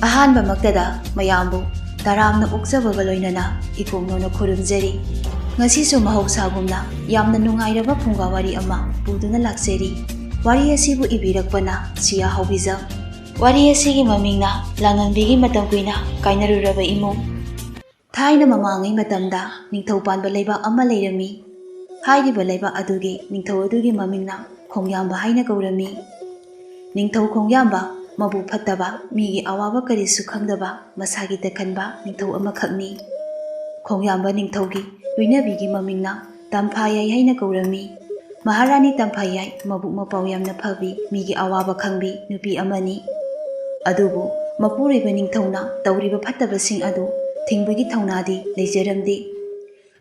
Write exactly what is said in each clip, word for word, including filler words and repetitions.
ꯑꯍꯥꯟꯕꯃꯛꯇꯗ ꯃꯌꯥꯝꯕꯨ ꯇꯔꯥꯝꯅ ꯑꯣꯛꯆꯕꯒ ꯂꯣꯏꯅꯅ ꯏꯀꯣꯛꯅꯧꯅ ꯈꯨꯔꯨꯝꯖꯔꯤ꯫ ꯉꯁꯤꯁꯨ ꯃꯍꯧꯁꯥꯒꯨꯝꯅ ꯌꯥꯝꯅ ꯅꯨꯡꯉꯥꯏꯔꯕ ꯐꯨꯡꯒꯥ ꯋꯥꯔꯤ ꯑꯃ ꯄꯨꯗꯨꯅ ꯂꯥꯛꯆꯔꯤ꯫ ꯋꯥꯔꯤ ꯑꯁꯤꯕꯨ ꯏꯕꯤꯔꯛꯄꯅ ꯁꯤꯌꯥ ꯍꯥꯎꯕꯤꯖꯝ꯫ ꯋꯥꯔꯤ ꯑꯁꯤꯒꯤ ꯃꯃꯤꯡꯅ ꯂꯥꯡꯉꯟꯕꯤꯒꯤ ꯃꯇꯝ ꯀꯨꯏꯅ ꯀꯥꯏꯅꯔꯨꯔꯕ ꯏꯃꯨꯡ꯫ ꯊꯥꯏꯅ ꯃꯃꯥꯡꯉꯩ ꯃꯇꯝꯗ ꯅꯤꯡꯊꯧ ꯄꯥꯟꯕ ꯂꯩꯕꯥꯛ ꯑꯃ ꯂꯩꯔꯝꯃꯤ꯫ ꯍꯥꯏꯔꯤꯕ ꯂꯩꯕꯥꯛ ꯑꯗꯨꯒꯤ ꯅꯤꯡꯊꯧ ꯑꯗꯨꯒꯤ ꯃꯃꯤꯡꯅ ꯈꯣꯡꯌꯥꯝꯕ ꯍꯥꯏꯅ ꯀꯧꯔꯝꯃꯤ꯫ ꯅꯤꯡꯊꯧ ꯈꯣꯡꯌꯥꯝꯕ ꯃꯕꯨꯛ ꯐꯠꯇꯕ, ꯃꯤꯒꯤ ꯑꯋꯥꯕ ꯀꯔꯤꯁꯨ ꯈꯪꯗꯕ, ꯃꯁꯥꯒꯤ ꯇꯈꯟꯕ ꯅꯤꯡꯊꯧ ꯑꯃꯈꯛꯅꯤ꯫ ꯈꯣꯡꯌꯥꯝꯕ ꯅꯤꯡꯊꯧꯒꯤ ꯂꯣꯏꯅꯕꯤꯒꯤ ꯃꯃꯤꯡꯅ ꯇꯝꯐꯥꯌꯥꯏ ꯍꯥꯏꯅ ꯀꯧꯔꯝꯃꯤ꯫ ꯃꯍꯥꯔꯥꯅꯤ ꯇꯝꯐꯥꯌꯥꯏ ꯃꯕꯨꯛ ꯃꯄꯥꯎ ꯌꯥꯝꯅ ꯐꯕꯤ, ꯃꯤꯒꯤ ꯑꯋꯥꯕ ꯈꯪꯕꯤ ꯅꯨꯄꯤ ꯑꯃꯅꯤ꯫ ꯑꯗꯨꯕꯨ ꯃꯄꯨꯔꯣꯏꯕ ꯅꯤꯡꯊꯧꯅ ꯇꯧꯔꯤꯕ ꯐꯠꯇꯕꯁꯤꯡ ꯑꯗꯨ ꯊꯤꯡꯕꯒꯤ ꯊꯧꯅꯥꯗꯤ ꯂꯩꯖꯔꯝꯗꯦ꯫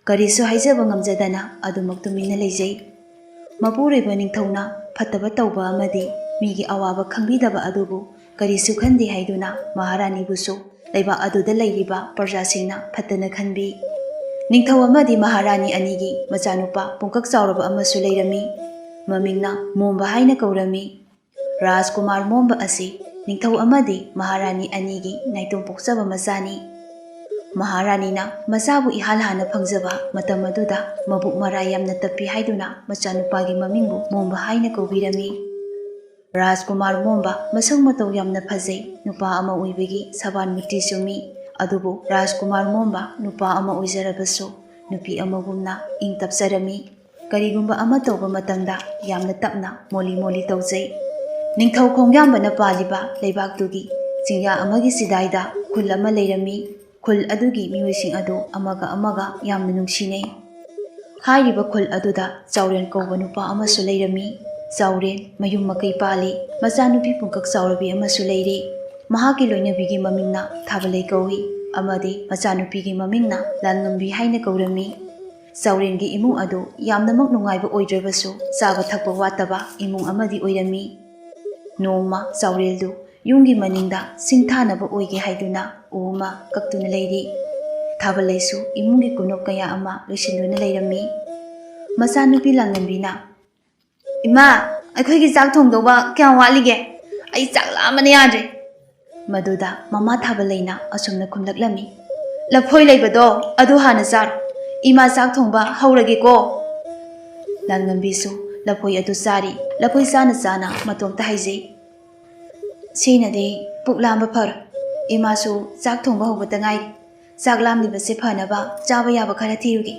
ꯀꯔꯤꯁꯨ ꯍꯥꯏꯖꯕ ꯉꯝꯖꯗꯅ ꯑꯗꯨꯃꯛ ꯇꯨꯃꯤꯟꯅ ꯂꯩꯖꯩ꯫ ꯃꯄꯨꯔꯣꯏꯕ ꯅꯤꯡꯊꯧꯅ ꯐꯠꯇꯕ ꯇꯧꯕ ꯑꯃꯗꯤ ꯃꯤꯒꯤ ꯑꯋꯥꯕ ꯈꯪꯕꯤꯗꯕ ꯑꯗꯨꯕꯨ ꯀꯔꯤꯁꯨ ꯈꯟꯗꯦ ꯍꯥꯏꯗꯨꯅ ꯃꯍꯥꯔꯥꯅꯤꯕꯨꯁꯨ ꯂꯩꯕꯥꯛ ꯑꯗꯨꯗ ꯂꯩꯔꯤꯕ ꯄ꯭ꯔꯖꯥꯁꯤꯡꯅ ꯐꯠꯇꯅ ꯈꯟꯕꯤ꯫ ꯅꯤꯡꯊꯧ ꯑꯃꯗꯤ ꯃꯍꯥꯔꯥꯅꯤ ꯑꯅꯤꯒꯤ ꯃꯆꯥꯅꯨꯄꯥ ꯄꯨꯡꯀꯛ ꯆꯥꯎꯔꯕ ꯑꯃꯁꯨ ꯂꯩꯔꯝꯃꯤ꯫ ꯃꯃꯤꯡꯅ ꯃꯣꯝꯕ ꯍꯥꯏꯅ ꯀꯧꯔꯝꯃꯤ꯫ ꯔꯥꯖꯀꯨꯃꯥꯔ ꯃꯣꯝꯕ ꯑꯁꯤ ꯅꯤꯡꯊꯧ ꯑꯃꯗꯤ ꯃꯍꯥꯔꯥꯅꯤ ꯑꯅꯤꯒꯤ ꯅꯥꯏꯇꯣꯝ ꯄꯣꯛꯆꯕ ꯃꯆꯥꯅꯤ꯫ ꯃꯍꯥꯔꯥꯅꯤꯅ ꯃꯆꯥꯕꯨ ꯏꯍꯥꯟ ꯍꯥꯟꯅ ꯐꯪꯖꯕ ꯃꯇꯝ ꯑꯗꯨꯗ ꯃꯕꯨꯛ ꯃꯔꯥ ꯌꯥꯝꯅ ꯇꯞꯄꯤ ꯍꯥꯏꯗꯨꯅ ꯃꯆꯥꯅꯨꯄꯥꯒꯤ ꯃꯃꯤꯡꯕꯨ ꯃꯣꯝꯕ ꯍꯥꯏꯅ ꯀꯧꯕꯤꯔꯝꯃꯤ꯫ ꯔꯥꯖꯀꯨꯃꯥꯔ ꯃꯣꯝꯕ ꯃꯁꯛ ꯃꯇꯧ ꯌꯥꯝꯅ ꯐꯖꯩ, ꯅꯨꯄꯥ ꯑꯃ ꯑꯣꯏꯕꯒꯤ ꯁꯕꯥꯟ ꯃꯨꯇꯤ ꯆꯨꯝꯃꯤ꯫ ꯑꯗꯨꯕꯨ ꯔꯥꯖꯀꯨꯃꯥꯔ ꯃꯣꯝꯕ ꯅꯨꯄꯥ ꯑꯃ ꯑꯣꯏꯖꯔꯕꯁꯨ ꯅꯨꯄꯤ ꯑꯃꯒꯨꯝꯅ ꯏꯪ ꯇꯞꯆꯔꯝꯃꯤ꯫ ꯀꯔꯤꯒꯨꯝꯕ ꯑꯃ ꯇꯧꯕ ꯃꯇꯝꯗ ꯌꯥꯝꯅ ꯇꯞꯅ ꯃꯣꯂꯤ ꯃꯣꯂꯤ ꯇꯧꯖꯩ꯫ ꯅꯤꯡꯊꯧ ꯈꯣꯡꯌꯥꯝꯕꯅ ꯄꯥꯜꯂꯤꯕ ꯂꯩꯕꯥꯛꯇꯨꯒꯤ ꯆꯤꯡꯌꯥ ꯑꯃꯒꯤ ꯆꯤꯗꯥꯏꯗ ꯈꯨꯜ ꯑꯃ ꯂꯩꯔꯝꯃꯤ꯫ ꯈꯨꯜ ꯑꯗꯨꯒꯤ ꯃꯤꯑꯣꯏꯁꯤꯡ ꯑꯗꯨ ꯑꯃꯒ ꯑꯃꯒ ꯌꯥꯝꯅ ꯅꯨꯡꯁꯤꯅꯩ꯫ ꯍꯥꯏꯔꯤꯕ ꯈꯨꯜ ꯑꯗꯨꯗ ꯆꯥꯎꯔꯦꯟ ꯀꯧꯕ ꯅꯨꯄꯥ ꯑꯃꯁꯨ ꯂꯩꯔꯝꯃꯤ꯫ ꯆꯥꯎꯔꯦꯟ ꯃꯌꯨꯝ ꯃꯀꯩ ꯄꯥꯜꯂꯤ꯫ ꯃꯆꯥꯅꯨꯄꯤ ꯄꯨꯡꯀꯛ ꯆꯥꯎꯔꯕꯤ ꯑꯃꯁꯨ ꯂꯩꯔꯤ꯫ ꯃꯍꯥꯛꯀꯤ ꯂꯣꯏꯅꯕꯤꯒꯤ ꯃꯃꯤꯡꯅ ꯊꯥꯕꯂꯩ ꯀꯧꯏ ꯑꯃꯗꯤ ꯃꯆꯥꯅꯨꯄꯤꯒꯤ ꯃꯃꯤꯡꯅ ꯂꯥꯟꯉꯝꯕꯤ ꯍꯥꯏꯅ ꯀꯧꯔꯝꯃꯤ꯫ ꯆꯥꯎꯔꯦꯟꯒꯤ ꯏꯃꯨꯡ ꯑꯗꯨ ꯌꯥꯝꯅꯃꯛ ꯅꯨꯡꯉꯥꯏꯕ ꯑꯣꯏꯗ꯭ꯔꯕꯁꯨ ꯆꯥꯕ ꯊꯛꯄ ꯋꯥꯠꯇꯕ ꯏꯃꯨꯡ ꯑꯃꯗꯤ ꯑꯣꯏꯔꯝꯃꯤ꯫ ꯅꯣꯡꯃ ꯆꯥꯎꯔꯦꯜꯗꯨ ꯌꯨꯝꯒꯤ ꯃꯅꯤꯡꯗ ꯁꯤꯡ ꯊꯥꯅꯕ ꯑꯣꯏꯒꯦ ꯍꯥꯏꯗꯨꯅ ꯎ ꯑꯃ ꯀꯛꯇꯨꯅ ꯂꯩꯔꯤ꯫ ꯊꯥꯕꯂꯩꯁꯨ ꯏꯃꯨꯡꯒꯤ ꯀꯨꯞꯅꯣꯞ ꯀꯌꯥ ꯑꯃ ꯂꯣꯏꯁꯤꯟꯗꯨꯅ ꯂꯩꯔꯝꯃꯤ꯫ ꯃꯆꯥꯅꯨꯄꯤ ꯂꯥꯡꯂꯦꯝꯕꯤꯅ, "ꯏꯃꯥ, ꯑꯩꯈꯣꯏꯒꯤ ꯆꯥꯛ ꯊꯣꯡꯗꯧꯕ ꯀꯌꯥꯝ ꯋꯥꯠꯂꯤꯒꯦ? ꯑꯩ ꯆꯥꯛ ꯂꯥꯝꯕꯅ ꯌꯥꯗ꯭ꯔꯦ꯫" ꯃꯗꯨꯗ ꯃꯃꯥ ꯊꯥꯕꯂꯩꯅ ꯑꯁꯨꯝꯅ ꯈꯨꯝꯂꯛꯂꯝꯃꯤ, "ꯂꯐꯣꯏ ꯂꯩꯕꯗꯣ ꯑꯗꯨ ꯍꯥꯟꯅ ꯆꯥꯔꯣ, ꯏꯃꯥ ꯆꯥꯛ ꯊꯣꯡꯕ ꯍꯧꯔꯒꯦꯀꯣ"꯫ ꯂꯥꯜꯉꯝꯕꯤꯁꯨ ꯂꯐꯣꯏ ꯑꯗꯨ ꯆꯥꯔꯤ꯫ ꯂꯐꯣꯏ ꯆꯥꯅ ꯆꯥꯅ ꯃꯇꯣꯝꯇ ꯍꯥꯏꯖꯩ, "ꯁꯤꯅꯗꯤ ꯄꯨꯛ ꯂꯥꯝꯕ ꯐꯔꯣꯏ, ꯏꯃꯥꯁꯨ ꯆꯥꯛ ꯊꯣꯡꯕ ꯍꯧꯕꯇ ꯉꯥꯏꯔꯤ꯫ ꯆꯥꯛ ꯂꯥꯝꯂꯤꯕꯁꯦ ꯐꯅꯕ ꯆꯥꯕ ꯌꯥꯕ ꯈꯔ ꯊꯤꯔꯨꯒꯦ"꯫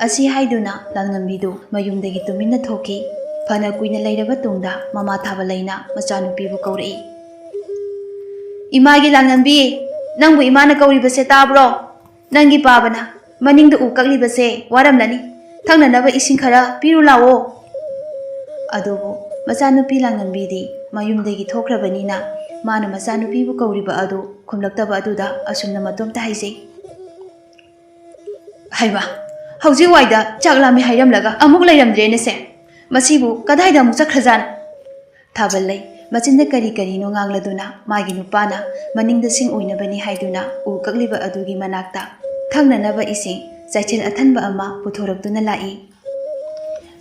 ꯑꯁꯤ ꯍꯥꯏꯗꯨꯅ ꯂꯥꯜꯉꯝꯕꯤꯗꯨ ꯃꯌꯨꯝꯗꯒꯤ ꯇꯨꯃꯤꯟꯅ ꯊꯣꯛꯈꯤ꯫ ꯐꯅ ꯀꯨꯏꯅ ꯂꯩꯔꯕ ꯇꯨꯡꯗ ꯃꯃꯥ ꯊꯥꯕꯂꯩꯅ ꯃꯆꯥꯅꯨꯄꯤꯕꯨ ꯀꯧꯔꯛꯏ, "ꯏꯃꯥꯒꯤ ꯂꯥꯜꯉꯝꯕꯤ, ꯅꯪꯕꯨ ꯏꯃꯥꯅ ꯀꯧꯔꯤꯕꯁꯦ ꯇꯥꯕ꯭ꯔꯣ? ꯅꯪꯒꯤ ꯄꯥꯕꯅ ꯃꯅꯤꯡꯗ ꯎ ꯀꯛꯂꯤꯕꯁꯦ ꯋꯥꯔꯝꯂꯅꯤ꯫ ꯊꯛꯅꯅꯕ ꯏꯁꯤꯡ ꯈꯔ ꯄꯤꯔꯨ ꯂꯥꯛꯑꯣ"꯫ ꯑꯗꯨꯕꯨ ꯃꯆꯥꯅꯨꯄꯤ ꯂꯥꯜꯉꯝꯕꯤꯗꯤ ꯃꯌꯨꯝꯗꯒꯤ ꯊꯣꯛꯈ꯭ꯔꯕꯅꯤꯅ ꯃꯥꯅ ꯃꯆꯥꯅꯨꯄꯤꯕꯨ ꯀꯧꯔꯤꯕ ꯑꯗꯨ ꯈꯨꯝꯂꯛꯇꯕ ꯑꯗꯨꯗ ꯑꯁꯨꯝꯅ ꯃꯇꯣꯝꯇ ꯍꯥꯏꯖꯩ, "ꯍꯩꯃꯥ, ꯍꯧꯖꯤꯛ ꯋꯥꯏꯗ ꯆꯥꯛ ꯂꯥꯝꯃꯤ ꯍꯥꯏꯔꯝꯂꯒ ꯑꯃꯨꯛ ꯂꯩꯔꯝꯗ꯭ꯔꯦꯅꯦꯁꯦ꯫ ꯃꯁꯤꯕꯨ ꯀꯗꯥꯏꯗ ꯑꯃꯨꯛ ꯆꯠꯈ꯭ꯔꯖꯥꯠꯅꯣ?" ꯊꯥꯕꯜꯂꯩ ꯃꯆꯤꯟꯗ ꯀꯔꯤ ꯀꯔꯤꯅꯣ ꯉꯥꯡꯂꯗꯨꯅ ꯃꯥꯒꯤ ꯅꯨꯄꯥꯅ ꯃꯅꯤꯡꯗ ꯁꯤꯡ ꯑꯣꯏꯅꯕꯅꯤ ꯍꯥꯏꯗꯨꯅ ꯎ ꯀꯛꯂꯤꯕ ꯑꯗꯨꯒꯤ ꯃꯅꯥꯛꯇ ꯊꯛꯅꯅꯕ ꯏꯁꯤꯡ ꯆꯥꯏꯁꯦꯜ ꯑꯊꯟꯕ ꯑꯃ ꯄꯨꯊꯣꯔꯛꯇꯨꯅ ꯂꯥꯛꯏ꯫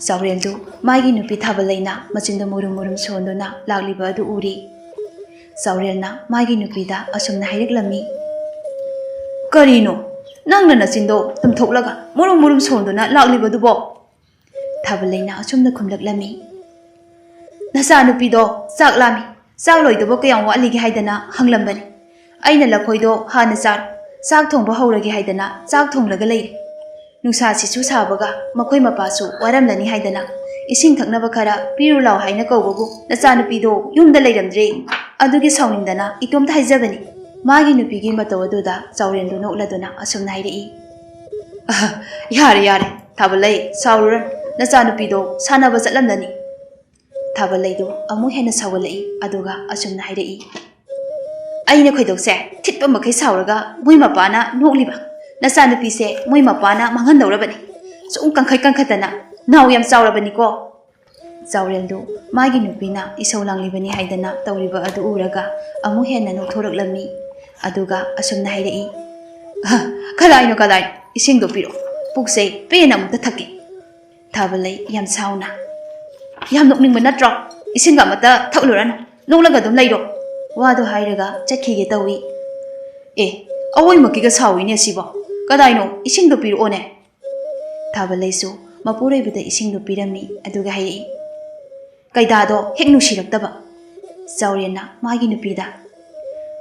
ꯆꯥꯎꯔꯦꯜꯗꯨ ꯃꯥꯒꯤ ꯅꯨꯄꯤ ꯊꯥꯕꯂꯩꯅ ꯃꯆꯤꯟꯗ ꯃꯨꯔꯨꯝ ꯃꯨꯔꯨꯝ ꯁꯣꯟꯗꯨꯅ ꯂꯥꯛꯂꯤꯕ ꯑꯗꯨ ꯎꯔꯤ꯫ ꯆꯥꯎꯔꯦꯜꯅ ꯃꯥꯒꯤ ꯅꯨꯄꯤꯗ ꯑꯁꯨꯝꯅ ꯍꯥꯏꯔꯛꯂꯝꯃꯤ, "ꯀꯔꯤꯅꯣ? ꯅꯪꯅ ꯅꯆꯤꯟꯗꯣ ꯇꯨꯝꯊꯣꯛꯂꯒ ꯃꯨꯔꯨꯝ ꯃꯨꯔꯨꯝ ꯁꯣꯟꯗꯨꯅ ꯂꯥꯛꯂꯤꯕꯗꯨꯕꯣ?" ꯊꯥꯕꯂꯩꯅ ꯑꯁꯨꯝꯅ ꯈꯨꯝꯂꯛꯂꯝꯃꯤ, "ꯅꯆꯥꯅꯨꯄꯤꯗꯣ ꯆꯥꯛ ꯂꯥꯝꯃꯤ, ꯆꯥꯛ ꯂꯣꯏꯗꯕ ꯀꯌꯥꯝ ꯋꯥꯠꯂꯤꯒꯦ ꯍꯥꯏꯗꯅ ꯍꯪꯂꯝꯕꯅꯤ꯫ ꯑꯩꯅ ꯂꯐꯣꯏꯗꯣ ꯍꯥꯟꯅ ꯆꯥꯔꯣ, ꯆꯥꯛ ꯊꯣꯡꯕ ꯍꯧꯔꯒꯦ ꯍꯥꯏꯗꯅ ꯆꯥꯛ ꯊꯣꯡꯂꯒ ꯂꯩꯔꯤ꯫ ꯅꯨꯡꯁꯥꯁꯤꯁꯨ ꯁꯥꯕꯒ ꯃꯈꯣꯏ ꯃꯄꯥꯁꯨ ꯋꯥꯔꯝꯂꯅꯤ ꯍꯥꯏꯗꯅ ꯏꯁꯤꯡ ꯊꯛꯅꯕ ꯈꯔ ꯄꯤꯔꯨ ꯂꯥꯎ ꯍꯥꯏꯅ ꯀꯧꯕꯕꯨ ꯅꯆꯥꯅꯨꯄꯤꯗꯣ ꯌꯨꯝꯗ ꯂꯩꯔꯝꯗ꯭ꯔꯦ꯫ ꯑꯗꯨꯒꯤ ꯁꯥꯎꯅꯤꯡꯗꯅ ꯏꯇꯣꯝꯇ ꯍꯥꯏꯖꯕꯅꯤ"꯫ ꯃꯥꯒꯤ ꯅꯨꯄꯤꯒꯤ ꯃꯇꯧ ꯑꯗꯨꯗ ꯆꯥꯎꯔꯦꯜꯗꯨ ꯅꯣꯛꯂꯗꯨꯅ ꯑꯁꯨꯝꯅ ꯍꯥꯏꯔꯛꯏ, "ꯑꯍ, ꯌꯥꯔꯦ, ꯌꯥꯔꯦ, ꯊꯥꯕꯂꯩ, ꯁꯥꯎꯔꯨꯔꯅꯨ, ꯅꯆꯥꯅꯨꯄꯤꯗꯣ ꯁꯥꯟꯅꯕ ꯆꯠꯂꯝꯂꯅꯤ"꯫ ꯊꯥꯕꯂꯩꯗꯨ ꯑꯃꯨꯛ ꯍꯦꯟꯅ ꯁꯥꯎꯒꯠꯂꯛꯏ, ꯑꯗꯨꯒ ꯑꯁꯨꯝꯅ ꯍꯥꯏꯔꯛꯏ, "ꯑꯩꯅ ꯈꯣꯏꯗꯧꯁꯦ ꯊꯤꯠꯄ ꯃꯈꯩ ꯁꯥꯎꯔꯒ ꯃꯣꯏ ꯃꯄꯥꯅ ꯅꯣꯛꯂꯤꯕ, ꯅꯆꯥꯅꯨꯄꯤꯁꯦ ꯃꯣꯏ ꯃꯄꯥꯅ ꯃꯥꯡꯍꯟꯗꯧꯔꯕꯅꯤ꯫ ꯁꯨꯝ ꯀꯟꯈꯠ ꯀꯟꯈꯠꯇꯅ ꯅꯥꯎ ꯌꯥꯝ ꯆꯥꯎꯔꯕꯅꯤꯀꯣ"꯫ ꯆꯥꯎꯔꯦꯜꯗꯨ ꯃꯥꯒꯤ ꯅꯨꯄꯤꯅ ꯏꯁꯧ ꯂꯥꯡꯂꯤꯕꯅꯤ ꯍꯥꯏꯗꯅ ꯇꯧꯔꯤꯕ ꯑꯗꯨ ꯎꯔꯒ ꯑꯃꯨꯛ ꯍꯦꯟꯅ ꯅꯣꯛꯊꯣꯔꯛꯂꯝꯃꯤ꯫ ꯑꯗꯨꯒ ꯑꯁꯨꯝꯅ ꯍꯥꯏꯔꯛꯏ, "ꯑ, ꯀꯗꯥꯏꯅꯣ, ꯀꯗꯥꯏꯅꯣ? ꯏꯁꯤꯡꯗꯣ ꯄꯤꯔꯛꯑꯣ꯫ ꯄꯨꯛꯁꯦ ꯄꯦꯟꯅ ꯑꯃꯨꯛꯇ ꯊꯛꯀꯦ"꯫ ꯊꯥꯕꯂꯩ ꯌꯥꯝ ꯁꯥꯎꯅ, "ꯌꯥꯝ ꯅꯣꯛꯅꯤꯡꯕ ꯅꯠꯇ꯭ꯔꯣ? ꯏꯁꯤꯡꯒ ꯑꯃꯠꯇ ꯊꯛꯂꯨꯔꯅꯨ, ꯅꯣꯛꯂꯒ ꯑꯗꯨꯝ ꯂꯩꯔꯣ"꯫ ꯋꯥꯗꯣ ꯍꯥꯏꯔꯒ ꯆꯠꯈꯤꯒꯦ ꯇꯧꯏ꯫ "ꯑꯦ, ꯑꯋꯣꯏꯃꯛꯀꯤꯒ ꯁꯥꯎꯏꯅꯦ ꯑꯁꯤꯕꯣ꯫ ꯀꯗꯥꯏꯅꯣ? ꯏꯁꯤꯡꯗꯣ ꯄꯤꯔꯛꯑꯣꯅꯦ꯫" ꯊꯥꯕꯜꯂꯩꯁꯨ ꯃꯄꯨꯔꯣꯏꯕꯗ ꯏꯁꯤꯡꯗꯣ ꯄꯤꯔꯝꯃꯤ, ꯑꯗꯨꯒ ꯍꯥꯏꯔꯛꯏ, "ꯀꯩꯗꯥꯗꯣ ꯍꯦꯛ ꯅꯨꯡꯁꯤꯔꯛꯇꯕ꯫" ꯆꯥꯎꯔꯦꯟꯅ ꯃꯥꯒꯤ ꯅꯨꯄꯤꯗ,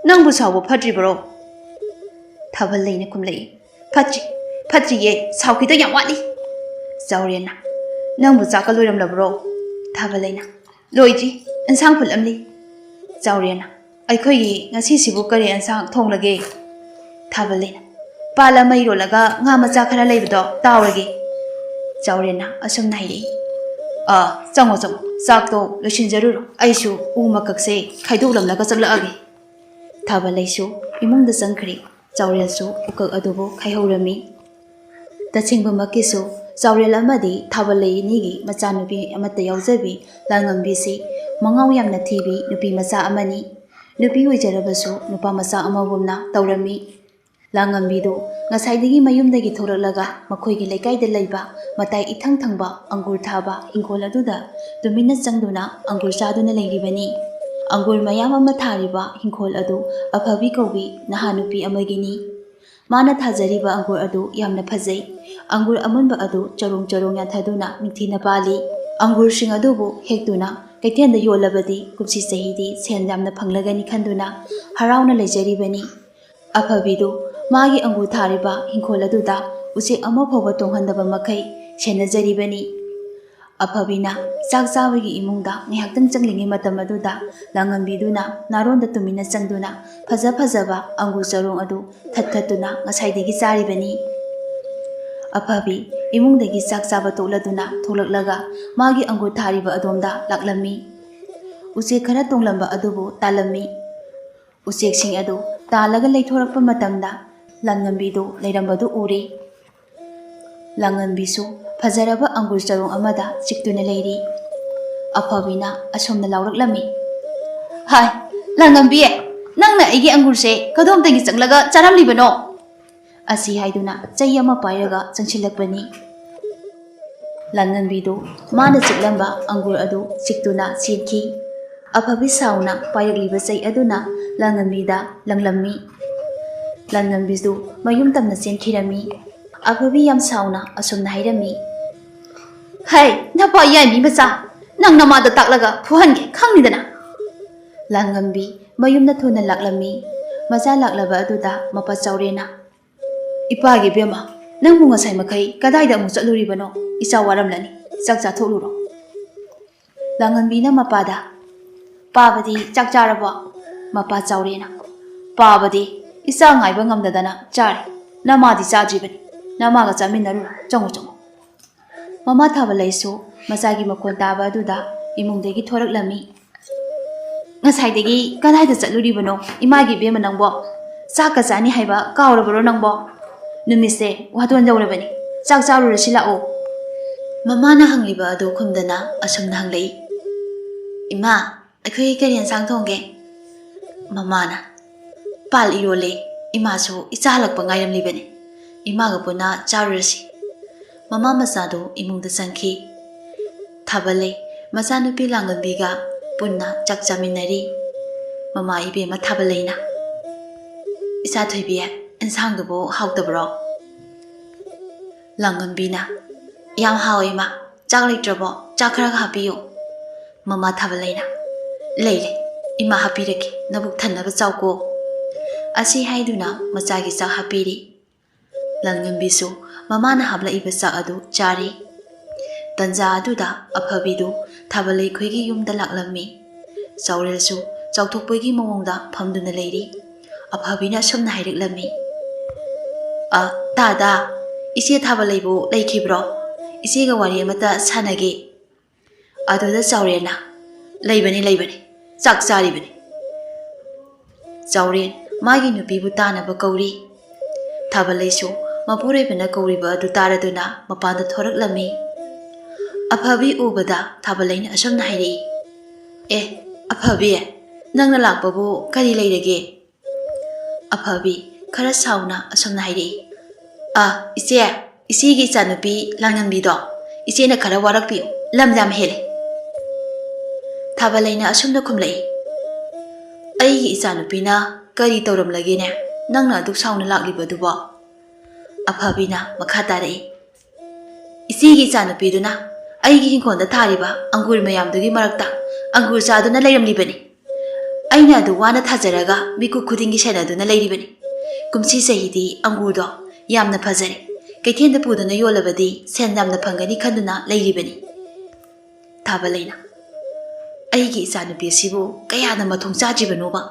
"ꯅꯪꯕꯨ ꯁꯥꯎꯕ ꯐꯠꯇ꯭ꯔꯤꯕꯔꯣ?" ꯊꯥꯕꯜꯂꯩꯅ ꯈꯨꯝꯂꯛꯏ, "ꯐꯠꯇ꯭ꯔꯤ, ꯐꯠꯇ꯭ꯔꯤꯌꯦ, ꯁꯥꯎꯈꯤꯗ ꯌꯥꯝ ꯋꯥꯠꯂꯤ꯫" ꯆꯥꯎꯔꯦꯟꯅ, "ꯅꯪꯕꯨ ꯆꯥꯛꯀ ꯂꯣꯏꯔꯝꯂꯕ꯭ꯔꯣ?" ꯊꯥꯕꯜꯂꯩꯅ, "ꯂꯣꯏꯗ꯭ꯔꯤ, ꯑꯦꯟꯁꯥꯡ ꯐꯨꯠꯂꯝꯂꯤ꯫" ꯆꯥꯎꯔꯦꯟꯅ, "ꯑꯩꯈꯣꯏꯒꯤ ꯉꯁꯤꯁꯤꯕꯨ ꯀꯔꯤ ꯑꯦꯟꯁꯥꯡ ꯊꯣꯡꯂꯒꯦ?" ꯊꯥꯕꯜꯂꯩꯅ, "ꯄꯥꯜ ꯑꯃ ꯏꯔꯣꯜꯂꯒ ꯉꯥ ꯃꯆꯥ ꯈꯔ ꯂꯩꯕꯗꯣ ꯇꯥꯎꯔꯒꯦ꯫" ꯆꯥꯎꯔꯦꯟꯅ ꯑꯁꯨꯝꯅ ꯍꯥꯏꯔꯛꯏ, "ꯑꯥ, ꯆꯪꯉꯣ, ꯆꯪꯉꯣ, ꯆꯥꯛꯇꯣ ꯂꯣꯏꯁꯤꯟꯖꯔꯨꯔꯣ, ꯑꯩꯁꯨ ꯎ ꯃꯀꯛꯁꯦ ꯈꯥꯏꯗꯣꯛꯂꯝꯂꯒ ꯆꯠꯂꯛꯑꯒꯦ꯫" ꯊꯥꯕꯜꯂꯩꯁꯨ ꯏꯃꯨꯡꯗ ꯆꯪꯈ꯭ꯔꯦ꯫ ꯆꯥꯎꯔꯦꯜꯁꯨ ꯎꯀꯛ ꯑꯗꯨꯕꯨ ꯈꯥꯏꯍꯧꯔꯝꯃꯤ꯫ ꯇꯁꯦꯡꯕꯃꯛꯀꯤꯁꯨ ꯆꯥꯎꯔꯦꯜ ꯑꯃꯗꯤ ꯊꯥꯕꯜꯂꯩ ꯑꯅꯤꯒꯤ ꯃꯆꯥꯅꯨꯄꯤ ꯑꯃꯠꯇ ꯌꯥꯎꯖꯕꯤ ꯂꯥꯡꯉꯝꯕꯤꯁꯤ ꯃꯉꯥꯎ ꯌꯥꯝꯅ ꯊꯤꯕꯤ ꯅꯨꯄꯤ ꯃꯆꯥ ꯑꯃꯅꯤ꯫ ꯅꯨꯄꯤ ꯑꯣꯏꯖꯔꯕꯁꯨ ꯅꯨꯄꯥ ꯃꯆꯥ ꯑꯃꯒꯨꯝꯅ ꯇꯧꯔꯝꯃꯤ꯫ ꯂꯥꯡꯉꯝꯕꯤꯗꯨ ꯉꯁꯥꯏꯗꯒꯤ ꯃꯌꯨꯝꯗꯒꯤ ꯊꯣꯛꯂꯛꯂꯒ ꯃꯈꯣꯏꯒꯤ ꯂꯩꯀꯥꯏꯗ ꯂꯩꯕ ꯃꯇꯥꯏ ꯏꯊꯪ ꯊꯪꯕ ꯑꯪꯒꯨꯔ ꯊꯥꯕ ꯏꯪꯈꯣꯜ ꯑꯗꯨꯗ ꯇꯨꯃꯤꯟꯅ ꯆꯪꯗꯨꯅ ꯑꯪꯒꯨꯔ ꯆꯥꯗꯨꯅ ꯂꯩꯔꯤꯕꯅꯤ꯫ ꯑꯪꯒꯨꯔ ꯃꯌꯥꯝ ꯑꯃ ꯊꯥꯔꯤꯕ ꯏꯪꯈꯣꯜ ꯑꯗꯨ ꯑꯐꯕꯤ ꯀꯧꯕꯤ ꯅꯍꯥ ꯅꯨꯄꯤ ꯑꯃꯒꯤꯅꯤ꯫ ꯃꯥꯅ ꯊꯥꯖꯔꯤꯕ ꯑꯪꯒꯨꯔ ꯑꯗꯨ ꯌꯥꯝꯅ ꯐꯖꯩ꯫ ꯑꯪꯒꯨꯔ ꯑꯃꯨꯟꯕ ꯑꯗꯨ ꯆꯔꯣꯡ ꯆꯔꯣꯡ ꯌꯥꯟꯊꯗꯨꯅ ꯅꯤꯡꯊꯤꯅ ꯄꯥꯜꯂꯤ꯫ ꯑꯪꯒꯨꯔꯁꯤꯡ ꯑꯗꯨꯕꯨ ꯍꯦꯛꯇꯨꯅ ꯀꯩꯊꯦꯜꯗ ꯌꯣꯜꯂꯕꯗꯤ ꯀꯨꯝꯁꯤ ꯆꯍꯤꯗꯤ ꯁꯦꯜ ꯌꯥꯝꯅ ꯐꯪꯂꯒꯅꯤ ꯈꯟꯗꯨꯅ ꯍꯔꯥꯎꯅ ꯂꯩꯖꯔꯤꯕꯅꯤ꯫ ꯑꯐꯕꯤꯗꯨ ꯃꯥꯒꯤ ꯑꯪꯒꯨꯔ ꯊꯥꯔꯤꯕ ꯏꯪꯈꯣꯜ ꯑꯗꯨꯗ ꯎꯆꯦꯛ ꯑꯃ ꯐꯥꯎꯕ ꯇꯣꯡꯍꯟꯗꯕ ꯃꯈꯩ ꯁꯦꯟꯅꯖꯔꯤꯕꯅꯤ꯫ ꯑꯐꯕꯤꯅ ꯆꯥꯛ ꯆꯥꯕꯒꯤ ꯏꯃꯨꯡꯗ ꯉꯥꯏꯍꯥꯛꯇꯪ ꯆꯪꯂꯤꯉꯩ ꯃꯇꯝ ꯑꯗꯨꯗ ꯂꯥꯡꯉꯝꯕꯤꯗꯨꯅ ꯅꯥꯔꯣꯟꯗ ꯇꯨꯃꯤꯟꯅ ꯆꯪꯗꯨꯅ ꯐꯖ ꯐꯖꯕ ꯑꯪꯒꯨꯔ ꯆꯔꯣꯡ ꯑꯗꯨ ꯊꯠ ꯊꯠꯇꯨꯅ ꯉꯁꯥꯏꯗꯒꯤ ꯆꯥꯔꯤꯕꯅꯤ꯫ ꯑꯐꯕꯤ ꯏꯃꯨꯡꯗꯒꯤ ꯆꯥꯛ ꯆꯥꯕ ꯇꯣꯛꯂꯗꯨꯅ ꯊꯣꯛꯂꯛꯂꯒ ꯃꯥꯒꯤ ꯑꯪꯒꯨꯔ ꯊꯥꯔꯤꯕ ꯑꯗꯣꯝꯗ ꯂꯥꯛꯂꯝꯃꯤ꯫ ꯎꯆꯦꯛ ꯈꯔ ꯇꯣꯡꯂꯝꯕ ꯑꯗꯨꯕꯨ ꯇꯥꯜꯂꯝꯃꯤ꯫ ꯎꯆꯦꯛꯁꯤꯡ ꯑꯗꯨ ꯇꯥꯜꯂꯒ ꯂꯩꯊꯣꯔꯛꯄ ꯃꯇꯝꯗ ꯂꯥꯡꯉꯝꯕꯤꯗꯨ ꯂꯩꯔꯝꯕꯗꯨ ꯎꯔꯦ꯫ ꯂꯥꯡꯉꯝꯕꯤꯁꯨ ꯐꯖꯔꯕ ꯑꯪꯒꯨꯔ ꯆꯔꯣꯡ ꯑꯃꯗ ꯆꯤꯛꯇꯨꯅ ꯂꯩꯔꯤ꯫ ꯑꯐꯕꯤꯅ ꯑꯁꯨꯝꯅ ꯂꯥꯎꯔꯛꯂꯝꯃꯤ, "ꯍꯥꯏ, ꯂꯥꯡꯉꯝꯕꯤ, ꯅꯪꯅ ꯑꯩꯒꯤ ꯑꯪꯒꯨꯔꯁꯦ ꯀꯗꯣꯝꯗꯒꯤ ꯆꯪꯂꯒ ꯆꯥꯔꯝꯂꯤꯕꯅꯣ?" ꯑꯁꯤ ꯍꯥꯏꯗꯨꯅ ꯆꯩ ꯑꯃ ꯄꯥꯏꯔꯒ ꯆꯪꯁꯤꯜꯂꯛꯄꯅꯤ꯫ ꯂꯥꯡꯉꯝꯕꯤꯗꯨ ꯃꯥꯅ ꯆꯤꯛꯂꯝꯕ ꯑꯪꯒꯨꯔ ꯑꯗꯨ ꯆꯤꯛꯇꯨꯅ ꯆꯦꯟꯈꯤ꯫ ꯑꯐꯕꯤ ꯁꯥꯎꯅ ꯄꯥꯏꯔꯛꯂꯤꯕ ꯆꯩ ꯑꯗꯨꯅ ꯂꯥꯡꯉꯝꯕꯤꯗ ꯂꯪꯂꯝꯃꯤ꯫ ꯂꯥꯡꯉꯝꯕꯤꯗꯨ ꯃꯌꯨꯝ ꯇꯝꯅ ꯆꯦꯟꯈꯤꯔꯝꯃꯤ꯫ ꯑꯐꯕꯤ ꯌꯥꯝ ꯁꯥꯎꯅ ꯑꯁꯨꯝꯅ ꯍꯥꯏꯔꯝꯃꯤ, "ꯍꯩ, ꯅꯄꯥ ꯌꯥꯏꯃꯤ ꯃꯆꯥ, ꯅꯪ ꯅꯃꯥꯗ ꯇꯥꯛꯂꯒ ꯐꯨꯍꯟꯒꯦ ꯈꯪꯅꯤꯗꯅ!" ꯂꯥꯡꯉꯝꯕꯤ ꯃꯌꯨꯝꯗ ꯊꯨꯅ ꯂꯥꯛꯂꯝꯃꯤ꯫ ꯃꯆꯥ ꯂꯥꯛꯂꯕ ꯑꯗꯨꯗ ꯃꯄꯥ ꯆꯥꯎꯔꯦꯅ, "ꯏꯄꯥꯒꯤ ꯏꯕꯦꯝꯃ, ꯅꯪꯕꯨ ꯉꯁꯥꯏ ꯃꯈꯩ ꯀꯗꯥꯏꯗ ꯑꯃꯨꯛ ꯆꯠꯂꯨꯔꯤꯕꯅꯣ? ꯏꯆꯥ ꯋꯥꯔꯝꯂꯅꯤ, ꯆꯥꯛ ꯆꯥꯊꯣꯛꯂꯨꯔꯣ꯫" ꯂꯥꯡꯉꯝꯕꯤꯅ ꯃꯄꯥꯗ, "ꯄꯥꯕꯗꯤ ꯆꯥꯛ ꯆꯥꯔꯕꯣ?" ꯃꯄꯥ ꯆꯥꯎꯔꯦꯅ, "ꯄꯥꯕꯗꯤ ꯏꯆꯥ ꯉꯥꯏꯕ ꯉꯝꯗꯗꯅ ꯆꯥꯔꯦ꯫ ꯅꯃꯥꯗꯤ ꯆꯥꯗ꯭ꯔꯤꯕꯅꯤ꯫ ꯅꯃꯥꯒ ꯆꯥꯃꯤꯟꯅꯔꯨꯔꯣ꯫ ꯆꯪꯉꯨ, ꯆꯪꯉꯨ꯫" ꯃꯃꯥ ꯊꯥꯕꯂꯩꯁꯨ ꯃꯆꯥꯒꯤ ꯃꯈꯣꯟ ꯇꯥꯕ ꯑꯗꯨꯗ ꯏꯃꯨꯡꯗꯒꯤ ꯊꯣꯔꯛꯂꯝꯃꯤ꯫ "ꯉꯁꯥꯏꯗꯒꯤ ꯀꯗꯥꯏꯗ ꯆꯠꯂꯨꯔꯤꯕꯅꯣ ꯏꯃꯥꯒꯤ ꯏꯕꯦꯝꯃ ꯅꯪꯕꯣ? ꯆꯥꯛꯀ ꯆꯥꯅꯤ ꯍꯥꯏꯕ ꯀꯥꯎꯔꯕꯔꯣ ꯅꯪꯕꯣ? ꯅꯨꯃꯤꯠꯁꯦ ꯋꯥꯇꯣꯟ ꯌꯧꯔꯕꯅꯤ, ꯆꯥꯛ ꯆꯥꯔꯨꯔꯁꯤ ꯂꯥꯛꯑꯣ꯫" ꯃꯃꯥꯅ ꯍꯪꯂꯤꯕ ꯑꯗꯨ ꯈꯨꯝꯗꯅ ꯑꯁꯨꯝꯅ ꯍꯪꯂꯛꯏ, "ꯏꯃꯥ, ꯑꯩꯈꯣꯏ ꯀꯔꯤ ꯌꯦꯟꯁꯥꯡ ꯊꯣꯡꯒꯦ?" ꯃꯃꯥꯅ, "ꯄꯥꯜ ꯏꯔꯣꯜꯂꯦ, ꯏꯃꯥꯁꯨ ꯏꯆꯥ ꯍꯜꯂꯛꯄ ꯉꯥꯏꯔꯝꯂꯤꯕꯅꯤ, ꯏꯃꯥꯒ ꯄꯨꯟꯅ ꯆꯥꯔꯨꯔꯁꯤ꯫" ꯃꯃꯥ ꯃꯆꯥꯗꯨ ꯏꯃꯨꯡꯗ ꯆꯪꯈꯤ꯫ ꯊꯥꯕꯂꯩ ꯃꯆꯥꯅꯨꯄꯤ ꯂꯥꯡꯉꯝꯕꯤꯒ ꯄꯨꯟꯅ ꯆꯥꯛ ꯆꯥꯃꯤꯟꯅꯔꯤ꯫ ꯃꯃꯥ ꯏꯕꯦꯝꯃ ꯊꯥꯕꯂꯩꯅ, "ꯏꯆꯥ ꯊꯣꯏꯕꯤ, ꯏꯟꯁꯥꯡꯗꯨꯕꯨ ꯍꯥꯎꯇꯕ꯭ꯔꯣ?" ꯂꯥꯡꯉꯝꯕꯤꯅ, "ꯌꯥꯝ ꯍꯥꯎꯋꯦ ꯏꯃꯥ, ꯆꯥꯛ ꯂꯩꯇ꯭ꯔꯕꯣ? ꯆꯥꯛ ꯈꯔꯒ ꯍꯥꯞꯄꯤꯌꯨ꯫" ꯃꯃꯥ ꯊꯥꯕꯂꯩꯅ, "ꯂꯩ ꯂꯩ, ꯏꯃꯥ ꯍꯥꯞꯄꯤꯔꯒꯦ, ꯅꯕꯨꯛ ꯊꯟꯅꯕ ꯆꯥꯎꯀꯣ꯫" ꯑꯁꯤ ꯍꯥꯏꯗꯨꯅ ꯃꯆꯥꯒꯤ ꯆꯥꯛ ꯍꯥꯞꯄꯤꯔꯤ꯫ ꯂꯥꯡꯉꯝꯕꯤꯁꯨ ꯃꯃꯥꯅ ꯍꯥꯞꯂꯛꯏꯕ ꯆꯥꯛ ꯑꯗꯨ ꯆꯥꯔꯤ꯫ ꯇꯟꯖꯥ ꯑꯗꯨꯗ ꯑꯐꯕꯤꯗꯨ ꯊꯥꯕꯂꯩ ꯈꯣꯏꯒꯤ ꯌꯨꯝꯗ ꯂꯥꯛꯂꯝꯃꯤ꯫ ꯆꯥꯎꯔꯦꯜꯁꯨ ꯆꯥꯎꯊꯣꯛꯄꯒꯤ ꯃꯑꯣꯡꯗ ꯐꯝꯗꯨꯅ ꯂꯩꯔꯤ꯫ ꯑꯐꯕꯤꯅ ꯑꯁꯨꯝꯅ ꯍꯥꯏꯔꯛꯂꯝꯃꯤ, "ꯑ, ꯇꯥꯗ, ꯏꯆꯦ ꯊꯥꯕꯂꯩꯕꯨ ꯂꯩꯈꯤꯕ꯭ꯔꯣ? ꯏꯆꯦꯒ ꯋꯥꯔꯤ ꯑꯃꯇ ꯁꯥꯟꯅꯒꯦ꯫" ꯑꯗꯨꯗ ꯆꯥꯎꯔꯦꯜꯅ, "ꯂꯩꯕꯅꯤ, ꯂꯩꯕꯅꯤ, ꯆꯥꯛ ꯆꯥꯔꯤꯕꯅꯤ꯫" ꯆꯥꯎꯔꯦꯜ ꯃꯥꯒꯤ ꯅꯨꯄꯤꯕꯨ ꯇꯥꯅꯕ ꯀꯧꯔꯤ꯫ ꯊꯥꯕꯂꯩꯁꯨ ꯃꯄꯨꯔꯣꯏꯕꯅ ꯀꯧꯔꯤꯕ ꯑꯗꯨ ꯇꯥꯔꯗꯨꯅ ꯃꯄꯥꯟꯗ ꯊꯣꯔꯛꯂꯝꯃꯤ꯫ ꯑꯐꯕꯤ ꯎꯕꯗ ꯊꯥꯕꯂꯩꯅ ꯑꯁꯨꯝꯅ ꯍꯥꯏꯔꯛꯏ, "ꯑꯦ, ꯑꯐꯕꯤ, ꯅꯪꯅ ꯂꯥꯛꯄꯕꯨ ꯀꯔꯤ ꯂꯩꯔꯒꯦ?" ꯑꯐꯕꯤ ꯈꯔ ꯁꯥꯎꯅ ꯑꯁꯨꯝꯅ ꯍꯥꯏꯔꯛꯏ, "ꯑ, ꯏꯆꯦ, ꯏꯆꯦꯒꯤ ꯏꯆꯥꯅꯨꯄꯤ ꯂꯥꯡꯉꯝꯕꯤꯗꯣ ꯏꯆꯦꯅ ꯈꯔ ꯋꯥꯔꯛꯄꯤꯌꯨ, ꯂꯝ ꯌꯥꯝ ꯍꯦꯜꯂꯦ꯫" ꯊꯥꯕꯜꯂꯩꯅ ꯑꯁꯨꯝꯅ ꯈꯨꯝꯂꯛꯏ, "ꯑꯩꯒꯤ ꯏꯆꯥꯅꯨꯄꯤꯅ ꯀꯔꯤ ꯇꯧꯔꯝꯂꯒꯦꯅꯦ, ꯅꯪꯅ ꯑꯗꯨꯛ ꯁꯥꯎꯅ ꯂꯥꯛꯂꯤꯕꯗꯨꯕꯣ?" ꯑꯐꯕꯤꯅ ꯃꯈꯥ ꯇꯥꯔꯛꯏ, "ꯏꯆꯦꯒꯤ ꯏꯆꯥꯅꯨꯄꯤꯗꯨꯅ ꯑꯩꯒꯤ ꯏꯪꯈꯣꯜꯗ ꯊꯥꯔꯤꯕ ꯑꯪꯒꯨꯔ ꯃꯌꯥꯝꯗꯨꯒꯤ ꯃꯔꯛꯇ ꯑꯪꯒꯨꯔ ꯆꯥꯗꯨꯅ ꯂꯩꯔꯝꯂꯤꯕꯅꯤ꯫ ꯑꯩꯅ ꯑꯗꯨ ꯋꯥꯅ ꯊꯥꯖꯔꯒ ꯃꯤꯀꯨꯞ ꯈꯨꯗꯤꯡꯒꯤ ꯁꯦꯟꯅꯗꯨꯅ ꯂꯩꯔꯤꯕꯅꯤ꯫ ꯀꯨꯝꯁꯤ ꯆꯍꯤꯗꯤ ꯑꯪꯒꯨꯔꯗꯣ ꯌꯥꯝꯅ ꯐꯖꯔꯦ꯫ ꯀꯩꯊꯦꯜꯗ ꯄꯨꯗꯨꯅ ꯌꯣꯜꯂꯕꯗꯤ ꯁꯦꯟ ꯌꯥꯝꯅ ꯐꯪꯒꯅꯤ ꯈꯟꯗꯨꯅ ꯂꯩꯔꯤꯕꯅꯤ꯫" ꯊꯥꯕꯜꯂꯩꯅ, "ꯑꯩꯒꯤ ꯏꯆꯥꯅꯨꯄꯤ ꯑꯁꯤꯕꯨ ꯀꯌꯥꯅ ꯃꯊꯣꯡ ꯆꯥꯗ꯭ꯔꯤꯕꯅꯣꯕ?"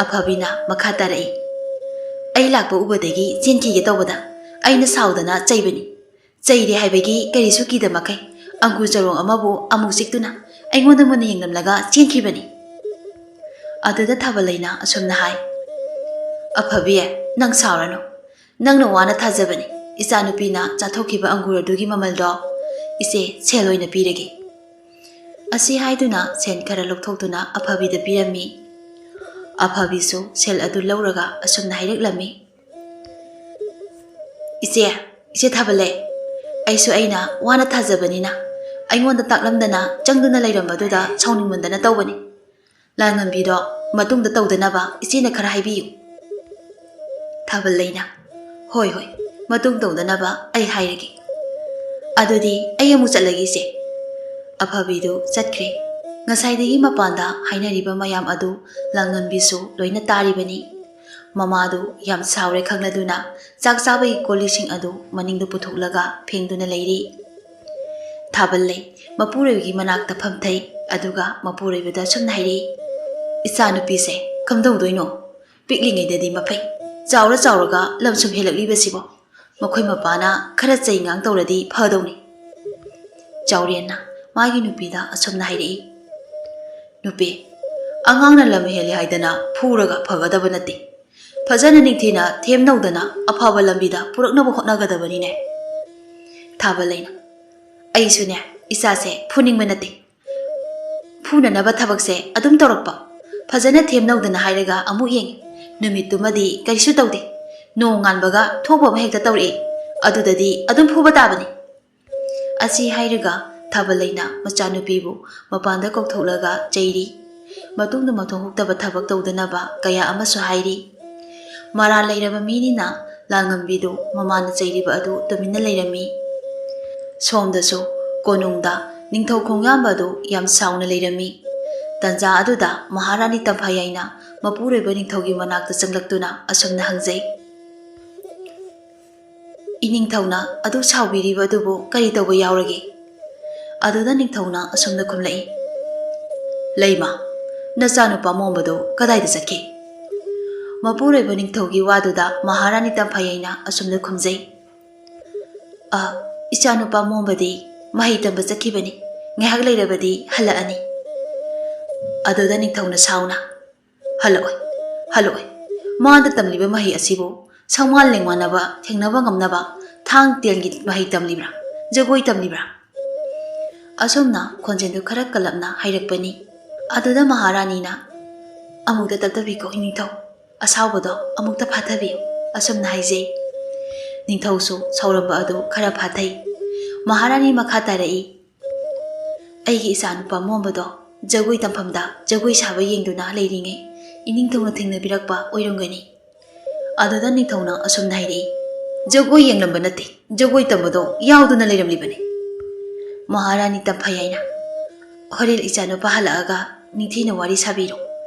ꯑꯐꯕꯤꯅ ꯃꯈꯥ ꯇꯥꯔꯛꯏ, "ꯑꯩ ꯂꯥꯛꯄ ꯎꯕꯗꯒꯤ ꯆꯦꯟꯈꯤꯒꯦ ꯇꯧꯕꯗ ꯑꯩꯅ ꯁꯥꯎꯗꯅ ꯆꯩꯕꯅꯤ꯫ ꯆꯩꯔꯦ ꯍꯥꯏꯕꯒꯤ ꯀꯔꯤꯁꯨ ꯀꯤꯗ ꯃꯈꯩ ꯑꯪꯒꯨꯔ ꯆꯔꯣꯡ ꯑꯃꯕꯨ ꯑꯃꯨꯛ ꯆꯤꯛꯇꯨꯅ ꯑꯩꯉꯣꯟꯗ ꯃꯨꯟꯅ ꯌꯦꯡꯂꯝꯂꯒ ꯆꯦꯟꯈꯤꯕꯅꯤ꯫" ꯑꯗꯨꯗ ꯊꯥꯕꯜꯂꯩꯅ ꯑꯁꯨꯝꯅ ꯍꯥꯏ, "ꯑꯐꯕꯤ, ꯅꯪ ꯁꯥꯎꯔꯅꯨ꯫ ꯅꯪꯅ ꯋꯥꯅ ꯊꯥꯖꯕꯅꯤ꯫ ꯏꯆꯥꯅꯨꯄꯤꯅ ꯆꯥꯊꯣꯛꯈꯤꯕ ꯑꯪꯒꯨꯔ ꯑꯗꯨꯒꯤ ꯃꯃꯜꯗꯣ ꯏꯆꯦ ꯁꯦꯜ ꯑꯣꯏꯅ ꯄꯤꯔꯒꯦ꯫" ꯑꯁꯤ ꯍꯥꯏꯗꯨꯅ ꯁꯦꯜ ꯈꯔ ꯂꯧꯊꯣꯛꯇꯨꯅ ꯑꯐꯕꯤꯗ ꯄꯤꯔꯝꯃꯤ꯫ ꯑꯐꯕꯤꯁꯨ ꯁꯦꯜ ꯑꯗꯨ ꯂꯧꯔꯒ ꯑꯁꯨꯝꯅ ꯍꯥꯏꯔꯛꯂꯝꯃꯤ, "ꯏꯆꯦ, ꯏꯆꯦ ꯊꯥꯕꯜꯂꯩ, ꯑꯩꯁꯨ ꯑꯩꯅ ꯋꯥꯅ ꯊꯥꯖꯕꯅꯤꯅ ꯑꯩꯉꯣꯟꯗ ꯇꯥꯛꯂꯝꯗꯅ ꯆꯪꯗꯨꯅ ꯂꯩꯔꯝꯕꯗꯨꯗ ꯁꯥꯎꯅꯤꯡꯃꯟꯗꯅ ꯇꯧꯕꯅꯤ꯫ ꯂꯥꯟꯉꯝꯕꯤꯗꯣ ꯃꯇꯨꯡꯗ ꯇꯧꯗꯅꯕ ꯏꯆꯦꯅ ꯈꯔ ꯍꯥꯏꯕꯤꯌꯨ꯫" ꯊꯥꯕꯜꯂꯩꯅ, "ꯍꯣꯏ, ꯍꯣꯏ, ꯃꯇꯨꯡ ꯇꯧꯗꯅꯕ ꯑꯩ ꯍꯥꯏꯔꯒꯦ꯫ ꯑꯗꯨꯗꯤ ꯑꯩ ꯑꯃꯨꯛ ꯆꯠꯂꯒꯦ ꯏꯆꯦ꯫" ꯑꯐꯕꯤꯗꯨ ꯆꯠꯈ꯭ꯔꯦ꯫ ꯉꯁꯥꯏꯗꯒꯤ ꯃꯄꯥꯟꯗ ꯍꯥꯏꯅꯔꯤꯕ ꯃꯌꯥꯝ ꯑꯗꯨ ꯂꯥꯡꯉꯝꯕꯤꯁꯨ ꯂꯣꯏꯅ ꯇꯥꯔꯤꯕꯅꯤ꯫ ꯃꯃꯥꯗꯨ ꯌꯥꯝ ꯁꯥꯎꯔꯦ ꯈꯪꯂꯗꯨꯅ ꯆꯥꯛ ꯆꯥꯕꯒꯤ ꯀꯣꯜ ꯂꯤꯛꯁꯤꯡ ꯑꯗꯨ ꯃꯅꯤꯡꯗ ꯄꯨꯊꯣꯛꯂꯒ ꯐꯦꯡꯗꯨꯅ ꯂꯩꯔꯤ꯫ ꯊꯥꯕꯜꯂꯩ ꯃꯄꯨꯔꯣꯏꯕꯒꯤ ꯃꯅꯥꯛꯇ ꯐꯝꯊꯩ꯫ ꯑꯗꯨꯒ ꯃꯄꯨꯔꯣꯏꯕꯗ ꯑꯁꯨꯝꯅ ꯍꯥꯏꯔꯛꯏ, "ꯏꯆꯥꯅꯨꯄꯤꯁꯦ ꯀꯝꯗꯧꯗꯣꯏꯅꯣ? ꯄꯤꯛꯂꯤꯉꯩꯗꯗꯤ ꯃꯐꯩ, ꯆꯥꯎꯔ ꯆꯥꯎꯔꯒ ꯂꯝ ꯁꯨꯝ ꯍꯦꯜꯂꯛꯂꯤꯕꯁꯤꯕꯣ? ꯃꯈꯣꯏ ꯃꯄꯥꯅ ꯈꯔ ꯆꯩ ꯉꯥꯡ ꯇꯧꯔꯗꯤ ꯐꯗꯧꯅꯤ꯫" ꯆꯥꯎꯔꯦꯟꯅ ꯃꯥꯒꯤ ꯅꯨꯄꯤꯗ ꯑꯁꯨꯝꯅ ꯍꯥꯏꯔꯛꯏ, "ꯅꯨꯄꯤ, ꯑꯉꯥꯡꯅ ꯂꯝ ꯍꯦꯜꯂꯦ ꯍꯥꯏꯗꯅ ꯐꯨꯔꯒ ꯐꯒꯗꯕ ꯅꯠꯇꯦ꯫ ꯐꯖꯅ ꯅꯤꯡꯊꯤꯅ ꯊꯦꯝꯅꯧꯗꯅ ꯑꯐꯕ ꯂꯝꯕꯤꯗ ꯄꯨꯔꯛꯅꯕ ꯍꯣꯠꯅꯒꯗꯕꯅꯤꯅꯦ꯫" ꯊꯥꯕꯜꯂꯩꯅ, "ꯑꯩꯁꯨꯅꯦ, ꯏꯆꯥꯁꯦ ꯐꯨꯅꯤꯡꯕ ꯅꯠꯇꯦ꯫ ꯐꯨꯅꯅꯕ ꯊꯕꯛꯁꯦ ꯑꯗꯨꯝ ꯇꯧꯔꯛꯄ꯫ ꯐꯖꯅ ꯊꯦꯝꯅꯧꯗꯅ ꯍꯥꯏꯔꯒ ꯑꯃꯨꯛ ꯌꯦꯡꯉꯤ꯫ ꯅꯨꯃꯤꯠꯇꯨꯃꯗꯤ ꯀꯔꯤꯁꯨ ꯇꯧꯗꯦ꯫ ꯅꯣꯡ ꯉꯥꯟꯕꯒ ꯊꯣꯛꯄ ꯑꯃ ꯍꯦꯛꯇ ꯇꯧꯔꯛꯏ꯫ ꯑꯗꯨꯗꯗꯤ ꯑꯗꯨꯝ ꯐꯨꯕ ꯇꯥꯕꯅꯤ꯫" ꯑꯁꯤ ꯍꯥꯏꯔꯒ ꯊꯥꯕꯜ ꯂꯩꯅ ꯃꯆꯥꯅꯨꯄꯤꯕꯨ ꯃꯄꯥꯟꯗ ꯀꯧꯊꯣꯛꯂꯒ ꯆꯩꯔꯤ꯫ ꯃꯇꯨꯡꯗ ꯃꯊꯣꯡ ꯍꯨꯛꯇꯕ ꯊꯕꯛ ꯇꯧꯗꯅꯕ ꯀꯌꯥ ꯑꯃꯁꯨ ꯍꯥꯏꯔꯤ꯫ ꯃꯔꯥꯜ ꯂꯩꯔꯕ ꯃꯤꯅꯤꯅ ꯂꯥꯜꯉꯝꯕꯤꯗꯨ ꯃꯃꯥꯅ ꯆꯩꯔꯤꯕ ꯑꯗꯨ ꯇꯨꯃꯤꯟꯅ ꯂꯩꯔꯝꯃꯤ꯫ ꯁꯣꯝꯗꯁꯨ ꯀꯣꯅꯨꯡꯗ ꯅꯤꯡꯊꯧ ꯈꯣꯡꯌꯥꯝꯕ ꯑꯗꯨ ꯌꯥꯝ ꯁꯥꯎꯅ ꯂꯩꯔꯝꯃꯤ꯫ ꯇꯟꯖꯥ ꯑꯗꯨꯗ ꯃꯍꯥꯔꯥꯅꯤ ꯇꯝꯐꯥꯌꯥꯏꯅ ꯃꯄꯨꯔꯣꯏꯕ ꯅꯤꯡꯊꯧꯒꯤ ꯃꯅꯥꯛꯇ ꯆꯪꯂꯛꯇꯨꯅ ꯑꯁꯨꯝꯅ ꯍꯪꯖꯩ, "ꯏꯅꯤꯡꯊꯧꯅ ꯑꯗꯨ ꯁꯥꯎꯕꯤꯔꯤꯕ ꯑꯗꯨꯕꯨ ꯀꯔꯤ ꯇꯧꯕ ꯌꯥꯎꯔꯒꯦ?" ꯑꯗꯨꯗ ꯅꯤꯡꯊꯧꯅ ꯑꯁꯨꯝꯅ ꯈꯨꯝꯂꯛꯏ, "ꯂꯩꯃ, ꯅꯆꯥꯅꯨꯄꯥ ꯃꯣꯝꯕꯗꯨ ꯀꯗꯥꯏꯗ ꯆꯠꯈꯤ?" ꯃꯄꯨꯔꯣꯏꯕ ꯅꯤꯡꯊꯧꯒꯤ ꯋꯥꯗꯨꯗ ꯃꯍꯥꯔꯥꯅꯤ ꯇꯝꯐꯥꯌꯥꯏꯅ ꯑꯁꯨꯝꯅ ꯈꯨꯝꯖꯩ, "ꯑ, ꯏꯆꯥꯅꯨꯄꯥ ꯃꯣꯝꯕꯗꯤ ꯃꯍꯩ ꯇꯝꯕ ꯆꯠꯈꯤꯕꯅꯤ, ꯉꯥꯏꯍꯥꯛ ꯂꯩꯔꯕꯗꯤ ꯍꯜꯂꯛꯑꯅꯤ꯫" ꯑꯗꯨꯗ ꯅꯤꯡꯊꯧꯅ ꯁꯥꯎꯅ, "ꯍꯜꯂꯛꯑꯣꯏ, ꯍꯜꯂꯛꯑꯣꯏ꯫ ꯃꯥꯗ ꯇꯝꯂꯤꯕ ꯃꯍꯩ ꯑꯁꯤꯕꯨ ꯁꯪꯃꯥꯟ ꯂꯦꯡꯃꯥꯟꯅꯕ ꯊꯦꯡꯅꯕ ꯉꯝꯅꯕ ꯊꯥꯡ ꯇꯦꯟꯒꯤ ꯃꯍꯩ ꯇꯝꯂꯤꯕ꯭ꯔꯥ? ꯖꯒꯣꯏ ꯇꯝꯂꯤꯕ꯭ꯔꯥ?" ꯑꯁꯨꯝꯅ ꯈꯣꯟꯖꯦꯜꯗꯨ ꯈꯔ ꯀꯜꯂꯞꯅ ꯍꯥꯏꯔꯛꯄꯅꯤ꯫ ꯑꯗꯨꯗ ꯃꯍꯥꯔꯥꯅꯤꯅ, "ꯑꯃꯨꯛꯇ ꯇꯞꯊꯕꯤꯈꯣ ꯏꯅꯤꯡꯊꯧ, ꯑꯁꯥꯎꯕꯗꯣ ꯑꯃꯨꯛꯇ ꯐꯥꯊꯕꯤꯌꯨ," ꯑꯁꯨꯝꯅ ꯍꯥꯏꯖꯩ꯫ ꯅꯤꯡꯊꯧꯁꯨ ꯁꯥꯎꯔꯝꯕ ꯑꯗꯨ ꯈꯔ ꯐꯥꯊꯩ꯫ ꯃꯍꯥꯔꯥꯅꯤ ꯃꯈꯥ ꯇꯥꯔꯛꯏ, "ꯑꯩꯒꯤ ꯏꯆꯥꯅꯨꯄꯥ ꯃꯣꯝꯕꯗꯣ ꯖꯒꯣꯏ ꯇꯝꯐꯝꯗ ꯖꯒꯣꯏ ꯁꯥꯕ ꯌꯦꯡꯗꯨꯅ ꯂꯩꯔꯤꯉꯩ ꯏꯅꯤꯡꯊꯧꯅ ꯊꯦꯡꯅꯕꯤꯔꯛꯄ ꯑꯣꯏꯔꯝꯒꯅꯤ꯫" ꯑꯗꯨꯗ ꯅꯤꯡꯊꯧꯅ ꯑꯁꯨꯝꯅ ꯍꯥꯏꯔꯛꯏ, "ꯖꯒꯣꯏ ꯌꯦꯡꯂꯝꯕ ꯅꯠꯇꯦ, ꯖꯒꯣꯏ ꯇꯝꯕꯗꯣ ꯌꯥꯎꯗꯨꯅ ꯂꯩꯔꯝꯂꯤꯕꯅꯤ꯫" ꯃꯍꯥꯔꯥꯅꯤ ꯇꯝꯐꯥꯌꯥꯏꯅ, "ꯍꯣꯔꯦꯟ ꯏꯆꯥꯅꯨꯄꯥ ꯍꯜꯂꯛꯑꯒ ꯅꯤꯡꯊꯤꯅ ꯋꯥꯔꯤ ꯁꯥꯕꯤꯔꯣ,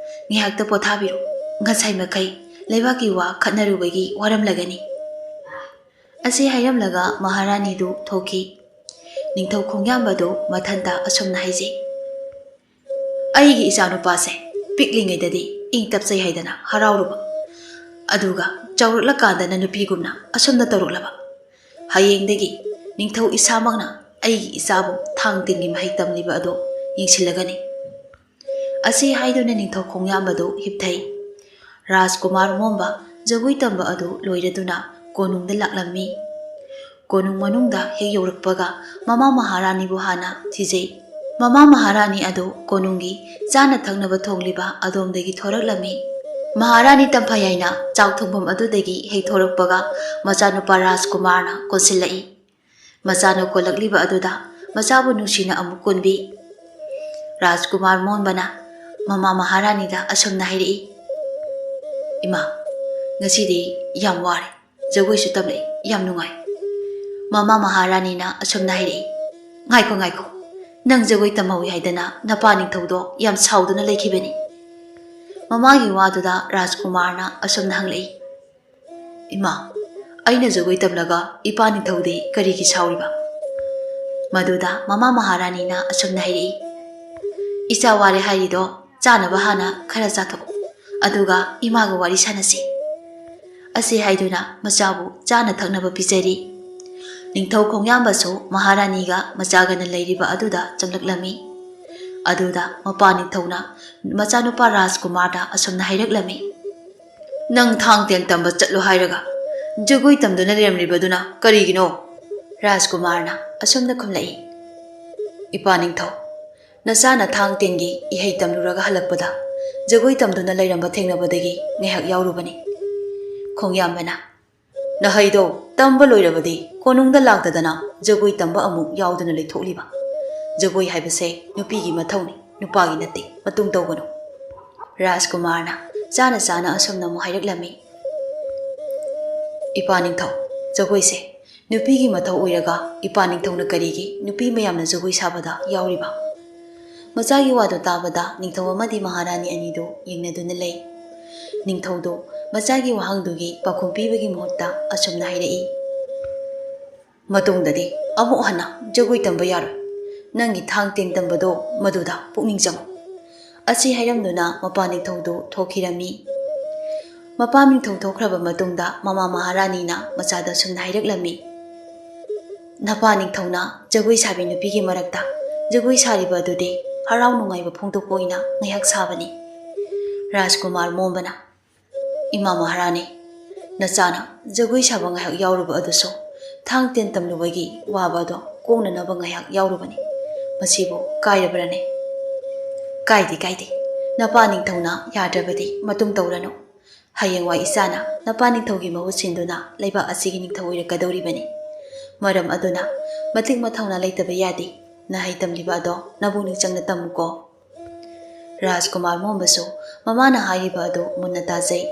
ꯉꯥꯏꯍꯥꯛꯇ ꯄꯣꯊꯥꯕꯤꯔꯣ, ꯉꯁꯥꯏ ꯃꯈꯩ ꯂꯩꯕꯥꯛꯀꯤ ꯋꯥ ꯈꯠꯅꯔꯨꯕꯒꯤ ꯋꯥꯔꯝꯂꯒꯅꯤ꯫" ꯑꯁꯤ ꯍꯥꯏꯔꯝꯂꯒ ꯃꯍꯥꯔꯥꯅꯤꯗꯨ ꯊꯣꯛꯈꯤ꯫ ꯅꯤꯡꯊꯧ ꯈꯣꯡꯌꯥꯝꯕꯗꯨ ꯃꯊꯟꯇ ꯑꯁꯨꯝꯅ ꯍꯥꯏꯖꯩ, "ꯑꯩꯒꯤ ꯏꯆꯥꯅꯨꯄꯥꯁꯦ ꯄꯤꯛꯂꯤꯉꯩꯗꯗꯤ ꯏꯪ ꯇꯞꯆꯩ ꯍꯥꯏꯗꯅ ꯍꯔꯥꯎꯔꯨꯕ, ꯑꯗꯨꯒ ꯆꯥꯎꯔꯛꯂꯀꯥꯟꯗꯅ ꯅꯨꯄꯤꯒꯨꯝꯅ ꯑꯁꯨꯝꯅ ꯇꯧꯔꯛꯂꯕ꯫ ꯍꯌꯦꯡꯗꯒꯤ ꯅꯤꯡꯊꯧ ꯏꯁꯥꯃꯛꯅ ꯑꯩꯒꯤ ꯏꯆꯥꯕꯨ ꯊꯥꯡ ꯇꯤꯟꯒꯤ ꯃꯍꯩ ꯇꯝꯂꯤꯕ ꯑꯗꯨ ꯌꯦꯡꯁꯤꯜꯂꯒꯅꯤ꯫" ꯑꯁꯤ ꯍꯥꯏꯗꯨꯅ ꯅꯤꯡꯊꯧ ꯈꯣꯡꯌꯥꯝꯕꯗꯨ ꯍꯤꯞꯊꯩ꯫ ꯔꯥꯖꯀꯨꯃꯥꯔ ꯃꯣꯝꯕ ꯖꯒꯣꯏ ꯇꯝꯕ ꯑꯗꯨ ꯂꯣꯏꯔꯗꯨꯅ ꯀꯣꯅꯨꯡꯗ ꯂꯥꯛꯂꯝꯃꯤ꯫ ꯀꯣꯅꯨꯡ ꯃꯅꯨꯡꯗ ꯍꯦꯛ ꯌꯧꯔꯛꯄꯒ ꯃꯃꯥ ꯃꯍꯥꯔꯥꯅꯤꯕꯨ ꯍꯥꯟꯅ ꯊꯤꯖꯩ꯫ ꯃꯃꯥ ꯃꯍꯥꯔꯥꯅꯤ ꯑꯗꯨ ꯀꯣꯅꯨꯡꯒꯤ ꯆꯥꯅ ꯊꯛꯅꯕ ꯊꯣꯡꯂꯤꯕ ꯑꯗꯣꯝꯗꯒꯤ ꯊꯣꯔꯛꯂꯝꯃꯤ꯫ ꯃꯍꯥꯔꯥꯅꯤ ꯇꯝꯐꯥꯌꯥꯏꯅ ꯆꯥꯛ ꯊꯣꯡꯐꯝ ꯑꯗꯨꯗꯒꯤ ꯍꯦꯛ ꯊꯣꯔꯛꯄꯒ ꯃꯆꯥꯅꯨꯄꯥ ꯔꯥꯖꯀꯨꯃꯥꯔꯅ ꯀꯣꯟꯁꯤꯜꯂꯛꯏ꯫ ꯃꯆꯥꯅ ꯀꯣꯜꯂꯛꯂꯤꯕ ꯑꯗꯨꯗ ꯃꯆꯥꯕꯨ ꯅꯨꯡꯁꯤꯅ ꯑꯃꯨꯛ ꯀꯣꯟꯕꯤ꯫ ꯔꯥꯖꯀꯨꯃꯥꯔ ꯃꯣꯟꯕꯅ ꯃꯃꯥ ꯃꯍꯥꯔꯥꯅꯤꯗ ꯑꯁꯨꯝꯅ ꯍꯥꯏꯔꯛꯏ, "ꯏꯃꯥ, ꯉꯁꯤꯗꯤ ꯌꯥꯝ ꯋꯥꯔꯦ, ꯖꯒꯣꯏꯁꯨ ꯇꯝꯂꯛꯏ, ꯌꯥꯝ ꯅꯨꯡꯉꯥꯏ꯫" ꯃꯃꯥ ꯃꯍꯥꯔꯥꯅꯤꯅ ꯑꯁꯨꯝꯅ ꯍꯥꯏꯔꯛꯏ, "ꯉꯥꯏꯈꯣ, ꯉꯥꯏꯈꯣ, ꯅꯪ ꯖꯒꯣꯏ ꯇꯝꯍꯧꯏ ꯍꯥꯏꯗꯅ ꯅꯄꯥ ꯅꯤꯡꯊꯧꯗꯣ ꯌꯥꯝ ꯁꯥꯎꯗꯨꯅ ꯂꯩꯈꯤꯕꯅꯤ꯫" ꯃꯃꯥꯒꯤ ꯋꯥꯗꯨꯗ ꯔꯥꯖꯀꯨꯃꯥꯔꯅ ꯑꯁꯨꯝꯅ ꯍꯪꯂꯛꯏ, "ꯏꯃꯥ, ꯑꯩꯅ ꯖꯒꯣꯏ ꯇꯝꯂꯒ ꯏꯄꯥ ꯅꯤꯡꯊꯧꯗꯤ ꯀꯔꯤꯒꯤ ꯁꯥꯎꯔꯤꯕ?" ꯃꯗꯨꯗ ꯃꯃꯥ ꯃꯍꯥꯔꯥꯅꯤꯅ ꯑꯁꯨꯝꯅ ꯍꯥꯏꯔꯛꯏ, "ꯏꯆꯥ ꯋꯥꯔꯦ ꯍꯥꯏꯔꯤꯗꯣ, ꯆꯥꯅꯕ ꯍꯥꯟꯅ ꯈꯔ ꯆꯥꯊꯣꯛꯎ, ꯑꯗꯨꯒ ꯏꯃꯥꯒ ꯋꯥꯔꯤ ꯁꯥꯟꯅꯁꯤ꯫" ꯑꯁꯤ ꯍꯥꯏꯗꯨꯅ ꯃꯆꯥꯕꯨ ꯆꯥꯅ ꯊꯛꯅꯕ ꯄꯤꯖꯔꯤ꯫ ꯅꯤꯡꯊꯧ ꯈꯣꯡꯌꯥꯝꯕꯁꯨ ꯃꯍꯥꯔꯥꯅꯤꯒ ꯃꯆꯥꯒꯅ ꯂꯩꯔꯤꯕ ꯑꯗꯨꯗ ꯆꯪꯂꯛꯂꯝꯃꯤ꯫ ꯑꯗꯨꯗ ꯃꯄꯥ ꯅꯤꯡꯊꯧꯅ ꯃꯆꯥꯅꯨꯄꯥ ꯔꯥꯖꯀꯨꯃꯥꯔꯗ ꯑꯁꯨꯝꯅ ꯍꯥꯏꯔꯛꯂꯝꯃꯤ, "ꯅꯪ ꯊꯥꯡ ꯇꯦꯟ ꯇꯝꯕ ꯆꯠꯂꯣ ꯍꯥꯏꯔꯒ ꯖꯒꯣꯏ ꯇꯝꯗꯨꯅ ꯂꯩꯔꯝꯂꯤꯕꯗꯨꯅ ꯀꯔꯤꯒꯤꯅꯣ?" ꯔꯥꯖꯀꯨꯃꯥꯔꯅ ꯑꯁꯨꯝꯅ ꯈꯨꯝꯂꯛꯏ, "ꯏꯄꯥ ꯅꯤꯡꯊꯧ, ꯅꯆꯥꯅ ꯊꯥꯡ ꯇꯦꯟꯒꯤ ꯏꯍꯩ ꯇꯝꯂꯨꯔꯒ ꯍꯜꯂꯛꯄꯗ ꯖꯒꯣꯏ ꯇꯝꯗꯨꯅ ꯂꯩꯔꯝꯕ ꯊꯦꯡꯅꯕꯗꯒꯤ ꯉꯥꯏꯍꯥꯛ ꯌꯥꯎꯔꯨꯕꯅꯤ꯫" ꯈꯣꯡꯌꯥꯝꯕꯅ, "ꯅꯍꯩꯗꯣ ꯇꯝꯕ ꯂꯣꯏꯔꯕꯗꯤ ꯀꯣꯅꯨꯡꯗ ꯂꯥꯛꯇꯗꯅ ꯖꯒꯣꯏ ꯇꯝꯕ ꯑꯃꯨꯛ ꯌꯥꯎꯗꯅ ꯂꯩꯊꯣꯛꯂꯤꯕ? ꯖꯒꯣꯏ ꯍꯥꯏꯕꯁꯦ ꯅꯨꯄꯤꯒꯤ ꯃꯊꯧꯅꯤ, ꯅꯨꯄꯥꯒꯤ ꯅꯠꯇꯦ, ꯃꯇꯨꯡ ꯇꯧꯒꯅꯨ꯫" ꯔꯥꯖꯀꯨꯃꯥꯔꯅ ꯆꯥꯅ ꯆꯥꯅ ꯑꯁꯨꯝꯅ ꯑꯃꯨꯛ ꯍꯥꯏꯔꯛꯂꯝꯃꯤ, "ꯏꯄꯥ ꯅꯤꯡꯊꯧ, ꯖꯒꯣꯏꯁꯦ ꯅꯨꯄꯤꯒꯤ ꯃꯊꯧ ꯑꯣꯏꯔꯒ ꯏꯄꯥ ꯅꯤꯡꯊꯧꯅ ꯀꯔꯤꯒꯤ ꯅꯨꯄꯤ ꯃꯌꯥꯝꯅ ꯖꯒꯣꯏ ꯁꯥꯕꯗ ꯌꯥꯎꯔꯤꯕ?" ꯃꯆꯥꯒꯤ ꯋꯥꯗꯨ ꯇꯥꯕꯗ ꯅꯤꯡꯊꯧ ꯑꯃꯗꯤ ꯃꯍꯥꯔꯥꯅꯤ ꯑꯅꯤꯗꯨ ꯌꯦꯡꯅꯗꯨꯅ ꯂꯩ꯫ ꯅꯤꯡꯊꯧꯗꯨ ꯃꯆꯥꯒꯤ ꯋꯥꯍꯪꯗꯨꯒꯤ ꯄꯥꯎꯈꯨꯝ ꯄꯤꯕꯒꯤ ꯃꯍꯨꯠꯇ ꯑꯁꯨꯝꯅ ꯍꯥꯏꯔꯛꯏ, "ꯃꯇꯨꯡꯗꯗꯤ ꯑꯃꯨꯛ ꯍꯟꯅ ꯖꯒꯣꯏ ꯇꯝꯕ ꯌꯥꯔꯣꯏ꯫ ꯅꯪꯒꯤ ꯊꯥꯡ ꯇꯦꯟ ꯇꯝꯕꯗꯣ ꯃꯗꯨꯗ ꯄꯨꯛꯅꯤꯡ ꯆꯪꯉꯨ꯫" ꯑꯁꯤ ꯍꯥꯏꯔꯝꯗꯨꯅ ꯃꯄꯥ ꯅꯤꯡꯊꯧꯗꯨ ꯊꯣꯛꯈꯤꯔꯝꯃꯤ꯫ ꯃꯄꯥ ꯅꯤꯡꯊꯧ ꯊꯣꯛꯈ꯭ꯔꯕ ꯃꯇꯨꯡꯗ ꯃꯃꯥ ꯃꯍꯥꯔꯥꯅꯤꯅ ꯃꯆꯥꯗ ꯑꯁꯨꯝꯅ ꯍꯥꯏꯔꯛꯂꯝꯃꯤ, "ꯅꯄꯥ ꯅꯤꯡꯊꯧꯅ ꯖꯒꯣꯏ ꯁꯥꯕꯤ ꯅꯨꯄꯤꯒꯤ ꯃꯔꯛꯇ ꯖꯒꯣꯏ ꯁꯥꯔꯤꯕ ꯑꯗꯨꯗꯤ ꯍꯔꯥꯎ ꯅꯨꯡꯉꯥꯏꯕ ꯐꯣꯡꯗꯣꯛꯄ ꯑꯣꯏꯅ ꯉꯥꯏꯍꯥꯛ ꯁꯥꯕꯅꯤ꯫" ꯔꯥꯖꯀꯨꯃꯥꯔ ꯃꯣꯝꯕꯅ, "ꯏꯃꯥ ꯃꯍꯥꯔꯥꯅꯤ, ꯅꯆꯥꯅ ꯖꯒꯣꯏ ꯁꯥꯕ ꯉꯥꯏꯍꯥꯛ ꯌꯥꯎꯔꯨꯕ ꯑꯗꯨꯁꯨ ꯊꯥꯡ ꯇꯦꯟ ꯇꯝꯂꯨꯕꯒꯤ ꯋꯥꯕ ꯑꯗꯣ ꯀꯣꯛꯅꯅꯕ ꯉꯥꯏꯍꯥꯛ ꯌꯥꯎꯔꯨꯕꯅꯤ꯫ ꯃꯁꯤꯕꯨ ꯀꯥꯏꯔꯕ꯭ꯔꯅꯦ?" "ꯀꯥꯏꯗꯦ, ꯀꯥꯏꯗꯦ꯫ ꯅꯄꯥ ꯅꯤꯡꯊꯧꯅ ꯌꯥꯗ꯭ꯔꯕꯗꯤ ꯃꯇꯨꯡ ꯇꯧꯔꯅꯨ꯫ ꯍꯌꯦꯡꯋꯥꯏ ꯏꯆꯥꯅ ꯅꯄꯥ ꯅꯤꯡꯊꯧꯒꯤ ꯃꯍꯨꯠ ꯁꯤꯟꯗꯨꯅ ꯂꯩꯕꯥꯛ ꯑꯁꯤꯒꯤ ꯅꯤꯡꯊꯧ ꯑꯣꯏꯔꯛꯀꯗꯧꯔꯤꯕꯅꯤ꯫ ꯃꯔꯝ ꯑꯗꯨꯅ ꯃꯇꯤꯛ ꯃꯊꯧꯅꯥ ꯂꯩꯇꯕ ꯌꯥꯗꯦ꯫ ꯅꯍꯩ ꯇꯝꯂꯤꯕ ꯑꯗꯣ ꯅꯕꯨꯛꯅꯤꯡ ꯆꯪꯅ ꯇꯝꯃꯨꯀꯣ꯫ ꯔꯥꯖꯀꯨꯃꯥꯔ ꯃꯣꯝꯕꯁꯨ ꯃꯃꯥꯅ ꯍꯥꯏꯔꯤꯕ ꯑꯗꯨ ꯃꯨꯟꯅ ꯇꯥꯖꯩ꯫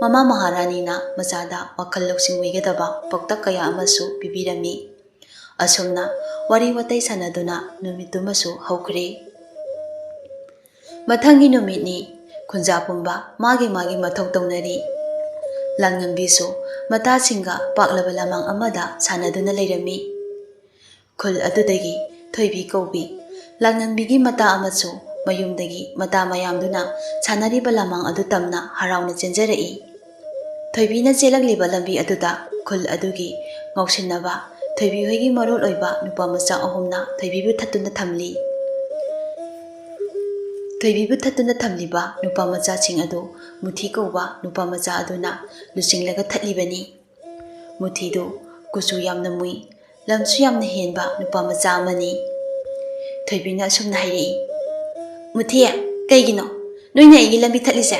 ꯃꯃꯥ ꯃꯍꯥꯔꯥꯅꯤꯅ ꯃꯆꯥꯗ ꯋꯥꯈꯜ ꯂꯧꯁꯤꯡ ꯑꯣꯏꯒꯗꯕ ꯄꯥꯎꯇꯥꯛ ꯀꯌꯥ ꯑꯃꯁꯨ ꯄꯤꯕꯤꯔꯝꯃꯤ꯫ ꯑꯁꯨꯝꯅ ꯋꯥꯔꯤ ꯋꯥꯇꯥꯏ ꯁꯥꯟꯅꯗꯨꯅ ꯅꯨꯃꯤꯠꯇꯨꯃꯁꯨ ꯍꯧꯈ꯭ꯔꯦ꯫ ꯃꯊꯪꯒꯤ ꯅꯨꯃꯤꯠꯅꯤ꯫ ꯈꯨꯟꯖꯥ ꯄꯨꯝꯕ ꯃꯥꯒꯤ ꯃꯥꯒꯤ ꯃꯊꯧ ꯇꯧꯅꯔꯤ꯫ ꯂꯥꯡꯉꯝꯕꯤꯁꯨ ꯃꯇꯥꯁꯤꯡꯒ ꯄꯥꯛꯂꯕ ꯂꯃꯥꯡ ꯑꯃꯗ ꯁꯥꯟꯅꯗꯨꯅ ꯂꯩꯔꯝꯃꯤ꯫ ꯈꯨꯜ ꯑꯗꯨꯗꯒꯤ ꯊꯣꯏꯕꯤ ꯀꯧꯕꯤ ꯂꯥꯡꯉꯝꯕꯤꯒꯤ ꯃꯇꯥ ꯑꯃꯁꯨ ꯃꯌꯨꯝꯗꯒꯤ ꯃꯇꯥ ꯃꯌꯥꯝꯗꯨꯅ ꯁꯥꯟꯅꯔꯤꯕ ꯂꯃꯥꯡ ꯑꯗꯨ ꯇꯝꯅ ꯍꯔꯥꯎꯅ ꯆꯦꯟꯖꯔꯛꯏ꯫ ꯊꯣꯏꯕꯤꯅ ꯆꯦꯜꯂꯛꯂꯤꯕ ꯂꯝꯕꯤ ꯑꯗꯨꯗ ꯈꯨꯜ ꯑꯗꯨꯒꯤ ꯉꯥꯎꯁꯤꯟꯅꯕ ꯊꯣꯏꯕꯤ ꯍꯣꯏꯒꯤ ꯃꯔꯣꯜ ꯑꯣꯏꯕ ꯅꯨꯄꯥ ꯃꯆꯥ ꯑꯍꯨꯝꯅ ꯊꯣꯏꯕꯤꯕꯨ ꯊꯠꯇꯨꯅ ꯊꯝꯂꯤ꯫ ꯊꯣꯏꯕꯤꯕꯨ ꯊꯠꯇꯨꯅ ꯊꯝꯂꯤꯕ ꯅꯨꯄꯥ ꯃꯆꯥꯁꯤꯡ ꯑꯗꯨ ꯃꯨꯊꯤ ꯀꯧꯕ ꯅꯨꯄꯥ ꯃꯆꯥ ꯑꯗꯨꯅ ꯂꯨꯆꯤꯡꯂꯒ ꯊꯠꯂꯤꯕꯅꯤ꯫ ꯃꯨꯊꯤꯗꯨ ꯀꯨꯆꯨ ꯌꯥꯝꯅ ꯃꯨꯏ, ꯂꯝꯁꯨ ꯌꯥꯝꯅ ꯍꯦꯟꯕ ꯅꯨꯄꯥ ꯃꯆꯥ ꯑꯃꯅꯤ꯫ ꯊꯣꯏꯕꯤꯅ ꯑꯁꯨꯝꯅ ꯍꯥꯏꯔꯛꯏ, "ꯃꯨꯊꯤ, ꯀꯩꯒꯤꯅꯣ ꯅꯣꯏꯅ ꯑꯩꯒꯤ ꯂꯝꯕꯤ ꯊꯠꯂꯤꯁꯦ?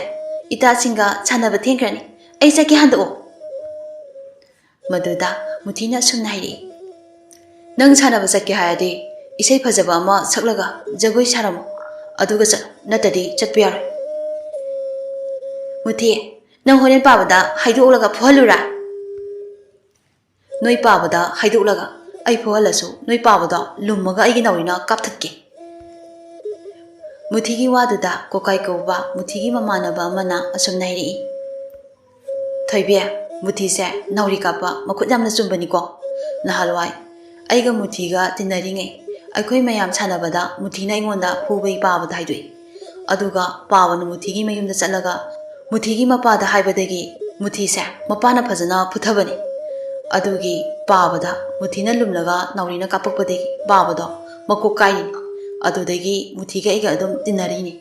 ꯏꯇꯥꯁꯤꯡꯒ ꯁꯥꯟꯅꯕ ꯊꯦꯡꯈ꯭ꯔꯅꯤ꯫ ꯑꯩ ꯆꯠꯀꯦ, ꯍꯟꯗꯣꯛꯑꯣ꯫" ꯃꯗꯨꯗ ꯃꯨꯊꯤꯅ ꯑꯁꯨꯝꯅ ꯍꯥꯏꯔꯛꯏ, "ꯅꯪ ꯁꯥꯟꯅꯕ ꯆꯠꯀꯦ ꯍꯥꯏꯔꯗꯤ ꯏꯁꯩ ꯐꯖꯕ ꯑꯃ ꯁꯛꯂꯒ ꯖꯒꯣꯏ ꯁꯥꯔꯝꯃꯣ, ꯑꯗꯨꯒ ꯆꯠꯂꯣ, ꯅꯠꯇ꯭ꯔꯗꯤ ꯆꯠꯄ ꯌꯥꯔꯣꯏ꯫" "ꯃꯨꯊꯤ, ꯅꯪ ꯍꯣꯔꯦꯟ ꯄꯥꯕꯗ ꯍꯥꯏꯗꯣꯛꯂꯒ ꯐꯨꯍꯜꯂꯨꯔꯥ?" "ꯅꯣꯏ ꯄꯥꯕꯗ ꯍꯥꯏꯗꯣꯛꯂꯒ ꯑꯩ ꯐꯨꯍꯜꯂꯁꯨ ꯅꯣꯏ ꯄꯥꯕꯗꯣ ꯂꯨꯝꯃꯒ ꯑꯩꯒꯤ ꯅꯥꯎꯔꯤꯅ ꯀꯥꯞꯊꯠꯀꯦ꯫" ꯃꯨꯊꯤꯒꯤ ꯋꯥꯗꯨꯗ ꯀꯣꯀꯥꯏ ꯀꯧꯕ ꯃꯨꯊꯤꯒꯤ ꯃꯃꯥꯟꯅꯕ ꯑꯃꯅ ꯑꯁꯨꯝꯅ ꯍꯥꯏꯔꯛꯏ, "ꯊꯣꯏꯕꯤ, ꯃꯨꯊꯤꯁꯦ ꯅꯥꯎꯔꯤ ꯀꯥꯞꯄ ꯃꯈꯨꯠ ꯌꯥꯝꯅ ꯆꯨꯝꯕꯅꯤꯀꯣ꯫ ꯅꯍꯥꯟꯋꯥꯏ ꯑꯩꯒ ꯃꯨꯊꯤꯒ ꯇꯤꯟꯅꯔꯤꯉꯩ ꯑꯩꯈꯣꯏ ꯃꯌꯥꯝ ꯁꯥꯟꯅꯕꯗ ꯃꯨꯊꯤꯅ ꯑꯩꯉꯣꯟꯗ ꯐꯨꯕꯒꯤ ꯄꯥꯕꯗ ꯍꯥꯏꯗꯣꯛꯏ꯫ ꯑꯗꯨꯒ ꯄꯥꯕꯅ ꯃꯨꯊꯤꯒꯤ ꯃꯌꯨꯝꯗ ꯆꯠꯂꯒ ꯃꯨꯊꯤꯒꯤ ꯃꯄꯥꯗ ꯍꯥꯏꯕꯗꯒꯤ ꯃꯨꯊꯤꯁꯦ ꯃꯄꯥꯅ ꯐꯖꯅ ꯐꯨꯊꯕꯅꯤ꯫ ꯑꯗꯨꯒꯤ ꯄꯥꯕꯗ ꯃꯨꯊꯤꯅ ꯂꯨꯝꯂꯒ ꯅꯥꯎꯔꯤꯅ ꯀꯥꯞꯄꯛꯄꯗꯒꯤ ꯄꯥꯕꯗꯣ ꯃꯀꯣꯛ ꯀꯥꯏꯔꯤꯅꯤ꯫ ꯑꯗꯨꯗꯒꯤ ꯃꯨꯊꯤꯒ ꯑꯩꯒ ꯑꯗꯨꯝ ꯇꯤꯟꯅꯔꯤꯅꯤ꯫"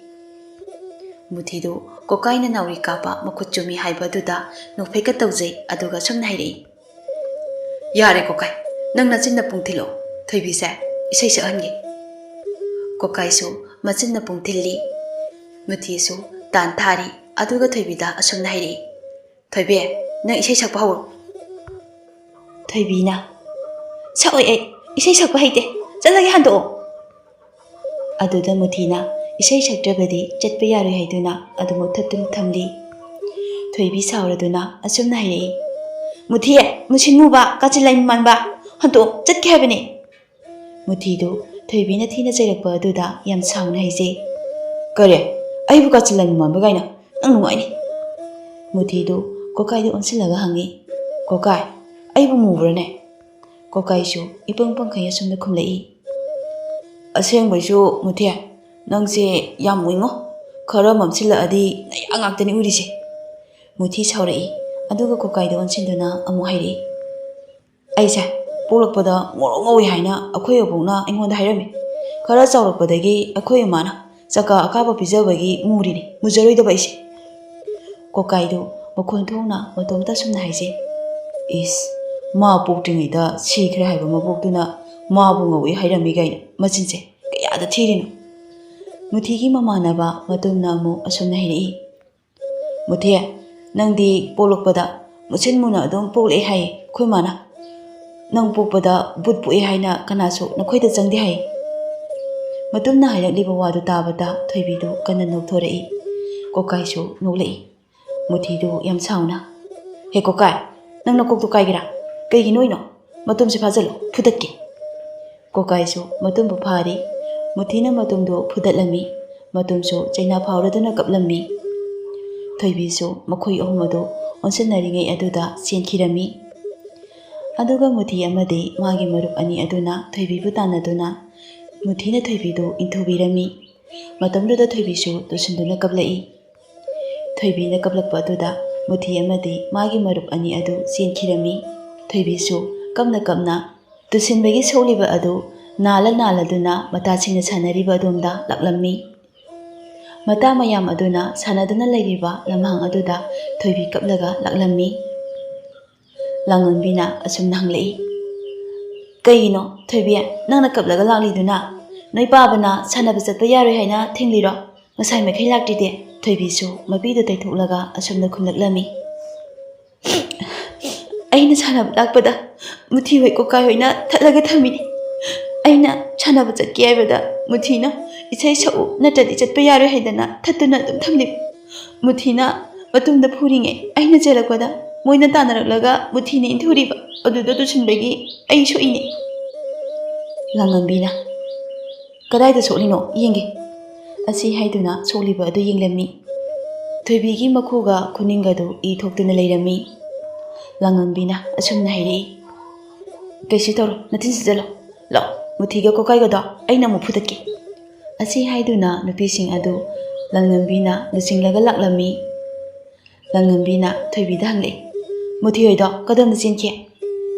ꯃꯨꯊꯤꯗꯨ ꯀꯣꯀꯥꯏꯅ ꯅꯥꯎꯔꯤ ꯀꯥꯞꯄ ꯃꯈꯨꯠ ꯆꯨꯝꯃꯤ ꯍꯥꯏꯕꯗꯨꯗ ꯅꯣꯛꯐꯦꯠꯀ ꯇꯧꯖꯩ, ꯑꯗꯨꯒ ꯁꯨꯝꯅ ꯍꯥꯏꯔꯛꯏ, "ꯌꯥꯔꯦ ꯀꯣꯀꯥꯏ, ꯅꯪ ꯅꯆꯤꯟ ꯅꯄꯨꯡ ꯊꯤꯜꯂꯣ, ꯊꯣꯏꯕꯤꯁꯦ ꯏꯁꯩ ꯁꯛꯍꯟꯒꯦ꯫" ꯀꯣꯀꯥꯏꯁꯨ ꯃꯆꯤꯟ ꯅꯄꯨꯡ ꯊꯤꯜꯂꯤ꯫ ꯃꯨꯊꯤꯁꯨ ꯇꯥꯟ ꯊꯥꯔꯤ, ꯑꯗꯨꯒ ꯊꯣꯏꯕꯤꯗ ꯑꯁꯨꯝꯅ ꯍꯥꯏꯔꯛꯏ, "ꯊꯣꯏꯕꯤ, ꯅꯪ ꯏꯁꯩ ꯁꯛꯄ ꯍꯧꯔꯣ꯫" ꯊꯣꯏꯕꯤꯅ, "ꯁꯛꯑꯣꯏ ꯑꯩ, ꯏꯁꯩ ꯁꯛꯄ ꯍꯩꯇꯦ, ꯆꯠꯂꯒꯦ, ꯍꯟꯗꯣꯛꯑꯣ"꯫ ꯑꯗꯨꯗ ꯃꯨꯊꯤꯅ ꯏꯁꯩ ꯁꯛꯇ꯭ꯔꯕꯗꯤ ꯆꯠꯄ ꯌꯥꯔꯣꯏ ꯍꯥꯏꯗꯨꯅ ꯑꯗꯨꯝ ꯃꯨꯛꯊꯠꯇꯨꯅ ꯊꯝꯂꯤ꯫ ꯊꯣꯏꯕꯤ ꯁꯥꯎꯔꯗꯨꯅ ꯑꯁꯨꯝꯅ ꯍꯥꯏꯔꯛꯏ, "ꯃꯨꯊꯤ, ꯃꯨꯁꯤꯟ ꯃꯨꯕ, ꯀꯥꯆꯤꯟ ꯂꯩ ꯃꯥꯟꯕ, ꯍꯟꯗꯣꯛꯑꯣ, ꯆꯠꯀꯦ ꯍꯥꯏꯕꯅꯤ"꯫ ꯃꯨꯊꯤꯗꯨ ꯊꯣꯏꯕꯤꯅ ꯊꯤꯅ ꯆꯩꯔꯛꯄ ꯑꯗꯨꯗ ꯌꯥꯝ ꯁꯥꯎꯅ ꯍꯥꯏꯖꯩ, "ꯀꯔꯤ? ꯑꯩꯕꯨ ꯀꯥꯆꯤꯟ ꯂꯩ ꯃꯥꯟꯕ ꯀꯥꯏꯅ? ꯅꯪ ꯅꯨꯡꯉꯥꯏꯅꯤ"꯫ ꯃꯨꯊꯤꯗꯨ ꯀꯣꯀꯥꯏꯗ ꯑꯣꯟꯁꯤꯜꯂꯒ ꯍꯪꯉꯤ, "ꯀꯣꯀꯥꯏ, ꯑꯩꯕꯨ ꯃꯨꯕ꯭ꯔꯅꯦ?" ꯀꯣꯀꯥꯏꯁꯨ ꯏꯄꯪ ꯄꯪꯈꯩ ꯑꯁꯨꯝꯅ ꯈꯨꯝꯂꯛꯏ, "ꯑꯁꯦꯡꯕꯩꯁꯨ ꯃꯨꯊꯤ, ꯅꯪꯁꯦ ꯌꯥꯝ ꯃꯨꯏꯉꯣ꯫ ꯈꯔ ꯃꯝꯁꯤꯜꯂꯛꯑꯗꯤ ꯅꯌꯥ ꯉꯥꯛꯇꯅꯤ ꯎꯔꯤꯁꯦ"꯫ ꯃꯨꯊꯤ ꯁꯥꯎꯔꯛꯏ, ꯑꯗꯨꯒ ꯀꯣꯀꯥꯏꯗ ꯑꯣꯟꯁꯤꯟꯗꯨꯅ ꯑꯃꯨꯛ ꯍꯥꯏꯔꯛꯏ, "ꯑꯩꯁꯦ ꯄꯣꯛꯂꯛꯄꯗ ꯉꯧꯔꯣꯛ ꯉꯧꯏ ꯍꯥꯏꯅ ꯑꯩꯈꯣꯏ ꯑꯕꯣꯛꯅ ꯑꯩꯉꯣꯟꯗ ꯍꯥꯏꯔꯝꯃꯤ꯫ ꯈꯔ ꯆꯥꯎꯔꯛꯄꯗꯒꯤ ꯑꯩꯈꯣꯏ ꯏꯃꯥꯅ ꯆꯀꯥ ꯑꯀꯥꯕ ꯄꯤꯖꯕꯒꯤ ꯃꯨꯔꯤꯅꯤ, ꯃꯨꯖꯔꯣꯏꯗꯕ ꯑꯩꯁꯦ"꯫ ꯀꯣꯀꯥꯏꯗꯨ ꯃꯈꯣꯟ ꯊꯣꯛꯅ ꯃꯇꯣꯝꯇ ꯑꯁꯨꯝꯅ ꯍꯥꯏꯖꯩ, "ꯏꯁ, ꯃꯥ ꯄꯣꯛꯇ꯭ꯔꯤꯉꯩꯗ ꯁꯤꯈ꯭ꯔꯦ ꯍꯥꯏꯕ ꯃꯕꯣꯛꯇꯨꯅ ꯃꯥꯕꯨ ꯉꯧꯏ ꯍꯥꯏꯔꯝꯃꯤ ꯀꯥꯏꯅ ꯃꯆꯤꯟꯁꯦ ꯀꯌꯥꯗ ꯊꯤꯔꯤꯅꯣ"꯫ ꯃꯨꯊꯤꯒꯤ ꯃꯃꯥꯟꯅꯕ ꯃꯇꯨꯝꯅ ꯑꯃꯨꯛ ꯑꯁꯨꯝꯅ ꯍꯥꯏꯔꯛꯏ, "ꯃꯨꯊꯤ, ꯅꯪꯗꯤ ꯄꯣꯛꯂꯛꯄꯗ ꯃꯨꯁꯤꯟ ꯃꯨꯅ ꯑꯗꯨꯝ ꯄꯣꯛꯂꯛꯑꯦ ꯍꯥꯏꯌꯦ ꯑꯩꯈꯣꯏ ꯃꯥꯅ꯫ ꯅꯪ ꯄꯣꯛꯄꯗ ꯚꯨꯠ ꯄꯣꯛꯑꯦ ꯍꯥꯏꯅ ꯀꯅꯥꯁꯨ ꯅꯈꯣꯏꯗ ꯆꯪꯗꯦ ꯍꯥꯏꯌꯦ"꯫ ꯃꯇꯨꯝꯅ ꯍꯥꯏꯔꯛꯂꯤꯕ ꯋꯥꯗꯨ ꯇꯥꯕꯗ ꯊꯣꯏꯕꯤꯗꯨ ꯀꯟꯅ ꯅꯣꯛꯊꯣꯔꯛꯏ꯫ ꯀꯣꯀꯥꯏꯁꯨ ꯅꯣꯛꯂꯛꯏ꯫ ꯃꯨꯊꯤꯗꯨ ꯌꯥꯝ ꯁꯥꯎꯅ, "ꯍꯦ ꯀꯣꯀꯥꯏ, ꯅꯪ ꯅꯀꯣꯛꯇꯨ ꯀꯥꯏꯒꯦꯔꯥ? ꯀꯩꯒꯤꯅꯣ ꯏꯅꯣ? ꯃꯇꯨꯝꯁꯦ ꯐꯥꯖꯤꯜꯂꯣ, ꯐꯨꯗꯠꯀꯦ"꯫ ꯀꯣꯀꯥꯏꯁꯨ ꯃꯇꯨꯝꯕꯨ ꯐꯥꯔꯤ꯫ ꯃꯨꯊꯤꯅ ꯃꯇꯨꯝꯗꯨ ꯐꯨꯗꯠꯂꯝꯃꯤ꯫ ꯃꯇꯨꯝꯁꯨ ꯆꯩꯅꯥ ꯐꯥꯎꯔꯗꯨꯅ ꯀꯞꯂꯝꯃꯤ꯫ ꯊꯣꯏꯕꯤꯁꯨ ꯃꯈꯣꯏ ꯑꯍꯨꯝ ꯑꯗꯨ ꯑꯣꯟꯁꯤꯟꯅꯔꯤꯉꯩ ꯑꯗꯨꯗ ꯆꯦꯟꯈꯤꯔꯝꯃꯤ꯫ ꯑꯗꯨꯒ ꯃꯨꯊꯤ ꯑꯃꯗꯤ ꯃꯥꯒꯤ ꯃꯔꯨꯞ ꯑꯅꯤ ꯑꯗꯨꯅ ꯊꯣꯏꯕꯤꯕꯨ ꯇꯥꯟꯅꯗꯨꯅ ꯃꯨꯊꯤꯅ ꯊꯣꯏꯕꯤꯗꯨ ꯏꯟꯊꯨꯕꯤꯔꯝꯃꯤ꯫ ꯃꯇꯝꯗꯨꯗ ꯊꯣꯏꯕꯤꯁꯨ ꯇꯨꯁꯤꯟꯗꯨꯅ ꯀꯞꯂꯛꯏ꯫ ꯊꯣꯏꯕꯤꯅ ꯀꯞꯂꯛꯄ ꯑꯗꯨꯗ ꯃꯨꯊꯤ ꯑꯃꯗꯤ ꯃꯥꯒꯤ ꯃꯔꯨꯞ ꯑꯅꯤ ꯑꯗꯨ ꯆꯦꯟꯈꯤꯔꯝꯃꯤ꯫ ꯊꯣꯏꯕꯤꯁꯨ ꯀꯞꯅ ꯀꯞꯅ ꯇꯨꯁꯤꯟꯕꯒꯤ ꯁꯣꯛꯂꯤꯕ ꯑꯗꯨ ꯅꯥꯜꯂ ꯅꯥꯜꯂꯗꯨꯅ ꯃꯇꯥꯁꯤꯡꯅ ꯁꯥꯟꯅꯔꯤꯕ ꯑꯗꯣꯝꯗ ꯂꯥꯛꯂꯝꯃꯤ꯫ ꯃꯇꯥ ꯃꯌꯥꯝ ꯑꯗꯨꯅ ꯁꯥꯟꯅꯗꯨꯅ ꯂꯩꯔꯤꯕ ꯂꯝꯍꯥꯡ ꯑꯗꯨꯗ ꯊꯣꯏꯕꯤ ꯀꯞꯂꯒ ꯂꯥꯛꯂꯝꯃꯤ꯫ ꯂꯥꯡꯂꯝꯕꯤꯅ ꯑꯁꯨꯝꯅ ꯍꯪꯂꯛꯏ, "ꯀꯩꯒꯤꯅꯣ ꯊꯣꯏꯕꯤ, ꯅꯪꯅ ꯀꯞꯂꯒ ꯂꯥꯛꯂꯤꯗꯨꯅ? ꯅꯣꯏ ꯄꯥꯕꯅ ꯁꯥꯟꯅꯕ ꯆꯠꯄ ꯌꯥꯔꯣꯏ ꯍꯥꯏꯅ ꯊꯤꯡꯂꯤꯔꯣ? ꯉꯁꯥꯏ ꯃꯈꯩ ꯂꯥꯛꯇ꯭ꯔꯤꯗꯤ?" ꯊꯣꯏꯕꯤꯁꯨ ꯃꯄꯤꯗꯨ ꯇꯩꯊꯣꯛꯂꯒ ꯑꯁꯨꯝꯅ ꯈꯨꯝꯂꯛꯂꯝꯃꯤ, "ꯑꯩꯅ ꯁꯥꯟꯅꯕ ꯂꯥꯛꯄꯗ ꯃꯨꯊꯤ ꯍꯣꯏ ꯀꯣꯀꯥꯏ ꯍꯣꯏꯅ ꯊꯠꯂꯒ ꯊꯝꯃꯤꯅꯤ꯫ ꯑꯩꯅ ꯁꯥꯟꯅꯕ ꯆꯠꯀꯦ ꯍꯥꯏꯕꯗ ꯃꯨꯊꯤꯅ ꯏꯁꯩ ꯁꯛꯎ ꯅꯠꯇ꯭ꯔꯗꯤ ꯆꯠꯄ ꯌꯥꯔꯣꯏ ꯍꯥꯏꯗꯅ ꯊꯠꯇꯨꯅ ꯑꯗꯨꯝ ꯊꯝꯂꯤ꯫ ꯃꯨꯊꯤꯅ ꯃꯇꯨꯡꯗ ꯐꯨꯔꯤꯉꯩ ꯑꯩꯅ ꯆꯦꯜꯂꯛꯄꯗ ꯃꯣꯏꯅ ꯇꯥꯟꯅꯔꯛꯂꯒ ꯃꯨꯊꯤꯅ ꯏꯟꯊꯨꯔꯤꯕ ꯑꯗꯨꯗ ꯇꯨꯁꯤꯟꯕꯒꯤ ꯑꯩ ꯁꯣꯛꯏꯅꯦ꯫ ꯂꯥꯡꯉꯝꯕꯤꯅ, "ꯀꯗꯥꯏꯗ ꯁꯣꯛꯂꯤꯅꯣ ꯌꯦꯡꯒꯦ?" ꯑꯁꯤ ꯍꯥꯏꯗꯨꯅ ꯁꯣꯛꯂꯤꯕ ꯑꯗꯨ ꯌꯦꯡꯂꯝꯃꯤ꯫ ꯊꯣꯏꯕꯤꯒꯤ ꯃꯈꯨꯒ ꯈꯨꯅꯤꯡꯒ ꯑꯗꯨ ꯏ ꯊꯣꯛꯇꯨꯅ ꯂꯩꯔꯝꯃꯤ꯫ ꯂꯥꯡꯉꯝꯕꯤꯅ ꯑꯁꯨꯝꯅ ꯍꯥꯏꯔꯛꯏ, "ꯀꯩꯁꯨ ꯇꯧꯔꯣ, ꯅꯊꯤꯟ ꯁꯤꯠꯆꯜꯂꯣ꯫ ꯂꯥꯛꯑꯣ, ꯃꯨꯊꯤꯒ ꯀꯣꯀꯥꯏꯒꯗꯣ ꯑꯩꯅ ꯑꯃꯨꯛ ꯐꯨꯗꯠꯀꯦ"꯫ ꯑꯁꯤ ꯍꯥꯏꯗꯨꯅ ꯅꯨꯄꯤꯁꯤꯡ ꯑꯗꯨ ꯂꯥꯡꯉꯝꯕꯤꯅ ꯂꯨꯆꯤꯡꯂꯒ ꯂꯥꯛꯂꯝꯃꯤ꯫ ꯂꯥꯡꯉꯝꯕꯤꯅ ꯊꯣꯏꯕꯤꯗ ꯍꯪꯂꯛꯏ, "ꯃꯨꯊꯤ ꯍꯣꯏꯗꯣ ꯀꯗꯣꯝꯗ ꯆꯦꯟꯈꯤ?"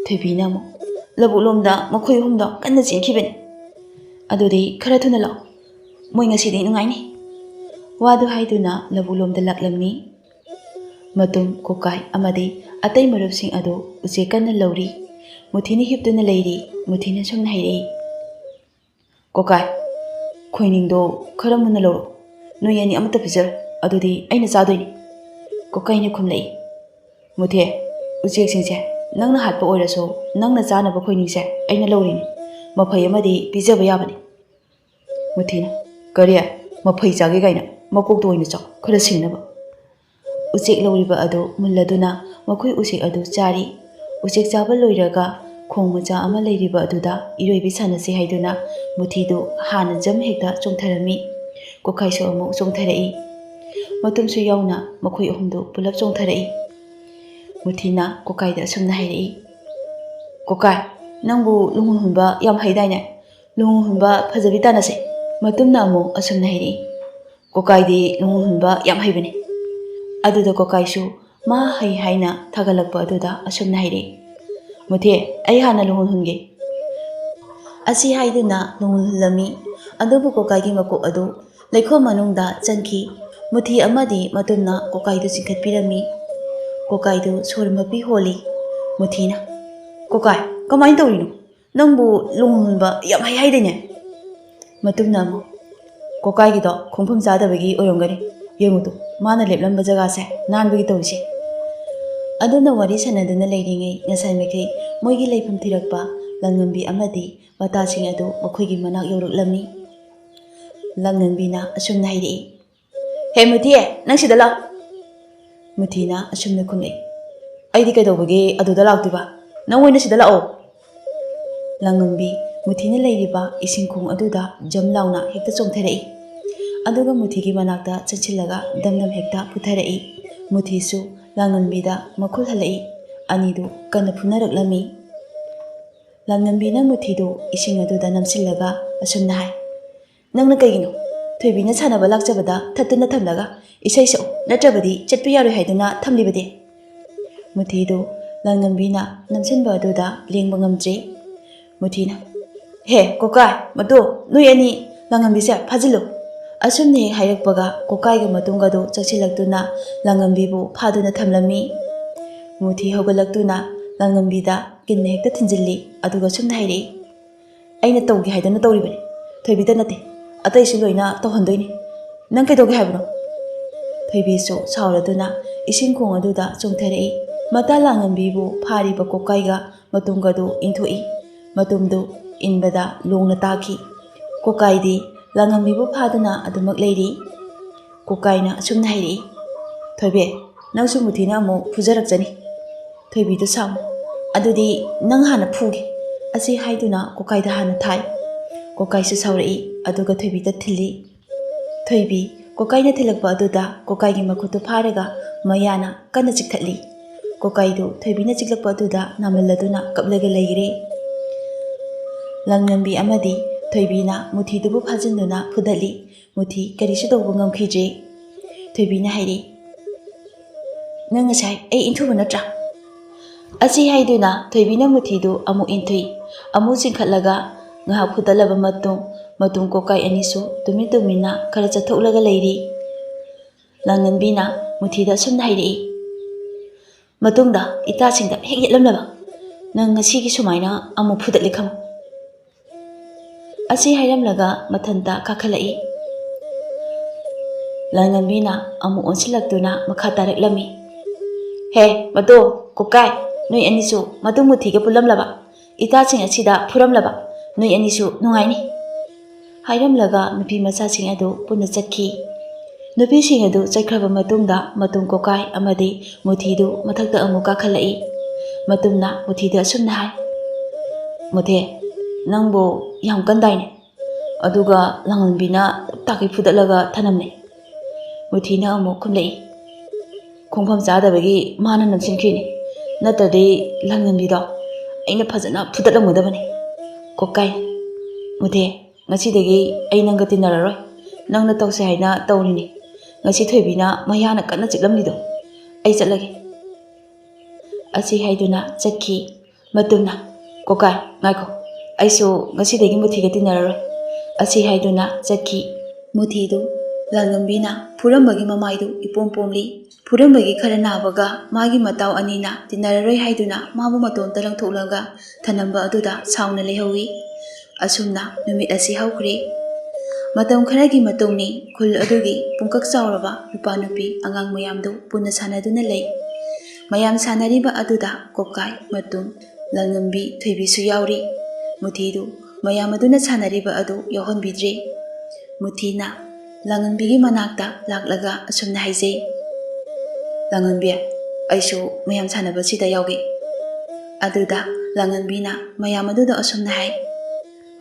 ꯊꯣꯏꯕꯤꯅ ꯑꯃꯨꯛ, "ꯂꯧꯕꯨꯛ ꯂꯣꯝꯗ ꯃꯈꯣꯏ ꯑꯍꯨꯝꯗꯣ ꯀꯟꯅ ꯆꯦꯟꯈꯤꯕꯅꯤ꯫ ꯑꯗꯨꯗꯤ ꯈꯔ ꯊꯨꯅ ꯂꯥꯛꯑꯣ, ꯃꯣꯏ ꯉꯁꯤꯗꯤ ꯅꯨꯡꯉꯥꯏꯅꯤ"꯫ ꯋꯥꯗꯨ ꯍꯥꯏꯗꯨꯅ ꯂꯧꯕꯨꯛ ꯂꯣꯝꯗ ꯂꯥꯛꯂꯝꯃꯤ꯫ ꯃꯇꯨꯝ, ꯀꯣꯀꯥꯏ ꯑꯃꯗꯤ ꯑꯇꯩ ꯃꯔꯨꯞꯁꯤꯡ ꯑꯗꯨ ꯎꯆꯦꯛ ꯀꯟꯅ ꯂꯧꯔꯤ꯫ ꯃꯨꯊꯤꯅ ꯍꯤꯞꯇꯨꯅ ꯂꯩꯔꯤ꯫ ꯃꯨꯊꯤꯅ ꯁꯨꯝꯅ ꯍꯥꯏꯔꯛꯏ, "ꯀꯣꯀꯥꯏ, ꯈꯣꯏꯅꯤꯡꯗꯣ ꯈꯔ ꯃꯨꯟꯅ ꯂꯧꯔꯣ꯫ ꯅꯣꯏ ꯑꯅꯤ ꯑꯃꯠꯇ ꯄꯤꯖꯔꯣ, ꯑꯗꯨꯗꯤ ꯑꯩꯅ ꯆꯥꯗꯣꯏꯅꯤ"꯫ ꯀꯣꯀꯥꯏꯅ ꯈꯨꯝꯂꯛꯏ, "ꯃꯨꯊꯤ, ꯎꯆꯦꯛꯁꯤꯡꯁꯦ ꯅꯪꯅ ꯍꯥꯠꯄ ꯑꯣꯏꯔꯁꯨ ꯅꯪꯅ ꯆꯥꯅꯕ ꯈꯣꯏꯅꯤꯡꯁꯦ ꯑꯩꯅ ꯂꯧꯔꯤꯅꯤ꯫ ꯃꯐꯩ ꯑꯃꯗꯤ ꯄꯤꯖꯕ ꯌꯥꯕꯅꯤ"꯫ ꯃꯨꯊꯤꯅ, "ꯀꯔꯤ? ꯃꯐꯩ ꯆꯥꯒꯦ ꯀꯥꯏꯅ? ꯃꯀꯣꯛꯇꯣ ꯑꯣꯏꯅ ꯆꯥꯎ, ꯈꯔ ꯁꯤꯡꯅꯕ"꯫ ꯎꯆꯦꯛ ꯂꯧꯔꯤꯕ ꯑꯗꯨ ꯃꯨꯜꯂꯗꯨꯅ ꯃꯈꯣꯏ ꯎꯆꯦꯛ ꯑꯗꯨ ꯆꯥꯔꯤ꯫ ꯎꯆꯦꯛ ꯆꯥꯕ ꯂꯣꯏꯔꯒ ꯈꯣꯡ ꯃꯆꯥ ꯑꯃ ꯂꯩꯔꯤꯕ ꯑꯗꯨꯗ ꯏꯔꯣꯏꯕꯤ ꯁꯥꯟꯅꯁꯤ ꯍꯥꯏꯗꯨꯅ ꯃꯨꯊꯤꯗꯨ ꯍꯥꯟꯅ ꯖꯝ ꯍꯦꯛꯇ ꯆꯣꯡꯊꯔꯝꯃꯤ꯫ ꯀꯣꯀꯥꯏꯁꯨ ꯑꯃꯨꯛ ꯆꯣꯡꯊꯔꯛꯏ꯫ ꯃꯇꯨꯝꯁꯨ ꯌꯥꯎꯅ ꯃꯈꯣꯏ ꯑꯍꯨꯝꯗꯨ ꯄꯨꯂꯞ ꯆꯣꯡꯊꯔꯛꯏ꯫ ꯃꯨꯊꯤꯅ ꯀꯣꯀꯥꯏꯗ ꯑꯁꯨꯝꯅ ꯍꯥꯏꯔꯛꯏ, "ꯀꯣꯀꯥꯏ, ꯅꯪꯕꯨ ꯂꯨꯍꯣꯡ ꯍꯨꯟꯕ ꯌꯥꯝ ꯍꯩꯗꯥꯏꯅꯦ? ꯂꯨꯍꯣꯡ ꯍꯨꯟꯕ ꯐꯖꯕꯤ ꯇꯥꯟꯅꯁꯦ"꯫ ꯃꯇꯨꯝꯅ ꯑꯃꯨꯛ ꯑꯁꯨꯝꯅ ꯍꯥꯏꯔꯛꯏ, "ꯀꯣꯀꯥꯏꯗꯤ ꯂꯨꯍꯣꯡ ꯍꯨꯟꯕ ꯌꯥꯝ ꯍꯩꯕꯅꯤ"꯫ ꯑꯗꯨꯗ ꯀꯣꯀꯥꯏꯁꯨ ꯃꯥ ꯍꯩ ꯍꯥꯏꯅ ꯊꯥꯒꯠꯂꯛꯄ ꯑꯗꯨꯗ ꯑꯁꯨꯝꯅ ꯍꯥꯏꯔꯛꯏ, "ꯃꯨꯊꯤ, ꯑꯩ ꯍꯥꯟꯅ ꯂꯨꯍꯣꯡ ꯍꯨꯟꯒꯦ"꯫ ꯑꯁꯤ ꯍꯥꯏꯗꯨꯅ ꯂꯨꯍꯣꯡ ꯍꯨꯜꯂꯝꯃꯤ꯫ ꯑꯗꯨꯕꯨ ꯀꯣꯀꯥꯏꯒꯤ ꯃꯀꯣꯛ ꯑꯗꯨ ꯂꯩꯈꯣꯝ ꯃꯅꯨꯡꯗ ꯆꯪꯈꯤ꯫ ꯃꯨꯊꯤ ꯑꯃꯗꯤ ꯃꯇꯨꯝꯅ ꯀꯣꯀꯥꯏꯗꯨ ꯆꯤꯡꯈꯠꯄꯤꯔꯝꯃꯤ꯫ ꯀꯣꯀꯥꯏꯗꯨ ꯁꯣꯔ ꯃꯄꯤ ꯍꯣꯜꯂꯤ꯫ ꯃꯨꯊꯤꯅ, "ꯀꯣꯀꯥꯏ, ꯀꯃꯥꯏꯅ ꯇꯧꯔꯤꯅꯣ? ꯅꯪꯕꯨ ꯂꯨꯍꯣꯡ ꯍꯨꯟꯕ ꯌꯥꯝ ꯍꯩ ꯍꯥꯏꯗꯥꯏꯅꯦ?" ꯃꯇꯨꯝꯅ ꯑꯃꯨꯛ, "ꯀꯣꯀꯥꯏꯒꯤꯗꯣ ꯈꯣꯡꯐꯝ ꯆꯥꯗꯕꯒꯤ ꯑꯣꯏꯔꯝꯒꯅꯤ꯫ ꯌꯦꯡꯉꯨꯇꯣ, ꯃꯥꯅ ꯂꯦꯞꯂꯝꯕ ꯖꯒꯥꯁꯦ ꯅꯥꯟꯕꯒꯤ ꯇꯧꯔꯤꯁꯦ"꯫ ꯑꯗꯨꯅ ꯋꯥꯔꯤ ꯁꯥꯟꯅꯗꯨꯅ ꯂꯩꯔꯤꯉꯩ ꯉꯁꯥꯏ ꯃꯈꯩ ꯃꯣꯏꯒꯤ ꯂꯩꯐꯝ ꯊꯤꯔꯛꯄ ꯂꯥꯡꯉꯝꯕꯤ ꯑꯃꯗꯤ ꯃꯇꯥꯁꯤꯡ ꯑꯗꯨ ꯃꯈꯣꯏꯒꯤ ꯃꯅꯥꯛ ꯌꯧꯔꯛꯂꯝꯃꯤ꯫ ꯂꯥꯡꯉꯝꯕꯤꯅ ꯑꯁꯨꯝꯅ ꯍꯥꯏꯔꯛꯏ, "ꯍꯦ ꯃꯨꯊꯤ, ꯅꯪ ꯁꯤꯗ ꯂꯥꯛ꯫" ꯃꯨꯊꯤꯅ ꯑꯁꯨꯝꯅ ꯈꯨꯝꯂꯛꯏ, "ꯑꯩꯗꯤ ꯀꯩꯗꯧꯕꯒꯤ ꯑꯗꯨꯗ ꯂꯥꯛꯇꯣꯏꯕ? ꯅꯪ ꯑꯣꯏꯅ ꯁꯤꯗ ꯂꯥꯛꯑꯣ꯫" ꯂꯥꯡꯉꯝꯕꯤ ꯃꯨꯊꯤꯅ ꯂꯩꯔꯤꯕ ꯏꯁꯤꯡ ꯈꯣꯡ ꯑꯗꯨꯗ ꯖꯝ ꯂꯥꯎꯅ ꯍꯦꯛꯇ ꯆꯣꯡꯊꯔꯛꯏ꯫ ꯑꯗꯨꯒ ꯃꯨꯊꯤꯒꯤ ꯃꯅꯥꯛꯇ ꯆꯪꯁꯤꯜꯂꯒ ꯗꯝ ꯗꯝ ꯍꯦꯛꯇ ꯄꯨꯊꯔꯛꯏ꯫ ꯃꯨꯊꯤꯁꯨ ꯂꯥꯡꯉꯝꯕꯤꯗ ꯃꯈꯨꯜ ꯍꯜꯂꯛꯏ꯫ ꯑꯅꯤꯗꯨ ꯀꯟꯅ ꯐꯨꯅꯔꯛꯂꯝꯃꯤ꯫ ꯂꯥꯡꯉꯝꯕꯤꯅ ꯃꯨꯊꯤꯗꯨ ꯏꯁꯤꯡ ꯑꯗꯨꯗ ꯅꯝꯁꯤꯜꯂꯒ ꯑꯁꯨꯝꯅ ꯍꯥꯏ, "ꯅꯪꯅ ꯀꯩꯒꯤꯅꯣ ꯊꯣꯏꯕꯤꯅ ꯁꯥꯟꯅꯕ ꯂꯥꯛꯆꯕꯗ ꯊꯠꯇꯨꯅ ꯊꯝꯂꯒ ꯏꯁꯩ ꯁꯛꯎ, ꯅꯠꯇ꯭ꯔꯕꯗꯤ ꯆꯠꯄ ꯌꯥꯔꯣꯏ ꯍꯥꯏꯗꯨꯅ ꯊꯝꯂꯤꯕꯗꯤ?" ꯃꯨꯊꯤꯗꯨ ꯂꯥꯡꯉꯝꯕꯤꯅ ꯅꯝꯁꯤꯟꯕ ꯑꯗꯨꯗ ꯂꯦꯡꯕ ꯉꯝꯗ꯭ꯔꯤ꯫ ꯃꯨꯊꯤꯅ, "ꯍꯦ ꯀꯣꯀꯥꯏ, ꯃꯇꯨ, ꯅꯣꯏ ꯑꯅꯤ ꯂꯥꯡꯉꯝꯕꯤꯁꯦ ꯐꯥꯖꯤꯜꯂꯨ꯫" ꯑꯁꯨꯝꯅ ꯍꯦꯛ ꯍꯥꯏꯔꯛꯄꯒ ꯀꯣꯀꯥꯏꯒ ꯃꯇꯨꯡꯒꯗꯨ ꯆꯪꯁꯤꯜꯂꯛꯇꯨꯅ ꯂꯥꯡꯉꯝꯕꯤꯕꯨ ꯐꯥꯗꯨꯅ ꯊꯝꯂꯝꯃꯤ꯫ ꯃꯨꯊꯤ ꯍꯧꯒꯠꯂꯛꯇꯨꯅ ꯂꯥꯡꯉꯝꯕꯤꯗ ꯀꯤꯟꯅ ꯍꯦꯛꯇ ꯊꯤꯟꯖꯤꯜꯂꯤ, ꯑꯗꯨꯒ ꯁꯨꯝꯅ ꯍꯥꯏꯔꯛꯏ, "ꯑꯩꯅ ꯇꯧꯒꯦ ꯍꯥꯏꯗꯅ ꯇꯧꯔꯤꯕꯅꯤ, ꯊꯣꯏꯕꯤꯗ ꯅꯠꯇꯦ, ꯑꯇꯩꯁꯨ ꯂꯣꯏꯅ ꯇꯧꯍꯟꯗꯣꯏꯅꯤ꯫ ꯅꯪ ꯀꯩꯗꯧꯒꯦ ꯍꯥꯏꯕꯅꯣ?" ꯊꯣꯏꯕꯤꯁꯨ ꯁꯥꯎꯔꯗꯨꯅ ꯏꯁꯤꯡ ꯈꯣꯡ ꯑꯗꯨꯗ ꯆꯣꯡꯊꯔꯛꯏ꯫ ꯃꯇꯥ ꯂꯥꯡꯉꯝꯕꯤꯕꯨ ꯐꯥꯔꯤꯕ ꯀꯣꯀꯥꯏꯒ ꯃꯇꯨꯝꯒꯗꯨ ꯏꯟꯊꯣꯛꯏ꯫ ꯃꯇꯨꯝꯗꯨ ꯏꯟꯕꯗ ꯂꯣꯡꯅ ꯇꯥꯈꯤ꯫ ꯀꯣꯀꯥꯏꯗꯤ ꯂꯥꯡꯉꯝꯕꯤꯕꯨ ꯐꯥꯗꯨꯅ ꯑꯗꯨꯃꯛ ꯂꯩꯔꯤ꯫ ꯀꯣꯀꯥꯏꯅ ꯑꯁꯨꯝꯅ ꯍꯥꯏꯔꯛꯏ, "ꯊꯣꯏꯕꯤ, ꯅꯪꯁꯨ ꯃꯨꯊꯤꯅ ꯑꯃꯨꯛ ꯐꯨꯖꯔꯛꯆꯅꯤ꯫ ꯊꯣꯏꯕꯤꯗꯨ ꯁꯥꯎ꯫ ꯑꯗꯨꯗꯤ ꯅꯪ ꯍꯥꯟꯅ ꯐꯨꯒꯦ꯫" ꯑꯁꯤ ꯍꯥꯏꯗꯨꯅ ꯀꯣꯀꯥꯏꯗ ꯍꯥꯟꯅ ꯊꯥꯏ꯫ ꯀꯣꯀꯥꯏꯁꯨ ꯁꯥꯎꯔꯛꯏ, ꯑꯗꯨꯒ ꯊꯣꯏꯕꯤꯗ ꯊꯤꯜꯂꯤ꯫ ꯊꯣꯏꯕꯤ ꯀꯣꯀꯥꯏꯅ ꯊꯤꯜꯂꯛꯄ ꯑꯗꯨꯗ ꯀꯣꯀꯥꯏꯒꯤ ꯃꯈꯨꯠꯇꯨ ꯐꯥꯔꯒ ꯃꯌꯥꯅ ꯀꯟꯅ ꯆꯤꯛꯊꯠꯂꯤ꯫ ꯀꯣꯀꯥꯏꯗꯨ ꯊꯣꯏꯕꯤꯅ ꯆꯤꯛꯂꯛꯄ ꯑꯗꯨꯗ ꯅꯥꯃꯜꯂꯗꯨꯅ ꯀꯞꯂꯒ ꯂꯩꯔꯦ꯫ ꯂꯥꯡꯉꯝꯕꯤ ꯑꯃꯗꯤ ꯊꯣꯏꯕꯤꯅ ꯃꯨꯊꯤꯗꯨꯕꯨ ꯐꯥꯖꯤꯟꯗꯨꯅ ꯐꯨꯗꯠꯂꯤ꯫ ꯃꯨꯊꯤ ꯀꯔꯤꯁꯨ ꯇꯧꯕ ꯉꯝꯈꯤꯗ꯭ꯔꯦ꯫ ꯊꯣꯏꯕꯤꯅ ꯍꯥꯏꯔꯤ, "ꯅꯪ ꯉꯁꯥꯏ ꯑꯩ ꯏꯟꯊꯨꯕ ꯅꯠꯇ꯭ꯔꯥ?" ꯑꯁꯤ ꯍꯥꯏꯗꯨꯅ ꯊꯣꯏꯕꯤꯅ ꯃꯨꯊꯤꯗꯨ ꯑꯃꯨꯛ ꯏꯟꯊꯨꯏ꯫ ꯑꯃꯨꯛ ꯆꯤꯡꯈꯠꯂꯒ ꯉꯥꯏꯍꯥꯛ ꯐꯨꯗꯠꯂꯕ ꯃꯇꯨꯡ, ꯃꯇꯨꯡ ꯀꯣꯀꯥꯏ ꯑꯅꯤꯁꯨ ꯇꯨꯃꯤꯟ ꯇꯨꯃꯤꯟꯅ ꯈꯔ ꯆꯠꯊꯣꯛꯂꯒ ꯂꯩꯔꯤ꯫ ꯂꯥꯡꯉꯝꯕꯤꯅ ꯃꯨꯊꯤꯗ ꯑꯁꯨꯝꯅ ꯍꯥꯏꯔꯛꯏ, "ꯃꯇꯨꯡꯗ ꯏꯇꯥꯁꯤꯡꯗ ꯍꯦꯛ ꯌꯦꯠꯂꯝꯂꯕ ꯅꯪ ꯉꯁꯤꯒꯤ ꯁꯨꯃꯥꯏꯅ ꯑꯃꯨꯛ ꯐꯨꯗꯠꯂꯦ ꯈꯪꯉꯨ꯫" ꯑꯁꯤ ꯍꯥꯏꯔꯝꯂꯒ ꯃꯊꯟꯇ ꯀꯥꯈꯠꯂꯛꯏ꯫ ꯂꯥꯡꯉꯝꯕꯤꯅ ꯑꯃꯨꯛ ꯑꯣꯟꯁꯤꯜꯂꯛꯇꯨꯅ ꯃꯈꯥ ꯇꯥꯔꯛꯂꯝꯃꯤ, "ꯍꯦ, ꯃꯇꯣ, ꯀꯣꯀꯥꯏ, ꯅꯣꯏ ꯑꯅꯤꯁꯨ ꯃꯇꯨꯡ ꯃꯨꯊꯤꯒ ꯄꯨꯜꯂꯝꯂꯕ, ꯏꯇꯥꯁꯤꯡ ꯑꯁꯤꯗ ꯐꯨꯔꯝꯂꯕ, ꯅꯣꯏ ꯑꯅꯤꯁꯨ ꯅꯨꯡꯉꯥꯏꯅꯤ," ꯍꯥꯏꯔꯝꯂꯒ ꯅꯨꯄꯤ ꯃꯆꯥꯁꯤꯡ ꯑꯗꯨ ꯄꯨꯟꯅ ꯆꯠꯈꯤ꯫ ꯅꯨꯄꯤꯁꯤꯡ ꯑꯗꯨ ꯆꯠꯈ꯭ꯔꯕ ꯃꯇꯨꯡꯗ ꯃꯇꯨꯝ ꯀꯣꯀꯥꯏ ꯑꯃꯗꯤ ꯃꯨꯊꯤꯗꯨ ꯃꯊꯛꯇ ꯑꯃꯨꯛ ꯀꯥꯈꯠꯂꯛꯏ꯫ ꯃꯇꯨꯝꯅ ꯃꯨꯊꯤꯗ ꯑꯁꯨꯝꯅ ꯍꯥꯏ, "ꯃꯨꯊꯤ, ꯅꯪꯕꯨ ꯌꯥꯝ ꯀꯟꯗꯥꯏꯅꯦ? ꯑꯗꯨꯒ ꯂꯥꯡꯂꯝꯕꯤꯅ ꯇꯞ ꯇꯥꯈꯩ ꯐꯨꯗꯠꯂꯒ ꯊꯅꯝꯃꯦ꯫" ꯃꯨꯊꯤꯅ ꯑꯃꯨꯛ ꯈꯨꯝꯂꯛꯏ, "ꯈꯣꯡꯐꯝ ꯆꯥꯗꯕꯒꯤ ꯃꯥꯅ ꯅꯝꯁꯤꯟꯈ꯭ꯔꯤꯅꯤ, ꯅꯠꯇ꯭ꯔꯗꯤ ꯂꯥꯡꯂꯝꯕꯤꯗꯣ ꯑꯩꯅ ꯐꯖꯅ ꯐꯨꯗꯠꯂꯝꯒꯗꯕꯅꯤ꯫ ꯀꯣꯀꯥꯏ, ꯃꯨꯊꯤ, ꯉꯁꯤꯗꯒꯤ ꯑꯩ ꯅꯪꯒ ꯇꯤꯟꯅꯔꯔꯣꯏ꯫ ꯅꯪꯅ ꯇꯧꯁꯦ ꯍꯥꯏꯅ ꯇꯧꯔꯤꯅꯤ꯫ ꯉꯁꯤ ꯊꯣꯏꯕꯤꯅ ꯃꯌꯥꯅ ꯀꯟꯅ ꯆꯤꯛꯂꯝꯂꯤꯗꯣ꯫ ꯑꯩ ꯆꯠꯂꯒꯦ," ꯑꯁꯤ ꯍꯥꯏꯗꯨꯅ ꯆꯠꯈꯤ꯫ ꯃꯇꯨꯝꯅ, "ꯀꯣꯀꯥꯏ, ꯉꯥꯏꯈꯣ, ꯑꯩꯁꯨ ꯉꯁꯤꯗꯒꯤ ꯃꯨꯊꯤꯒ ꯇꯤꯟꯅꯔꯔꯣꯏ," ꯑꯁꯤ ꯍꯥꯏꯗꯨꯅ ꯆꯠꯈꯤ꯫ ꯃꯨꯊꯤꯗꯨ ꯂꯥꯡꯂꯝꯕꯤꯅ ꯐꯨꯔꯝꯕꯒꯤ ꯃꯃꯥꯏꯗꯨ ꯏꯄꯣꯝ ꯄꯣꯝꯂꯤ꯫ ꯐꯨꯔꯝꯕꯒꯤ ꯈꯔ ꯅꯥꯕꯒ ꯃꯥꯒꯤ ꯃꯇꯥꯎ ꯑꯅꯤꯅ ꯇꯤꯟꯅꯔꯔꯣꯏ ꯍꯥꯏꯗꯨꯅ ꯃꯥꯕꯨ ꯃꯇꯣꯝꯇ ꯂꯪꯊꯣꯛꯂꯒ ꯊꯅꯝꯕ ꯑꯗꯨꯗ ꯁꯥꯎꯅ ꯂꯩꯍꯧꯏ꯫ ꯑꯁꯨꯝꯅ ꯅꯨꯃꯤꯠ ꯑꯁꯤ ꯍꯧꯈ꯭ꯔꯦ꯫ ꯃꯇꯝ ꯈꯔꯒꯤ ꯃꯇꯨꯡꯅꯤ ꯈꯨꯜ ꯑꯗꯨꯒꯤ ꯄꯨꯡꯀꯛ ꯆꯥꯎꯔꯕ ꯅꯨꯄꯥ ꯅꯨꯄꯤ ꯑꯉꯥꯡ ꯃꯌꯥꯝꯗꯨ ꯄꯨꯟꯅ ꯁꯥꯟꯅꯗꯨꯅ ꯂꯩ꯫ ꯃꯌꯥꯝ ꯁꯥꯟꯅꯔꯤꯕ ꯑꯗꯨꯗ ꯀꯣꯀꯥꯏ, ꯃꯇꯨꯝ, ꯂꯥꯡꯂꯝꯕꯤ, ꯊꯣꯏꯕꯤꯁꯨ ꯌꯥꯎꯔꯤ꯫ ꯃꯨꯊꯤꯗꯨ ꯃꯌꯥꯝ ꯑꯗꯨꯅ ꯁꯥꯟꯅꯔꯤꯕ ꯑꯗꯨ ꯌꯥꯎꯍꯟꯕꯤꯗ꯭ꯔꯦ꯫ ꯃꯨꯊꯤꯅ ꯂꯥꯡꯂꯝꯕꯤꯒꯤ ꯃꯅꯥꯛꯇ ꯂꯥꯛꯂꯒ ꯑꯁꯨꯝꯅ ꯍꯥꯏꯖꯩ, "ꯂꯥꯡꯂꯝꯕꯤ, ꯑꯩꯁꯨ ꯃꯌꯥꯝ ꯁꯥꯟꯅꯕꯁꯤꯗ ꯌꯥꯎꯒꯦ꯫" ꯑꯗꯨꯗ ꯂꯥꯡꯂꯝꯕꯤꯅ ꯃꯌꯥꯝ ꯑꯗꯨꯗ ꯑꯁꯨꯝꯅ ꯍꯥꯏ,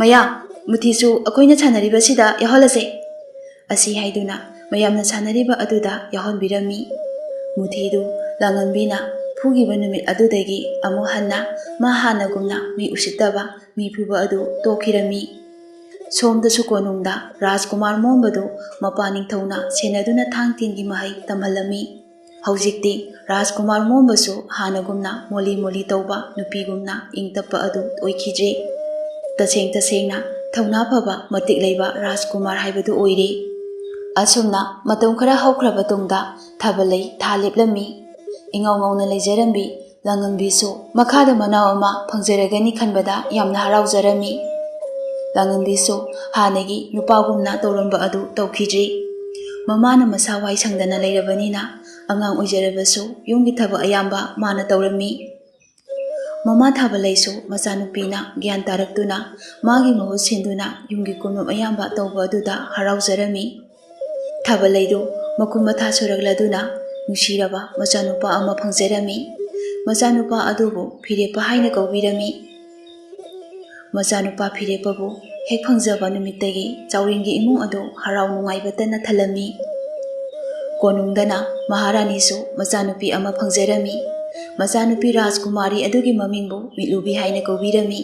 "ꯃꯌꯥꯝ, ꯃꯨꯊꯤꯁꯨ ꯑꯩꯈꯣꯏꯅ ꯁꯥꯟꯅꯔꯤꯕꯁꯤꯗ ꯌꯥꯎꯍꯜꯂꯁꯦ," ꯑꯁꯤ ꯍꯥꯏꯗꯨꯅ ꯃꯌꯥꯝꯅ ꯁꯥꯟꯅꯔꯤꯕ ꯑꯗꯨꯗ ꯌꯥꯎꯍꯟꯕꯤꯔꯝꯃꯤ꯫ ꯃꯨꯊꯤꯗꯨ ꯂꯥꯡꯂꯝꯕꯤꯅ ꯐꯨꯈꯤꯕ ꯅꯨꯃꯤꯠ ꯑꯗꯨꯗꯒꯤ ꯑꯃꯨꯛ ꯍꯟꯅ ꯃꯥ ꯍꯥꯟꯅꯒꯨꯝꯅ ꯃꯤ ꯎꯁꯤꯠꯇꯕ, ꯃꯤ ꯐꯨꯕ ꯑꯗꯨ ꯇꯣꯛꯈꯤꯔꯝꯃꯤ꯫ ꯁꯣꯝꯗꯁꯨ ꯀꯣꯅꯨꯡꯗ ꯔꯥꯖꯀꯨꯃꯥꯔ ꯃꯣꯝꯕꯗꯨ ꯃꯄꯥ ꯅꯤꯡꯊꯧꯅ ꯁꯦꯟꯅꯗꯨꯅ ꯊꯥꯡ ꯇꯤꯟꯒꯤ ꯃꯍꯩ ꯇꯝꯍꯜꯂꯝꯃꯤ꯫ ꯍꯧꯖꯤꯛꯇꯤ ꯔꯥꯖꯀꯨꯃꯥꯔ ꯃꯣꯝꯕꯁꯨ ꯍꯥꯟꯅꯒꯨꯝꯅ ꯃꯣꯂꯤ ꯃꯣꯂꯤ ꯇꯧꯕ ꯅꯨꯄꯤꯒꯨꯝꯅ ꯏꯪ ꯇꯞꯄ ꯑꯗꯨ ꯑꯣꯏꯈꯤꯗ꯭ꯔꯦ꯫ ꯇꯁꯦꯡ ꯇꯁꯦꯡꯅ ꯊꯧꯅꯥ ꯐꯕ, ꯃꯇꯤꯛ ꯂꯩꯕ ꯔꯥꯖꯀꯨꯃꯥꯔ ꯍꯥꯏꯕꯗꯨ ꯑꯣꯏꯔꯦ꯫ ꯑꯁꯨꯝꯅ ꯃꯇꯝ ꯈꯔ ꯍꯧꯈ꯭ꯔꯕ ꯇꯨꯡꯗ ꯊꯥꯕꯜꯂꯩ ꯊꯥ ꯂꯦꯞꯂꯝꯃꯤ꯫ ꯏꯉꯧ ꯉꯧꯅ ꯂꯩꯖꯔꯝꯕꯤ ꯂꯥꯡꯂꯝꯕꯤꯁꯨ ꯃꯈꯥꯗ ꯃꯅꯥꯎ ꯑꯃ ꯐꯪꯖꯔꯒꯅꯤ ꯈꯟꯕꯗ ꯌꯥꯝꯅ ꯍꯔꯥꯎꯖꯔꯝꯃꯤ꯫ ꯂꯥꯡꯂꯝꯕꯤꯁꯨ ꯍꯥꯟꯅꯒꯤ ꯅꯨꯄꯥꯒꯨꯝꯅ ꯇꯧꯔꯝꯕ ꯑꯗꯨ ꯇꯧꯈꯤꯗ꯭ꯔꯦ꯫ ꯃꯃꯥꯅ ꯃꯁꯥ ꯋꯥꯏ ꯁꯪꯗꯅ ꯂꯩꯔꯕꯅꯤꯅ ꯑꯉꯥꯡ ꯑꯣꯏꯖꯔꯕꯁꯨ ꯌꯨꯝꯒꯤ ꯊꯕꯛ ꯑꯌꯥꯝꯕ ꯃꯥꯅ ꯇꯧꯔꯝꯃꯤ꯫ ꯃꯃꯥ ꯊꯥꯕꯂꯩꯁꯨ ꯃꯆꯥꯅꯨꯄꯤꯅ ꯒ꯭ꯌꯥꯟ ꯇꯥꯔꯛꯇꯨꯅ ꯃꯥꯒꯤ ꯃꯍꯨꯠ ꯁꯤꯟꯗꯨꯅ ꯌꯨꯝꯒꯤ ꯀꯨꯞꯅꯣꯝ ꯑꯌꯥꯝꯕ ꯇꯧꯕ ꯑꯗꯨꯗ ꯍꯔꯥꯎꯖꯔꯝꯃꯤ꯫ ꯊꯥꯕꯂꯩꯗꯨ ꯃꯈꯨꯝ ꯃꯊꯥ ꯁꯨꯔꯛꯂꯗꯨꯅ ꯅꯨꯡꯁꯤꯔꯕ ꯃꯆꯥꯅꯨꯄꯥ ꯑꯃ ꯐꯪꯖꯔꯝꯃꯤ꯫ ꯃꯆꯥꯅꯨꯄꯥ ꯑꯗꯨꯕꯨ ꯐꯤꯔꯦꯞꯄ ꯍꯥꯏꯅ ꯀꯧꯕꯤꯔꯝꯃꯤ꯫ ꯃꯆꯥꯅꯨꯄꯥ ꯐꯤꯔꯦꯞꯄꯕꯨ ꯍꯦꯛ ꯐꯪꯖꯕ ꯅꯨꯃꯤꯠꯇꯒꯤ ꯆꯥꯎꯔꯦꯟꯒꯤ ꯏꯃꯨꯡ ꯑꯗꯨ ꯍꯔꯥꯎ ꯅꯨꯡꯉꯥꯏꯕꯇꯅ ꯊꯜꯂꯝꯃꯤ꯫ ꯀꯣꯅꯨꯡꯗꯅ ꯃꯍꯥꯔꯥꯅꯤꯁꯨ ꯃꯆꯥꯅꯨꯄꯤ ꯑꯃ ꯐꯪꯖꯔꯝꯃꯤ꯫ ꯃꯆꯥꯅꯨꯄꯤ ꯔꯥꯖꯀꯨꯃꯥꯔꯤ ꯑꯗꯨꯒꯤ ꯃꯃꯤꯡꯕꯨ ꯃꯤꯠꯂꯨꯕꯤ ꯍꯥꯏꯅ ꯀꯧꯕꯤꯔꯝꯃꯤ꯫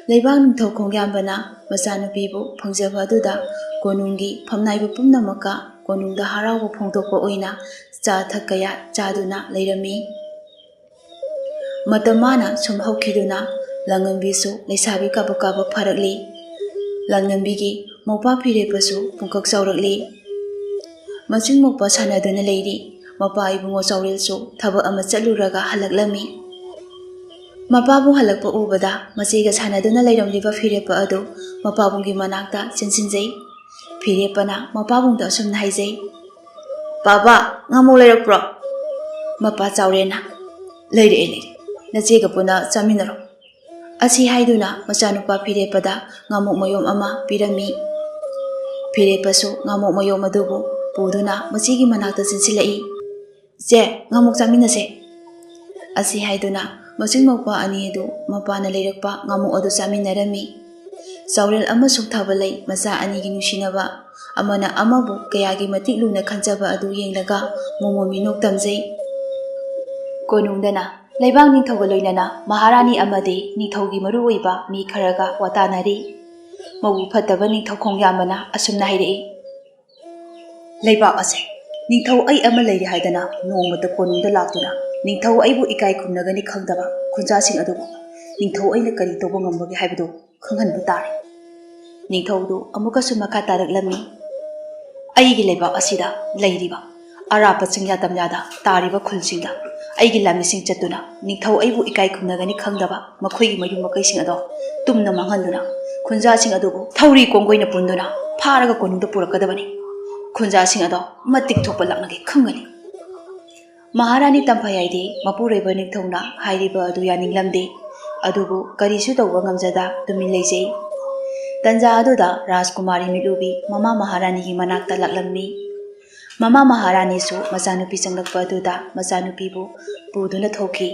ꯂꯩꯕꯥꯛ ꯅꯤꯡꯊꯧ ꯈꯣꯡꯌꯥꯝꯕꯅ ꯃꯆꯥꯅꯨꯄꯤꯕꯨ ꯐꯪꯖꯕ ꯑꯗꯨꯗ ꯀꯣꯅꯨꯡꯒꯤ ꯐꯝꯅꯥꯏꯕ ꯄꯨꯝꯅꯃꯛꯀ ꯀꯣꯅꯨꯡꯗ ꯍꯔꯥꯎꯕ ꯐꯣꯡꯗꯣꯛꯄ ꯑꯣꯏꯅ ꯆꯥ ꯊꯛ ꯀꯌꯥ ꯆꯥꯗꯨꯅ ꯂꯩꯔꯝꯃꯤ꯫ ꯃꯇꯝ ꯃꯥꯅ ꯁꯨꯝ ꯍꯧꯈꯤꯗꯨꯅ ꯂꯥꯡꯉꯝꯕꯤꯁꯨ ꯂꯩꯁꯥꯕꯤ ꯀꯥꯕꯛ ꯀꯥꯕꯛ ꯐꯥꯔꯛꯂꯤ꯫ ꯂꯥꯡꯉꯝꯕꯤꯒꯤ ꯃꯧꯄꯥ ꯐꯤꯔꯦꯞꯄꯁꯨ ꯄꯨꯡꯀꯛ ꯆꯥꯎꯔꯛꯂꯤ꯫ ꯃꯆꯤꯡ ꯃꯧꯄꯥ ꯁꯥꯟꯅꯗꯨꯅ ꯂꯩꯔꯤ꯫ ꯃꯄꯥ ꯏꯕꯨꯡꯉꯣ ꯆꯥꯎꯔꯦꯜꯁꯨ ꯊꯕꯛ ꯑꯃ ꯆꯠꯂꯨꯔꯒ ꯍꯜꯂꯛꯂꯝꯃꯤ꯫ ꯃꯄꯥꯕꯨꯡ ꯍꯜꯂꯛꯄ ꯎꯕꯗ ꯃꯆꯦꯒ ꯁꯥꯟꯅꯗꯨꯅ ꯂꯩꯔꯝꯂꯤꯕ ꯐꯤꯔꯦꯞꯄ ꯑꯗꯨ ꯃꯄꯥꯕꯨꯡꯒꯤ ꯃꯅꯥꯛꯇ ꯆꯦꯟꯁꯤꯟꯖꯩ꯫ ꯐꯤꯔꯦꯞꯄꯅ ꯃꯄꯥꯕꯨꯡꯗ ꯑꯁꯨꯝꯅ ꯍꯥꯏꯖꯩ, "ꯄꯥꯕ, ꯉꯥꯃꯨ ꯂꯩꯔꯛꯄ꯭ꯔꯣ?" ꯃꯄꯥ ꯆꯥꯎꯔꯦꯟꯅ, "ꯂꯩꯔꯛꯑꯦ, ꯂꯩꯔꯛꯑꯦ꯫ ꯅꯆꯦꯒ ꯄꯨꯟꯅ ꯆꯥꯃꯤꯟꯅꯔꯣ꯫" ꯑꯁꯤ ꯍꯥꯏꯗꯨꯅ ꯃꯆꯥꯅꯨꯄꯥ ꯐꯤꯔꯦꯞꯄꯗ ꯉꯥꯃꯨꯛ ꯃꯌꯣꯝ ꯑꯃ ꯄꯤꯔꯝꯃꯤ꯫ ꯐꯤꯔꯦꯞꯄꯁꯨ ꯉꯥꯃꯨꯛ ꯃꯌꯣꯝ ꯑꯗꯨꯕꯨ ꯄꯨꯗꯨꯅ ꯃꯆꯦꯒꯤ ꯃꯅꯥꯛꯇ ꯆꯦꯟꯁꯤꯜꯂꯛꯏ꯫ "ꯏꯆꯦ, ꯉꯥꯃꯨꯛ ꯆꯥꯃꯤꯟꯅꯁꯦ꯫" ꯑꯁꯤ ꯍꯥꯏꯗꯨꯅ ꯃꯆꯤꯡ ꯃꯧꯄꯥ ꯑꯅꯤ ꯑꯗꯨ ꯃꯄꯥꯅ ꯂꯩꯔꯛꯄ ꯉꯥꯃꯨꯛ ꯑꯗꯨ ꯆꯥꯃꯤꯟꯅꯔꯝꯃꯤ꯫ ꯆꯥꯎꯔꯦꯜ ꯑꯃꯁꯨꯡ ꯊꯥꯕꯂꯩ ꯃꯆꯥ ꯑꯅꯤꯒꯤ ꯅꯨꯡꯁꯤꯅꯕ, ꯑꯃꯅ ꯑꯃꯕꯨ ꯀꯌꯥꯒꯤ ꯃꯇꯤꯛ ꯂꯨꯅ ꯈꯟꯖꯕ ꯑꯗꯨ ꯌꯦꯡꯂꯒ ꯃꯣꯃꯣꯟ ꯃꯤꯅꯣꯛ ꯇꯝꯖꯩ꯫ ꯀꯣꯅꯨꯡꯗꯅ ꯂꯩꯕꯥꯛ ꯅꯤꯡꯊꯧꯒ ꯂꯣꯏꯅꯅ ꯃꯍꯥꯔꯥꯅꯤ ꯑꯃꯗꯤ ꯅꯤꯡꯊꯧꯒꯤ ꯃꯔꯨꯑꯣꯏꯕ ꯃꯤ ꯈꯔꯒ ꯋꯥꯇꯥꯅꯔꯤ꯫ ꯃꯕꯨꯛ ꯐꯠꯇꯕ ꯅꯤꯡꯊꯧ ꯈꯣꯡꯌꯥꯝꯕꯅ ꯑꯁꯨꯝꯅ ꯍꯥꯏꯔꯛꯏ, "ꯂꯩꯕꯥꯛ ꯑꯁꯦ ꯅꯤꯡꯊꯧ ꯑꯩ ꯑꯃ ꯂꯩꯔꯤ ꯍꯥꯏꯗꯅ ꯅꯣꯡꯃꯇ ꯀꯣꯅꯨꯡꯗ ꯂꯥꯛꯇꯨꯅ ꯅꯤꯡꯊꯧ ꯑꯩꯕꯨ ꯏꯀꯥꯏ ꯈꯨꯝꯅꯒꯅꯤ ꯈꯪꯗꯕ ꯈꯨꯟꯖꯥꯁꯤꯡ ꯑꯗꯨꯕꯨ ꯅꯤꯡꯊꯧ ꯑꯩꯅ ꯀꯔꯤ ꯇꯧꯕ ꯉꯝꯕꯒꯦ ꯍꯥꯏꯕꯗꯨ ꯈꯪꯍꯟꯕ ꯇꯥꯔꯦ꯫" ꯅꯤꯡꯊꯧꯗꯨ ꯑꯃꯨꯛꯀꯁꯨ ꯃꯈꯥ ꯇꯥꯔꯛꯂꯝꯃꯤ, "ꯑꯩꯒꯤ ꯂꯩꯕꯥꯛ ꯑꯁꯤꯗ ꯂꯩꯔꯤꯕ ꯑꯔꯥꯞꯄ ꯆꯤꯡꯌꯥ ꯇꯝꯌꯥꯗ ꯇꯥꯔꯤꯕ ꯈꯨꯜꯁꯤꯡꯗ ꯑꯩꯒꯤ ꯂꯥꯟꯃꯤꯁꯤꯡ ꯆꯠꯇꯨꯅ ꯅꯤꯡꯊꯧ ꯑꯩꯕꯨ ꯏꯀꯥꯏ ꯈꯨꯝꯅꯒꯅꯤ ꯈꯪꯗꯕ ꯃꯈꯣꯏꯒꯤ ꯃꯌꯨꯝ ꯃꯀꯩꯁꯤꯡ ꯑꯗꯣ ꯇꯨꯝꯅ ꯃꯥꯡꯍꯟꯗꯨꯅ ꯈꯨꯟꯖꯥꯁꯤꯡ ꯑꯗꯨꯕꯨ ꯊꯧꯔꯤ ꯀꯣꯡꯒꯣꯏꯅ ꯄꯨꯟꯗꯨꯅ ꯐꯥꯔꯒ ꯀꯣꯅꯨꯡꯗ ꯄꯨꯔꯛꯀꯗꯕꯅꯤ꯫ ꯈꯨꯟꯖꯥꯁꯤꯡ ꯑꯗꯣ ꯃꯇꯤꯛ ꯊꯣꯛꯄ ꯂꯥꯛꯅꯒꯦ ꯈꯪꯒꯅꯤ꯫" ꯃꯍꯥꯔꯥꯅꯤ ꯇꯝꯐꯩ ꯍꯥꯏꯗꯤ ꯃꯄꯨꯔꯣꯏꯕ ꯅꯤꯡꯊꯧꯅ ꯍꯥꯏꯔꯤꯕ ꯑꯗꯨ ꯌꯥꯅꯤꯡꯂꯝꯗꯦ꯫ ꯑꯗꯨꯕꯨ ꯀꯔꯤꯁꯨ ꯇꯧꯕ ꯉꯝꯖꯗ ꯇꯨꯃꯤꯟ ꯂꯩꯖꯩ꯫ ꯇꯟꯖꯥ ꯑꯗꯨꯗ ꯔꯥꯖꯀꯨꯃꯥꯔꯤ ꯃꯤꯠꯂꯨꯕꯤ ꯃꯃꯥ ꯃꯍꯥꯔꯥꯅꯤꯒꯤ ꯃꯅꯥꯛꯇ ꯂꯥꯛꯂꯝꯃꯤ꯫ ꯃꯃꯥ ꯃꯍꯥꯔꯥꯅꯤꯁꯨ ꯃꯆꯥꯅꯨꯄꯤ ꯆꯪꯂꯛꯄ ꯑꯗꯨꯗ ꯃꯆꯥꯅꯨꯄꯤꯕꯨ ꯄꯨꯗꯨꯅ ꯊꯣꯛꯈꯤ꯫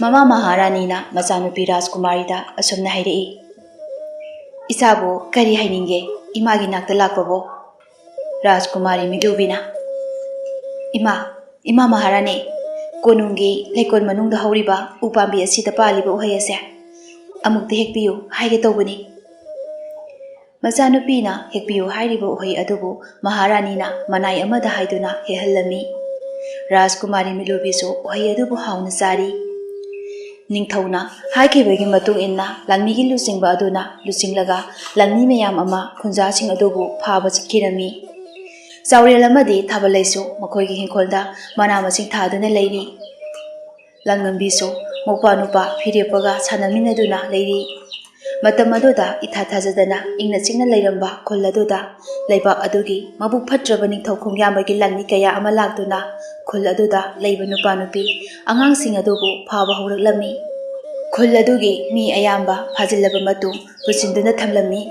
ꯃꯃꯥ ꯃꯍꯥꯔꯥꯅꯤꯅ ꯃꯆꯥꯅꯨꯄꯤ ꯔꯥꯖꯀꯨꯃꯥꯔꯤꯗ ꯑꯁꯨꯝꯅ ꯍꯥꯏꯔꯛꯏ, "ꯏꯆꯥꯕꯨ ꯀꯔꯤ ꯍꯥꯏꯅꯤꯡꯒꯦ ꯏꯃꯥꯒꯤ ꯅꯥꯛꯇ ꯂꯥꯛꯄꯕꯨ?" ꯔꯥꯖꯀꯨꯃꯥꯔꯤ ꯃꯤꯠꯂꯨꯕꯤꯅ, "ꯏꯃꯥ, ꯏꯃꯥ ꯃꯍꯥꯔꯥꯅꯤ, ꯀꯣꯅꯨꯡꯒꯤ ꯂꯩꯀꯣꯜ ꯃꯅꯨꯡꯗ ꯍꯧꯔꯤꯕ ꯎꯄꯥꯝꯕꯤ ꯑꯁꯤꯗ ꯄꯥꯜꯂꯤꯕ ꯎꯍꯩ ꯑꯁꯦ ꯑꯃꯨꯛꯇ ꯍꯦꯛꯄꯤꯌꯨ ꯍꯥꯏꯒꯦ ꯇꯧꯕꯅꯤ꯫" ꯃꯆꯥꯅꯨꯄꯤꯅ ꯍꯦꯛꯄꯤꯌꯨ ꯍꯥꯏꯔꯤꯕ ꯎꯍꯩ ꯑꯗꯨꯕꯨ ꯃꯍꯥꯔꯥꯅꯤꯅ ꯃꯅꯥꯏ ꯑꯃꯗ ꯍꯥꯏꯗꯨꯅ ꯍꯦꯛꯍꯜꯂꯝꯃꯤ꯫ ꯔꯥꯖꯀꯨꯃꯥꯔꯤ ꯃꯤꯠꯂꯨꯕꯤꯁꯨ ꯎꯍꯩ ꯑꯗꯨꯕꯨ ꯍꯥꯎꯅ ꯆꯥꯔꯤ꯫ ꯅꯤꯡꯊꯧꯅ ꯍꯥꯏꯈꯤꯕꯒꯤ ꯃꯇꯨꯡ ꯏꯟꯅ ꯂꯥꯟꯃꯤꯒꯤ ꯂꯨꯆꯤꯡꯕ ꯑꯗꯨꯅ ꯂꯨꯆꯤꯡꯂꯒ ꯂꯥꯟꯃꯤ ꯃꯌꯥꯝ ꯑꯃ ꯈꯨꯟꯖꯥꯁꯤꯡ ꯑꯗꯨꯕꯨ ꯐꯥꯕ ꯆꯠꯈꯤꯔꯝꯃꯤ꯫ ꯆꯥꯎꯔꯦꯜ ꯑꯃꯗꯤ ꯊꯥꯕꯜꯂꯩꯁꯨ ꯃꯈꯣꯏꯒꯤ ꯏꯪꯈꯣꯜꯗ ꯃꯅꯥ ꯃꯁꯤꯡ ꯊꯥꯗꯨꯅ ꯂꯩꯔꯤ꯫ ꯂꯥꯡꯉꯝꯕꯤꯁꯨ ꯃꯧꯄ꯭ꯋꯥ ꯅꯨꯄꯥ ꯐꯤꯔꯦꯞꯄꯒ ꯁꯥꯟꯅꯃꯤꯟꯅꯗꯨꯅ ꯂꯩꯔꯤ꯫ ꯃꯇꯝ ꯑꯗꯨꯗ ꯏꯊꯥ ꯊꯥꯖꯗꯅ ꯏꯪꯅ ꯆꯤꯛꯅ ꯂꯩꯔꯝꯕ ꯈꯨꯜ ꯑꯗꯨꯗ ꯂꯩꯕꯥꯛ ꯑꯗꯨꯒꯤ ꯃꯕꯨꯛ ꯐꯠꯇ꯭ꯔꯕ ꯅꯤꯡꯊꯧ ꯈꯣꯡꯌꯥꯝꯕꯒꯤ ꯂꯥꯟꯃꯤ ꯀꯌꯥ ꯑꯃ ꯂꯥꯛꯇꯨꯅ ꯈꯨꯜ ꯑꯗꯨꯗ ꯂꯩꯕ ꯅꯨꯄꯥ ꯅꯨꯄꯤ ꯑꯉꯥꯡꯁꯤꯡ ꯑꯗꯨꯕꯨ ꯐꯥꯕ ꯍꯧꯔꯛꯂꯝꯃꯤ꯫ ꯈꯨꯜ ꯑꯗꯨꯒꯤ ꯃꯤ ꯑꯌꯥꯝꯕ ꯐꯥꯖꯤꯜꯂꯕ ꯃꯇꯨꯡ ꯄꯨꯟꯁꯤꯟꯗꯨꯅ ꯊꯝꯂꯝꯃꯤ꯫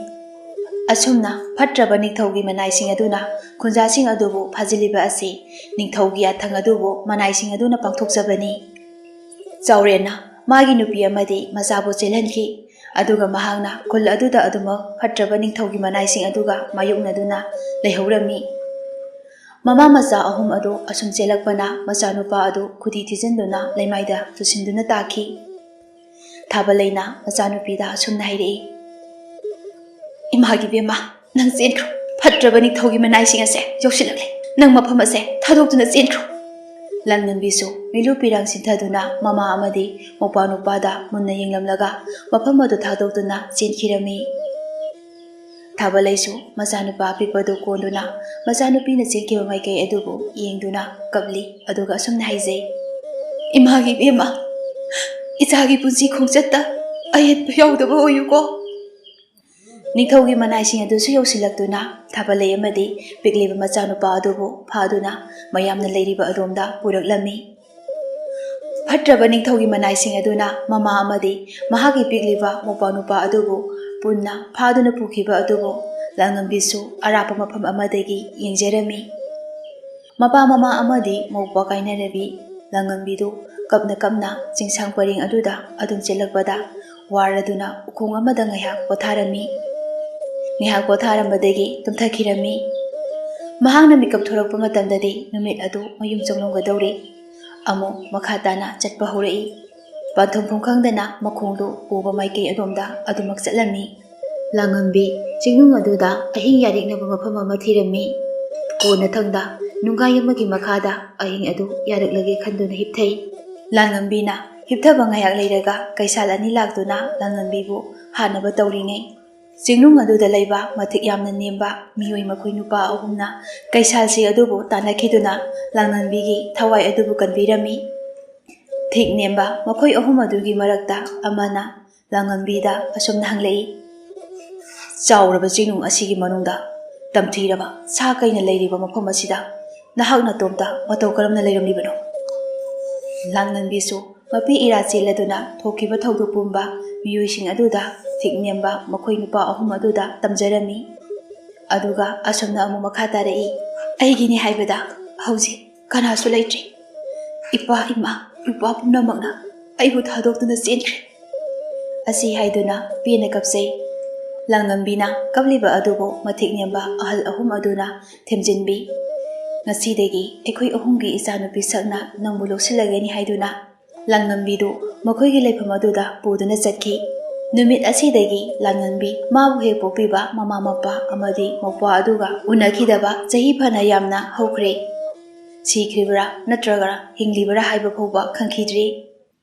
ꯑꯁꯨꯝꯅ ꯐꯠꯇ꯭ꯔꯕ ꯅꯤꯡꯊꯧꯒꯤ ꯃꯅꯥꯏꯁꯤꯡ ꯑꯗꯨꯅ ꯈꯨꯟꯖꯥꯁꯤꯡ ꯑꯗꯨꯕꯨ ꯐꯥꯖꯤꯜꯂꯤꯕ ꯑꯁꯤ ꯅꯤꯡꯊꯧꯒꯤ ꯌꯥꯊꯪ ꯑꯗꯨꯕꯨ ꯃꯅꯥꯏꯁꯤꯡ ꯑꯗꯨꯅ ꯄꯥꯡꯊꯣꯛꯆꯕꯅꯤ꯫ ꯆꯥꯎꯔꯦꯟꯅ ꯃꯥꯒꯤ ꯅꯨꯄꯤ ꯑꯃꯗꯤ ꯃꯆꯥꯕꯨ ꯆꯦꯜꯍꯟꯈꯤ꯫ ꯑꯗꯨꯒ ꯃꯍꯥꯛꯅ ꯈꯨꯜ ꯑꯗꯨꯗ ꯑꯗꯨꯃꯛ ꯐꯠꯇ꯭ꯔꯕ ꯅꯤꯡꯊꯧꯒꯤ ꯃꯅꯥꯏꯁꯤꯡ ꯑꯗꯨꯒ ꯃꯥꯌꯣꯛꯅꯗꯨꯅ ꯂꯩꯍꯧꯔꯝꯃꯤ꯫ ꯃꯃꯥ ꯃꯆꯥ ꯑꯍꯨꯝ ꯑꯗꯨ ꯑꯁꯨꯝ ꯆꯦꯜꯂꯛꯄꯅ ꯃꯆꯥꯅꯨꯄꯥ ꯑꯗꯨ ꯈꯨꯗꯤ ꯊꯤꯖꯤꯟꯗꯨꯅ ꯂꯩꯃꯥꯏꯗ ꯇꯨꯁꯤꯟꯗꯨꯅ ꯇꯥꯈꯤ꯫ ꯊꯥꯕꯂꯩꯅ ꯃꯆꯥꯅꯨꯄꯤꯗ ꯑꯁꯨꯝꯅ ꯍꯥꯏꯔꯛꯏ, "ꯏꯃꯥꯒꯤ ꯕꯦꯝꯃ, ꯅꯪ ꯆꯦꯟꯈ꯭ꯔꯣ꯫ ꯐꯠꯇ꯭ꯔꯕ ꯅꯤꯡꯊꯧꯒꯤ ꯃꯅꯥꯏꯁꯤꯡ ꯑꯁꯦ ꯌꯧꯁꯤꯜꯂꯛꯂꯦ꯫ ꯅꯪ ꯃꯐꯝ ꯑꯁꯦ ꯊꯥꯗꯣꯛꯇꯨꯅ ꯆꯦꯟꯈ꯭ꯔꯣ꯫" ꯂꯥꯟꯉꯝꯕꯤꯁꯨ ꯃꯤꯂꯨ ꯄꯤꯔꯥꯡ ꯁꯤꯟꯊꯗꯨꯅ ꯃꯃꯥ ꯑꯃꯗꯤ ꯃꯧꯄ꯭ꯋꯥ ꯅꯨꯄꯥꯗ ꯃꯨꯟꯅ ꯌꯦꯡꯂꯝꯂꯒ ꯃꯐꯝ ꯑꯗꯨ ꯊꯥꯗꯣꯛꯇꯨꯅ ꯆꯦꯟꯈꯤꯔꯝꯃꯤ꯫ ꯊꯥꯕꯂꯩꯁꯨ ꯃꯆꯥꯅꯨꯄꯥ ꯑꯄꯤꯛꯄꯗꯨ ꯀꯣꯟꯗꯨꯅ ꯃꯆꯥꯅꯨꯄꯤꯅ ꯆꯦꯟꯈꯤꯕ ꯃꯥꯏꯀꯩ ꯑꯗꯨꯕꯨ ꯌꯦꯡꯗꯨꯅ ꯀꯞꯂꯤ, ꯑꯗꯨꯒ ꯑꯁꯨꯝꯅ ꯍꯥꯏꯖꯩ, "ꯏꯃꯥꯒꯤ ꯏꯕꯦꯝꯃ, ꯏꯆꯥꯒꯤ ꯄꯨꯟꯁꯤ ꯈꯣꯡꯆꯠꯇ ꯑꯌꯦꯠꯄ ꯌꯥꯎꯗꯕ ꯑꯣꯏꯌꯨꯀꯣ꯫" ꯅꯤꯡꯊꯧꯒꯤ ꯃꯅꯥꯏꯁꯤꯡ ꯑꯗꯨꯁꯨ ꯌꯧꯁꯤꯜꯂꯛꯇꯨꯅ ꯊꯥꯕꯜꯂꯩ ꯑꯃꯗꯤ ꯄꯤꯛꯂꯤꯕ ꯃꯆꯥꯅꯨꯄꯥ ꯑꯗꯨꯕꯨ ꯐꯥꯗꯨꯅ ꯃꯌꯥꯝꯅ ꯂꯩꯔꯤꯕ ꯑꯗꯣꯝꯗ ꯄꯨꯔꯛꯂꯝꯃꯤ꯫ ꯐꯠꯇ꯭ꯔꯕ ꯅꯤꯡꯊꯧꯒꯤ ꯃꯅꯥꯏꯁꯤꯡ ꯑꯗꯨꯅ ꯃꯃꯥ ꯑꯃꯗꯤ ꯃꯍꯥꯛꯀꯤ ꯄꯤꯛꯂꯤꯕ ꯃꯧꯄ꯭ꯋꯥ ꯅꯨꯄꯥ ꯑꯗꯨꯕꯨ ꯄꯨꯟꯅ ꯐꯥꯗꯨꯅ ꯄꯨꯈꯤꯕ ꯑꯗꯨꯕꯨ ꯂꯥꯡꯉꯝꯕꯤꯁꯨ ꯑꯔꯥꯞꯄ ꯃꯐꯝ ꯑꯃꯗꯒꯤ ꯌꯦꯡꯖꯔꯝꯃꯤ꯫ ꯃꯄꯥ ꯃꯃꯥ ꯑꯃꯗꯤ ꯃꯧꯄ꯭ꯋꯥ ꯀꯥꯏꯅꯔꯕꯤ ꯂꯥꯡꯉꯝꯕꯤꯗꯨ ꯀꯞꯅ ꯀꯞꯅ ꯆꯤꯡꯁꯥꯡ ꯄꯔꯦꯡ ꯑꯗꯨꯗ ꯑꯗꯨꯝ ꯆꯦꯜꯂꯛꯄꯗ ꯋꯥꯔꯗꯨꯅ ꯎꯈꯣꯡ ꯑꯃꯗ ꯉꯥꯏꯍꯥꯛ ꯄꯣꯊꯥꯔꯝꯃꯤ꯫ ꯉꯥꯏꯍꯥꯛ ꯄꯣꯊꯥꯔꯝꯕꯗꯒꯤ ꯇꯨꯝꯊꯈꯤꯔꯝꯃꯤ꯫ ꯃꯍꯥꯛꯅ ꯃꯤꯀꯞ ꯊꯣꯔꯛꯄ ꯃꯇꯝꯗꯗꯤ ꯅꯨꯃꯤꯠ ꯑꯗꯨ ꯃꯌꯨꯝ ꯆꯪꯂꯝꯒꯗꯧꯔꯤ꯫ ꯑꯃꯨꯛ ꯃꯈꯥ ꯇꯥꯅ ꯆꯠꯄ ꯍꯧꯔꯛꯏ꯫ ꯄꯟꯊꯨꯡꯐꯝ ꯈꯪꯗꯅ ꯃꯈꯣꯡꯗꯨ ꯄꯨꯕ ꯃꯥꯏꯀꯩ ꯑꯗꯣꯝꯗ ꯑꯗꯨꯃꯛ ꯆꯠꯂꯝꯃꯤ꯫ ꯂꯥꯡꯉꯝꯕꯤ ꯆꯤꯡꯅꯨꯡ ꯑꯗꯨꯗ ꯑꯍꯤꯡ ꯌꯥꯔꯦꯛꯅꯕ ꯃꯐꯝ ꯑꯃ ꯊꯤꯔꯝꯃꯤ꯫ ꯀꯣꯟꯅꯊꯪꯗ ꯅꯨꯡꯒꯥꯏ ꯑꯃꯒꯤ ꯃꯈꯥꯗ ꯑꯍꯤꯡ ꯑꯗꯨ ꯌꯥꯔꯛꯂꯒꯦ ꯈꯟꯗꯨꯅ ꯍꯤꯞꯊꯩ꯫ ꯂꯥꯡꯉꯝꯕꯤꯅ ꯍꯤꯞꯊꯕ ꯉꯥꯏꯍꯥꯛ ꯂꯩꯔꯒ ꯀꯩꯁꯥꯜ ꯑꯅꯤ ꯂꯥꯛꯇꯨꯅ ꯂꯥꯡꯉꯝꯕꯤꯕꯨ ꯍꯥꯠꯅꯕ ꯇꯧꯔꯤꯉꯩ, ꯆꯤꯡꯅꯨꯡ ꯑꯗꯨꯗ ꯂꯩꯕ ꯃꯊꯤꯛ ꯌꯥꯝꯅ ꯅꯦꯝꯕ ꯃꯤꯑꯣꯏ ꯃꯈꯣꯏ ꯅꯨꯄꯥ ꯑꯍꯨꯝꯅ ꯀꯩꯁꯥꯜꯁꯤꯡ ꯑꯗꯨꯕꯨ ꯇꯥꯟꯅꯈꯤꯗꯨꯅ ꯂꯥꯡꯉꯝꯕꯤꯒꯤ ꯊꯋꯥꯏ ꯑꯗꯨꯕꯨ ꯀꯟꯕꯤꯔꯝꯃꯤ꯫ ꯊꯤꯛ ꯅꯦꯝꯕ ꯃꯈꯣꯏ ꯑꯍꯨꯝ ꯑꯗꯨꯒꯤ ꯃꯔꯛꯇ ꯑꯃꯅ ꯂꯥꯡꯉꯝꯕꯤꯗ ꯑꯁꯨꯝꯅ ꯍꯪꯂꯛꯏ, "ꯆꯥꯎꯔꯕ ꯆꯤꯡꯅꯨꯡ ꯑꯁꯤꯒꯤ ꯃꯅꯨꯡꯗ ꯇꯝꯊꯤꯔꯕ ꯁꯥ ꯀꯩꯅ ꯂꯩꯔꯤꯕ ꯃꯐꯝ ꯑꯁꯤꯗ ꯅꯍꯥꯛ ꯅꯇꯣꯝꯇ ꯃꯇꯧ ꯀꯔꯝꯅ ꯂꯩꯔꯝꯂꯤꯕꯅꯣ?" ꯂꯥꯡꯉꯝꯕꯤꯁꯨ ꯃꯄꯤ ꯏꯔꯥ ꯆꯦꯜꯂꯗꯨꯅ ꯊꯣꯛꯈꯤꯕ ꯊꯧꯗꯣꯛ ꯄꯨꯝꯕ ꯃꯤꯑꯣꯏꯁꯤꯡ ꯑꯗꯨꯗ ꯊꯤꯛ ꯅꯦꯝꯕ ꯃꯈꯣꯏ ꯅꯨꯄꯥ ꯑꯍꯨꯝ ꯑꯗꯨꯗ ꯇꯝꯖꯔꯝꯃꯤ꯫ ꯑꯗꯨꯒ ꯑꯁꯨꯝꯅ ꯑꯃꯨꯛ ꯃꯈꯥ ꯇꯥꯔꯛꯏ, "ꯑꯩꯒꯤꯅꯤ ꯍꯥꯏꯕꯗ ꯍꯧꯖꯤꯛ ꯀꯅꯥꯁꯨ ꯂꯩꯇ꯭ꯔꯤ꯫ ꯏꯄꯥ, ꯏꯃꯥ, ꯏꯄ꯭ꯋꯥ ꯄꯨꯝꯅꯃꯛꯅ ꯑꯩꯕꯨ ꯊꯥꯗꯣꯛꯇꯨꯅ ꯆꯦꯟꯈ꯭ꯔꯦ"꯫ ꯑꯁꯤ ꯍꯥꯏꯗꯨꯅ ꯄꯦꯟꯅ ꯀꯞꯆꯩ꯫ ꯂꯥꯡꯉꯝꯕꯤꯅ ꯀꯞꯂꯤꯕ ꯑꯗꯨꯕꯨ ꯃꯊꯤꯛ ꯅꯦꯝꯕ ꯑꯍꯜ ꯑꯍꯨꯝ ꯑꯗꯨꯅ ꯊꯦꯝꯖꯤꯟꯕꯤ꯫ "ꯉꯁꯤꯗꯒꯤ ꯑꯩꯈꯣꯏ ꯑꯍꯨꯝꯒꯤ ꯏꯆꯥꯅꯨꯄꯤ ꯁꯛꯅ ꯅꯪꯕꯨ ꯂꯧꯁꯤꯜꯂꯒꯅꯤ" ꯍꯥꯏꯗꯨꯅ ꯂꯥꯡꯉꯝꯕꯤꯗꯨ ꯃꯈꯣꯏꯒꯤ ꯂꯩꯐꯝ ꯑꯗꯨꯗ ꯄꯨꯗꯨꯅ ꯆꯠꯈꯤ꯫ ꯅꯨꯃꯤꯠ ꯑꯁꯤꯗꯒꯤ ꯂꯥꯡꯉꯝꯕꯤ ꯃꯥꯕꯨ ꯍꯦꯛ ꯄꯣꯛꯄꯤꯕ ꯃꯃꯥ ꯃꯄꯥ ꯑꯃꯗꯤ ꯃꯧꯄ꯭ꯋꯥ ꯑꯗꯨꯒ ꯎꯅꯈꯤꯗꯕ ꯆꯍꯤ ꯐꯅ ꯌꯥꯝꯅ ꯍꯧꯈ꯭ꯔꯦ꯫ ꯁꯤꯈ꯭ꯔꯤꯕ꯭ꯔꯥ ꯅꯠꯇ꯭ꯔꯒ ꯍꯤꯡꯂꯤꯕꯔꯥ ꯍꯥꯏꯕ ꯐꯥꯎꯕ ꯈꯪꯈꯤꯗ꯭ꯔꯤ꯫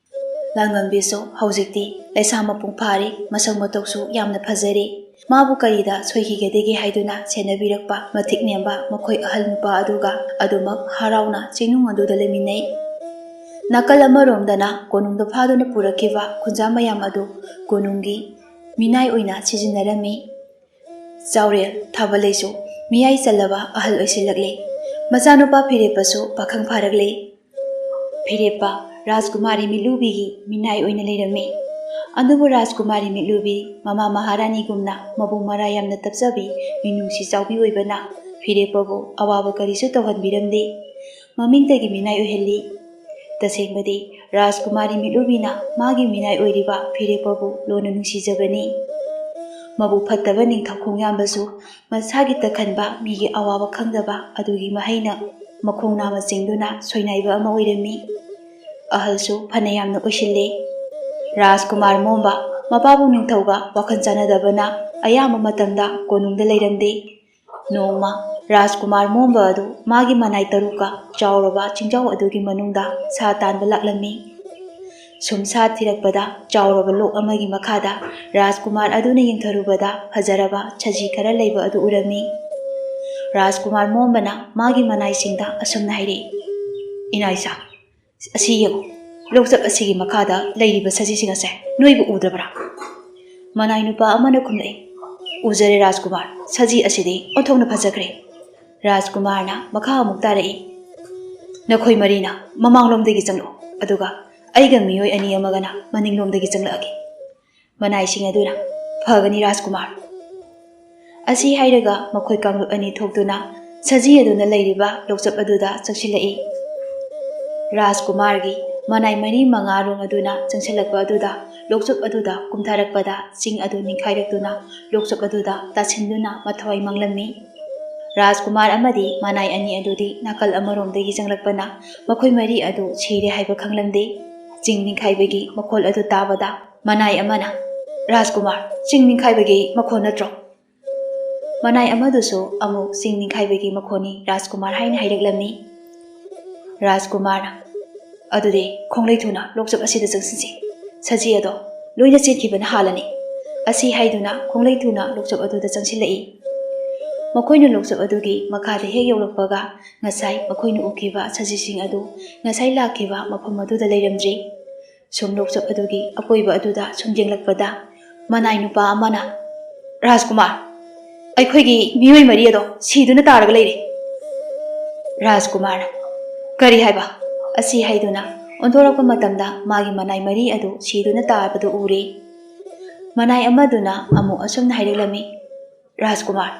ꯂꯥꯡꯉꯝꯕꯤꯁꯨ ꯍꯧꯖꯤꯛꯇꯤ ꯂꯩꯁꯥ ꯃꯄꯨꯡ ꯐꯥꯔꯦ, ꯃꯁꯛ ꯃꯇꯧꯁꯨ ꯌꯥꯝꯅ ꯐꯖꯔꯦ꯫ ꯃꯥꯕꯨ ꯀꯔꯤꯗ ꯁꯣꯏꯈꯤꯒꯗꯒꯦ ꯍꯥꯏꯗꯨꯅ ꯁꯦꯟꯅꯕꯤꯔꯛꯄ ꯃꯊꯤꯛ ꯅꯦꯝꯕ ꯃꯈꯣꯏ ꯑꯍꯜ ꯅꯨꯄꯥ ꯑꯗꯨꯒ ꯑꯗꯨꯃꯛ ꯍꯔꯥꯎꯅ ꯆꯤꯡꯅꯨꯡ ꯑꯗꯨꯗ ꯂꯩꯃꯤꯟꯅꯩ꯫ ꯅꯥꯀꯜ ꯑꯃꯔꯣꯝꯗꯅ ꯀꯣꯅꯨꯡꯗ ꯐꯥꯗꯨꯅ ꯄꯨꯔꯛꯈꯤꯕ ꯈꯨꯟꯖꯥ ꯃꯌꯥꯝ ꯑꯗꯨ ꯀꯣꯅꯨꯡꯒꯤ ꯃꯤꯅꯥꯏ ꯑꯣꯏꯅ ꯁꯤꯖꯤꯟꯅꯔꯝꯃꯤ꯫ ꯆꯥꯎꯔꯦꯜ ꯊꯥꯕꯜꯂꯩꯁꯨ ꯃꯤꯌꯥꯏ ꯆꯜꯂꯕ ꯑꯍꯜ ꯑꯣꯏꯁꯤꯜꯂꯛꯂꯦ꯫ ꯃꯆꯥꯅꯨꯄꯥ ꯐꯤꯔꯦꯞꯄꯁꯨ ꯄꯥꯈꯪ ꯐꯥꯔꯛꯂꯦ꯫ ꯐꯤꯔꯦꯞꯄ ꯔꯥꯖꯀꯨꯃꯥꯔꯤ ꯃꯤꯠꯂꯨꯕꯤꯒꯤ ꯃꯤꯅꯥꯏ ꯑꯣꯏꯅ ꯂꯩꯔꯝꯃꯤ꯫ ꯑꯗꯨꯕꯨ ꯔꯥꯖꯀꯨꯃꯥꯔꯤ ꯃꯤꯠꯂꯨꯕꯤ ꯃꯃꯥ ꯃꯍꯥꯔꯥꯅꯤꯒꯨꯝꯅ ꯃꯕꯨꯡ ꯃꯔꯥ ꯌꯥꯝꯅ ꯇꯞꯆꯕꯤ, ꯃꯤꯅꯨꯡꯁꯤ ꯆꯥꯎꯕꯤ ꯑꯣꯏꯕꯅ ꯐꯤꯔꯦꯞꯄꯕꯨ ꯑꯋꯥꯕ ꯀꯔꯤꯁꯨ ꯇꯧꯍꯟꯕꯤꯔꯝꯗꯦ꯫ ꯃꯃꯤꯡꯇꯒꯤ ꯃꯤꯅꯥꯏ ꯑꯣꯏꯍꯜꯂꯤ꯫ ꯇꯁꯦꯡꯕꯗꯤ ꯔꯥꯖꯀꯨꯃꯥꯔꯤ ꯃꯤꯠꯂꯨꯕꯤꯅ ꯃꯥꯒꯤ ꯃꯤꯅꯥꯏ ꯑꯣꯏꯔꯤꯕ ꯐꯤꯔꯦꯞꯄꯕꯨ ꯂꯣꯟꯅ ꯅꯨꯡꯁꯤꯖꯕꯅꯤ꯫ ꯃꯕꯨꯛ ꯐꯠꯇꯕ ꯅꯤꯡꯊꯧ ꯈꯣꯡꯌꯥꯝꯕꯁꯨ ꯃꯁꯥꯒꯤ ꯇꯛꯈꯟꯕ ꯃꯤꯒꯤ ꯑꯋꯥꯕ ꯈꯪꯗꯕ ꯑꯗꯨꯒꯤ ꯃꯍꯩꯅ ꯃꯈꯣꯡ ꯅꯥꯝꯃ ꯆꯤꯡꯗꯨꯅ ꯁꯣꯏꯅꯥꯏꯕ ꯑꯃ ꯑꯣꯏꯔꯝꯃꯤ꯫ ꯑꯍꯜꯁꯨ ꯐꯅ ꯌꯥꯝꯅ ꯑꯣꯏꯁꯤꯜꯂꯦ꯫ ꯔꯥꯖꯀꯨꯃꯥꯔ ꯃꯣꯝꯕ ꯃꯄꯥꯕꯨꯡ ꯅꯤꯡꯊꯧꯒ ꯋꯥꯈꯜ ꯆꯥꯟꯅꯗꯕꯅ ꯑꯌꯥꯝꯕ ꯃꯇꯝꯗ ꯀꯣꯅꯨꯡꯗ ꯂꯩꯔꯝꯗꯦ꯫ ꯅꯣꯡꯃ ꯔꯥꯖꯀꯨꯃꯥꯔ ꯃꯣꯝꯕ ꯑꯗꯨ ꯃꯥꯒꯤ ꯃꯅꯥꯏ ꯇꯔꯨꯛꯀ ꯆꯥꯎꯔꯕ ꯆꯤꯡꯖꯥꯎ ꯑꯗꯨꯒꯤ ꯃꯅꯨꯡꯗ ꯁꯥ ꯇꯥꯟꯕ ꯂꯥꯛꯂꯝꯃꯤ꯫ ꯁꯨꯝ ꯁꯥ ꯊꯤꯔꯛꯄꯗ ꯆꯥꯎꯔꯕ ꯂꯣꯛ ꯑꯃꯒꯤ ꯃꯈꯥꯗ ꯔꯥꯖꯀꯨꯃꯥꯔ ꯑꯗꯨꯅ ꯌꯦꯡꯊꯔꯨꯕꯗ ꯐꯖꯔꯕ ꯁꯖꯤ ꯈꯔ ꯂꯩꯕ ꯑꯗꯨ ꯎꯔꯝꯃꯤ꯫ ꯔꯥꯖꯀꯨꯃꯥꯔ ꯃꯣꯝꯕꯅ ꯃꯥꯒꯤ ꯃꯅꯥꯏꯁꯤꯡꯗ ꯑꯁꯨꯝꯅ ꯍꯥꯏꯔꯛꯏ, "ꯏꯅꯥꯏꯁꯥ, ꯑꯁꯤ ꯌꯦꯡꯉꯨ, ꯂꯣꯛꯆꯞ ꯑꯁꯤꯒꯤ ꯃꯈꯥꯗ ꯂꯩꯔꯤꯕ ꯁꯖꯤꯁꯤꯡ ꯑꯁꯦ ꯅꯣꯏꯕꯨ ꯎꯗ꯭ꯔꯕ꯭ꯔꯥ?" ꯃꯅꯥꯏ ꯅꯨꯄꯥ ꯑꯃꯅ ꯈꯨꯝꯂꯛꯏ, "ꯎꯖꯔꯦ ꯔꯥꯖꯀꯨꯃꯥꯔ, ꯁꯖꯤ ꯑꯁꯤꯗꯤ ꯑꯣꯟꯊꯣꯛꯅ ꯐꯖꯈ꯭ꯔꯦ꯫" ꯔꯥꯖꯀꯨꯃꯥꯔꯅ ꯃꯈꯥ ꯑꯃꯨꯛ ꯇꯥꯔꯛꯏ, "ꯅꯈꯣꯏ ꯃꯔꯤꯅ ꯃꯃꯥꯡꯂꯣꯝꯗꯒꯤ ꯆꯪꯂꯛꯎ, ꯑꯗꯨꯒ ꯑꯩꯒ ꯃꯤꯑꯣꯏ ꯑꯅꯤ ꯑꯃꯒꯅ ꯃꯅꯤꯡꯂꯣꯝꯗꯒꯤ ꯆꯪꯂꯛꯑꯒꯦ꯫" ꯃꯅꯥꯏꯁꯤꯡ ꯑꯗꯨꯅ, "ꯐꯒꯅꯤ ꯔꯥꯖꯀꯨꯃꯥꯔ꯫" ꯑꯁꯤ ꯍꯥꯏꯔꯒ ꯃꯈꯣꯏ ꯀꯥꯡꯂꯨꯞ ꯑꯅꯤ ꯊꯣꯛꯇꯨꯅ ꯁꯖꯤ ꯑꯗꯨꯅ ꯂꯩꯔꯤꯕ ꯂꯣꯛꯆꯞ ꯑꯗꯨꯗ ꯆꯪꯁꯤꯜꯂꯛꯏ꯫ ꯔꯥꯖꯀꯨꯃꯥꯔꯒꯤ ꯃꯅꯥꯏ ꯃꯔꯤ ꯃꯉꯥꯔꯣꯝ ꯑꯗꯨꯅ ꯆꯪꯁꯤꯜꯂꯛꯄ ꯑꯗꯨꯗ ꯂꯣꯛꯆꯞ ꯑꯗꯨꯗ ꯀꯨꯝꯊꯔꯛꯄꯗ ꯆꯤꯡ ꯑꯗꯨ ꯅꯤꯡꯈꯥꯏꯔꯛꯇꯨꯅ ꯂꯣꯛꯆꯞ ꯑꯗꯨꯗ ꯇꯥꯁꯤꯟꯗꯨꯅ ꯃꯊ꯭ꯋꯥꯏ ꯃꯥꯡꯂꯝꯃꯤ꯫ ꯔꯥꯖꯀꯨꯃꯥꯔ ꯑꯃꯗꯤ ꯃꯅꯥꯏ ꯑꯅꯤ ꯑꯗꯨꯗꯤ ꯅꯥꯀꯜ ꯑꯃꯔꯣꯝꯗꯒꯤ ꯆꯪꯂꯛꯄꯅ ꯃꯈꯣꯏ ꯃꯔꯤ ꯑꯗꯨ ꯁꯤꯔꯦ ꯍꯥꯏꯕ ꯈꯪꯂꯝꯗꯦ꯫ ꯆꯤꯡ ꯅꯤꯡꯈꯥꯏꯕꯒꯤ ꯃꯈꯣꯜ ꯑꯗꯨ ꯇꯥꯕꯗ ꯃꯅꯥꯏ ꯑꯃꯅ, "ꯔꯥꯖꯀꯨꯃꯥꯔ, ꯆꯤꯡ ꯅꯤꯡꯈꯥꯏꯕꯒꯤ ꯃꯈꯣꯜ ꯅꯠꯇ꯭ꯔꯣ?" ꯃꯅꯥꯏ ꯑꯃꯗꯨꯁꯨ ꯑꯃꯨꯛ ꯆꯤꯡ ꯅꯤꯡꯈꯥꯏꯕꯒꯤ ꯃꯈꯣꯜꯅꯤ ꯔꯥꯖꯀꯨꯃꯥꯔ ꯍꯥꯏꯅ ꯍꯥꯏꯔꯛꯂꯝꯃꯤ꯫ ꯔꯥꯖꯀꯨꯃꯥꯔꯅ, "ꯑꯗꯨꯗꯤ ꯈꯣꯡꯂꯩ ꯊꯨꯅ ꯂꯣꯛꯆꯞ ꯑꯁꯤꯗ ꯆꯪꯁꯤꯟꯁꯤ꯫ ꯁꯖꯤ ꯑꯗꯣ ꯂꯣꯏꯅ ꯆꯦꯟꯈꯤꯕꯅ ꯍꯥꯜꯂꯅꯤ꯫" ꯑꯁꯤ ꯍꯥꯏꯗꯨꯅ ꯈꯣꯡꯂꯩ ꯊꯨꯅ ꯂꯣꯛꯆꯞ ꯑꯗꯨꯗ ꯆꯪꯁꯤꯜꯂꯛꯏ꯫ ꯃꯈꯣꯏꯅ ꯂꯣꯛꯆꯞ ꯑꯗꯨꯒꯤ ꯃꯈꯥꯗ ꯍꯦꯛ ꯌꯧꯔꯛꯄꯒ ꯉꯁꯥꯏ ꯃꯈꯣꯏꯅ ꯎꯈꯤꯕ ꯁꯖꯤꯁꯤꯡ ꯑꯗꯨ ꯉꯁꯥꯏ ꯂꯥꯛꯈꯤꯕ ꯃꯐꯝ ꯑꯗꯨꯗ ꯂꯩꯔꯝꯗ꯭ꯔꯤ꯫ ꯁꯨꯝ ꯂꯣꯛꯆꯞ ꯑꯗꯨꯒꯤ ꯑꯀꯣꯏꯕ ꯑꯗꯨꯗ ꯁꯨꯝ ꯌꯦꯡꯂꯛꯄꯗ ꯃꯅꯥꯏ ꯅꯨꯄꯥ ꯑꯃꯅ, "ꯔꯥꯖꯀꯨꯃꯥꯔ, "ꯑꯩꯈꯣꯏꯒꯤ ꯃꯤꯑꯣꯏ ꯃꯔꯤ ꯑꯗꯣ ꯁꯤꯗꯨꯅ ꯇꯥꯔꯒ ꯂꯩꯔꯦ꯫" ꯔꯥꯖꯀꯨꯃꯥꯔꯅ, "ꯀꯔꯤ ꯍꯥꯏꯕ?" ꯑꯁꯤ ꯍꯥꯏꯗꯨꯅ ꯑꯣꯟꯊꯣꯔꯛꯄ ꯃꯇꯝꯗ ꯃꯥꯒꯤ ꯃꯅꯥꯏ ꯃꯔꯤ ꯑꯗꯨ ꯁꯤꯗꯨꯅ ꯇꯥꯕꯗꯨ ꯎꯔꯦ꯫ ꯃꯅꯥꯏ ꯑꯃꯗꯨꯅ ꯑꯃꯨꯛ ꯑꯁꯨꯝꯅ ꯍꯥꯏꯔꯛꯂꯝꯃꯤ, "ꯔꯥꯖꯀꯨꯃꯥꯔ,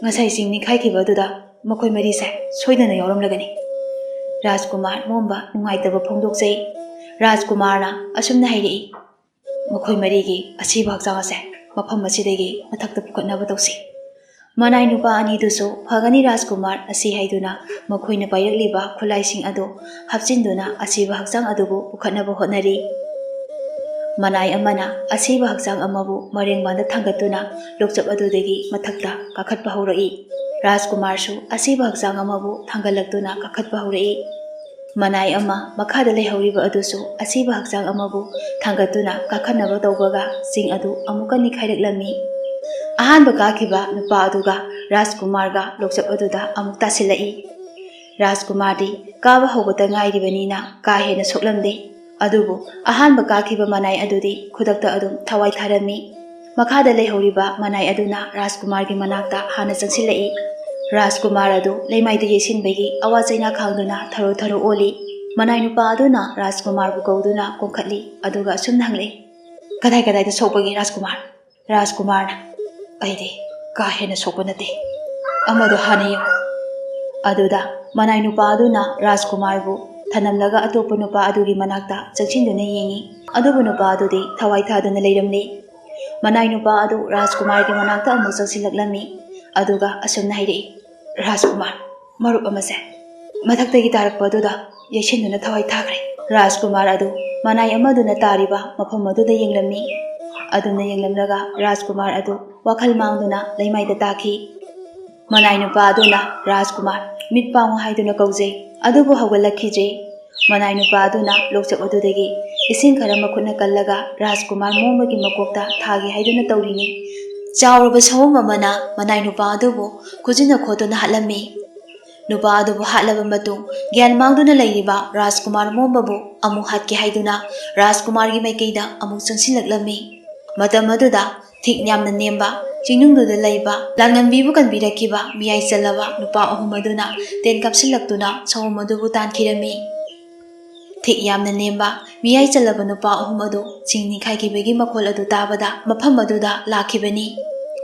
ꯉꯁꯥꯏ ꯆꯤꯡ ꯅꯤꯡꯈꯥꯏꯈꯤꯕ ꯑꯗꯨꯗ ꯃꯈꯣꯏ ꯃꯔꯤꯁꯦ ꯁꯣꯏꯗꯅ ꯌꯥꯎꯔꯝꯂꯒꯅꯤ꯫" ꯔꯥꯖꯀꯨꯃꯥꯔ ꯃꯣꯝꯕ ꯅꯨꯡꯉꯥꯏꯇꯕ ꯐꯣꯡꯗꯣꯛꯆꯩ꯫ ꯔꯥꯖꯀꯨꯃꯥꯔꯅ ꯑꯁꯨꯝꯅ ꯍꯥꯏꯔꯛꯏ, "ꯃꯈꯣꯏ ꯃꯔꯤꯒꯤ ꯑꯁꯤꯕ ꯍꯛꯆꯥꯡ ꯑꯁꯦ ꯃꯐꯝ ꯑꯁꯤꯗꯒꯤ ꯃꯊꯛꯇ ꯄꯨꯈꯠꯅꯕ ꯇꯧꯁꯤ꯫" ꯃꯅꯥꯏ ꯅꯨꯄꯥ ꯑꯅꯤꯗꯨꯁꯨ "ꯐꯒꯅꯤ ꯔꯥꯖꯀꯨꯃꯥꯔ" ꯑꯁꯤ ꯍꯥꯏꯗꯨꯅ ꯃꯈꯣꯏꯅ ꯄꯥꯏꯔꯛꯂꯤꯕ ꯈꯨꯠꯂꯥꯏꯁꯤꯡ ꯑꯗꯨ ꯍꯥꯞꯆꯤꯟꯗꯨꯅ ꯑꯁꯤꯕ ꯍꯛꯆꯥꯡ ꯑꯗꯨꯕꯨ ꯄꯨꯈꯠꯅꯕ ꯍꯣꯠꯅꯔꯤ꯫ ꯃꯅꯥꯏ ꯑꯃꯅ ꯑꯁꯤꯕ ꯍꯛꯆꯥꯡ ꯑꯃꯕꯨ ꯃꯔꯦꯡꯕꯥꯟꯗ ꯊꯥꯡꯒꯠꯇꯨꯅ ꯂꯣꯛꯆꯞ ꯑꯗꯨꯗꯒꯤ ꯃꯊꯛꯇ ꯀꯥꯈꯠꯄ ꯍꯧꯔꯛꯏ꯫ ꯔꯥꯖꯀꯨꯃꯥꯔꯁꯨ ꯑꯁꯤꯕ ꯍꯛꯆꯥꯡ ꯑꯃꯕꯨ ꯊꯥꯡꯒꯠꯂꯛꯇꯨꯅ ꯀꯥꯈꯠꯄ ꯍꯧꯔꯛꯏ꯫ ꯃꯅꯥꯏ ꯑꯃ ꯃꯈꯥꯗ ꯂꯩꯍꯧꯔꯤꯕ ꯑꯗꯨꯁꯨ ꯑꯁꯤꯕ ꯍꯛꯆꯥꯡ ꯑꯃꯕꯨ ꯊꯥꯡꯒꯠꯇꯨꯅ ꯀꯥꯈꯠꯅꯕ ꯇꯧꯕꯒ ꯆꯤꯡ ꯑꯗꯨ ꯑꯃꯨꯛꯀ ꯅꯤꯛꯈꯥꯏꯔꯛꯂꯝꯃꯤ꯫ ꯑꯍꯥꯟꯕ ꯀꯥꯈꯤꯕ ꯅꯨꯄꯥ ꯑꯗꯨꯒ ꯔꯥꯖꯀꯨꯃꯥꯔꯒ ꯂꯣꯛꯆꯞ ꯑꯗꯨꯗ ꯑꯃꯨꯛ ꯇꯥꯁꯤꯜꯂꯛꯏ꯫ ꯔꯥꯖꯀꯨꯃꯥꯔꯗꯤ ꯀꯥꯕ ꯍꯧꯕꯇ ꯉꯥꯏꯔꯤꯕꯅꯤꯅ ꯀꯥ ꯍꯦꯟꯅ ꯁꯣꯛꯂꯝꯗꯦ꯫ ꯑꯗꯨꯕꯨ ꯑꯍꯥꯟꯕ ꯀꯥꯈꯤꯕ ꯃꯅꯥꯏ ꯑꯗꯨꯗꯤ ꯈꯨꯗꯛꯇ ꯑꯗꯨꯝ ꯊꯋꯥꯏ ꯊꯥꯔꯝꯃꯤ꯫ ꯃꯈꯥꯗ ꯂꯩꯍꯧꯔꯤꯕ ꯃꯅꯥꯏ ꯑꯗꯨꯅ ꯔꯥꯖꯀꯨꯃꯥꯔꯒꯤ ꯃꯅꯥꯛꯇ ꯍꯥꯟꯅ ꯆꯪꯁꯤꯜꯂꯛꯏ꯫ ꯔꯥꯖꯀꯨꯃꯥꯔ ꯑꯗꯨ ꯂꯩꯃꯥꯏꯗ ꯌꯩꯁꯤꯟꯕꯒꯤ ꯑꯋꯥ ꯆꯩꯅꯥ ꯈꯥꯡꯗꯨꯅ ꯊꯔꯣ ꯊꯔꯣ ꯑꯣꯜꯂꯤ꯫ ꯃꯅꯥꯏ ꯅꯨꯄꯥ ꯑꯗꯨꯅ ꯔꯥꯖꯀꯨꯃꯥꯔꯕꯨ ꯀꯧꯗꯨꯅ ꯀꯣꯟꯈꯠꯂꯤ, ꯑꯗꯨꯒ ꯑꯁꯨꯝꯅ ꯍꯪꯂꯛꯏ, "ꯀꯗꯥꯏ ꯀꯗꯥꯏꯗ ꯁꯣꯛꯄꯒꯦ ꯔꯥꯖꯀꯨꯃꯥꯔ?" ꯔꯥꯖꯀꯨꯃꯥꯔꯅ, "ꯑꯩꯗꯤ ꯀꯥ ꯍꯦꯟꯅ ꯁꯣꯛꯄ ꯅꯠꯇꯦ꯫ ꯑꯃꯗꯣ ꯍꯥꯟꯅ ꯌꯦꯡꯉꯨ꯫" ꯑꯗꯨꯗ ꯃꯅꯥꯏ ꯅꯨꯄꯥ ꯑꯗꯨꯅ ꯔꯥꯖꯀꯨꯃꯥꯔꯕꯨ ꯊꯅꯝꯂꯒ ꯑꯇꯣꯞꯄ ꯅꯨꯄꯥ ꯑꯗꯨꯒꯤ ꯃꯅꯥꯛꯇ ꯆꯪꯁꯤꯟꯗꯨꯅ ꯌꯦꯡꯉꯤ꯫ ꯑꯗꯨꯕꯨ ꯅꯨꯄꯥ ꯑꯗꯨꯗꯤ ꯊꯋꯥꯏ ꯊꯥꯗꯨꯅ ꯂꯩꯔꯝꯂꯦ꯫ ꯃꯅꯥꯏ ꯅꯨꯄꯥ ꯑꯗꯨ ꯔꯥꯖꯀꯨꯃꯥꯔꯒꯤ ꯃꯅꯥꯛꯇ ꯑꯃꯨꯛ ꯆꯪꯁꯤꯜꯂꯛꯂꯝꯃꯤ꯫ ꯑꯗꯨꯒ ꯑꯁꯨꯝꯅ ꯍꯥꯏꯔꯛꯏ, "ꯔꯥꯖꯀꯨꯃꯥꯔ, ꯃꯔꯨꯞ ꯑꯃꯁꯦ ꯃꯊꯛꯇꯒꯤ ꯇꯥꯔꯛꯄ ꯑꯗꯨꯗ ꯌꯩꯁꯤꯟꯗꯨꯅ ꯊꯋꯥꯏ ꯊꯥꯈ꯭ꯔꯦ꯫" ꯔꯥꯖꯀꯨꯃꯥꯔ ꯑꯗꯨ ꯃꯅꯥꯏ ꯑꯃꯗꯨꯅ ꯇꯥꯔꯤꯕ ꯃꯐꯝ ꯑꯗꯨꯗ ꯌꯦꯡꯂꯝꯃꯤ꯫ ꯑꯗꯨꯝꯅ ꯌꯦꯡꯂꯝꯂꯒ ꯔꯥꯖꯀꯨꯃꯥꯔ ꯑꯗꯨ ꯋꯥꯈꯜ ꯃꯥꯡꯗꯨꯅ ꯂꯩꯃꯥꯏꯗ ꯇꯥꯈꯤ꯫ ꯃꯅꯥꯏ ꯅꯨꯄꯥ ꯑꯗꯨꯅ ꯔꯥꯖꯀꯨꯃꯥꯔ, "ꯃꯤꯠ ꯄꯥꯡꯉꯨ" ꯍꯥꯏꯗꯨꯅ ꯀꯧꯖꯩ, ꯑꯗꯨꯕꯨ ꯍꯧꯒꯠꯂꯛꯈꯤꯗ꯭ꯔꯦ꯫ ꯃꯅꯥꯏ ꯅꯨꯄꯥ ꯑꯗꯨꯅ ꯂꯣꯛꯆꯞ ꯑꯗꯨꯗꯒꯤ ꯏꯁꯤꯡ ꯈꯔ ꯃꯈꯨꯠꯅ ꯀꯜꯂꯒ ꯔꯥꯖꯀꯨꯃꯥꯔ ꯃꯣꯝꯕꯒꯤ ꯃꯀꯣꯛꯇ ꯊꯥꯒꯦ ꯍꯥꯏꯗꯨꯅ ꯇꯧꯔꯤꯅꯤ꯫ ꯆꯥꯎꯔꯕ ꯁꯑꯣꯝ ꯑꯃꯅ ꯃꯅꯥꯏ ꯅꯨꯄꯥ ꯑꯗꯨꯕꯨ ꯈꯨꯖꯤꯟꯅ ꯈꯣꯠꯇꯨꯅ ꯍꯥꯠꯂꯝꯃꯤ꯫ ꯅꯨꯄꯥ ꯑꯗꯨꯕꯨ ꯍꯥꯠꯂꯕ ꯃꯇꯨꯡ ꯒ꯭ꯌꯥꯟ ꯃꯥꯡꯗꯨꯅ ꯂꯩꯔꯤꯕ ꯔꯥꯖꯀꯨꯃꯥꯔ ꯃꯣꯝꯕꯕꯨ ꯑꯃꯨꯛ ꯍꯥꯠꯀꯦ ꯍꯥꯏꯗꯨꯅ ꯔꯥꯖꯀꯨꯃꯥꯔꯒꯤ ꯃꯥꯏꯀꯩꯗ ꯑꯃꯨꯛ ꯆꯪꯁꯤꯜꯂꯛꯂꯝꯃꯤ꯫ ꯃꯇꯝ ꯑꯗꯨꯗ ꯊꯤꯛ ꯌꯥꯝꯅ ꯅꯦꯝꯕ ꯆꯤꯡꯅꯨꯡꯗꯨꯗ ꯂꯩꯕ ꯂꯥꯟꯉꯝꯕꯤꯕꯨ ꯀꯟꯕꯤꯔꯛꯈꯤꯕ ꯃꯤꯌꯥꯏ ꯆꯜꯂꯕ ꯅꯨꯄꯥ ꯑꯍꯨꯝ ꯑꯗꯨꯅ ꯇꯦꯟ ꯀꯥꯞꯁꯤꯜꯂꯛꯇꯨꯅ ꯁꯑꯣꯝ ꯑꯗꯨꯕꯨ ꯇꯥꯟꯈꯤꯔꯝꯃꯤ꯫ ꯊꯤꯛ ꯌꯥꯝꯅ ꯅꯦꯝꯕ ꯃꯤꯌꯥꯏ ꯆꯜꯂꯕ ꯅꯨꯄꯥ ꯑꯍꯨꯝ ꯑꯗꯨ ꯆꯤꯡ ꯅꯤꯡꯈꯥꯏꯈꯤꯕꯒꯤ ꯃꯈꯣꯜ ꯑꯗꯨ ꯇꯥꯕꯗ ꯃꯐꯝ ꯑꯗꯨꯗ ꯂꯥꯛꯈꯤꯕꯅꯤ꯫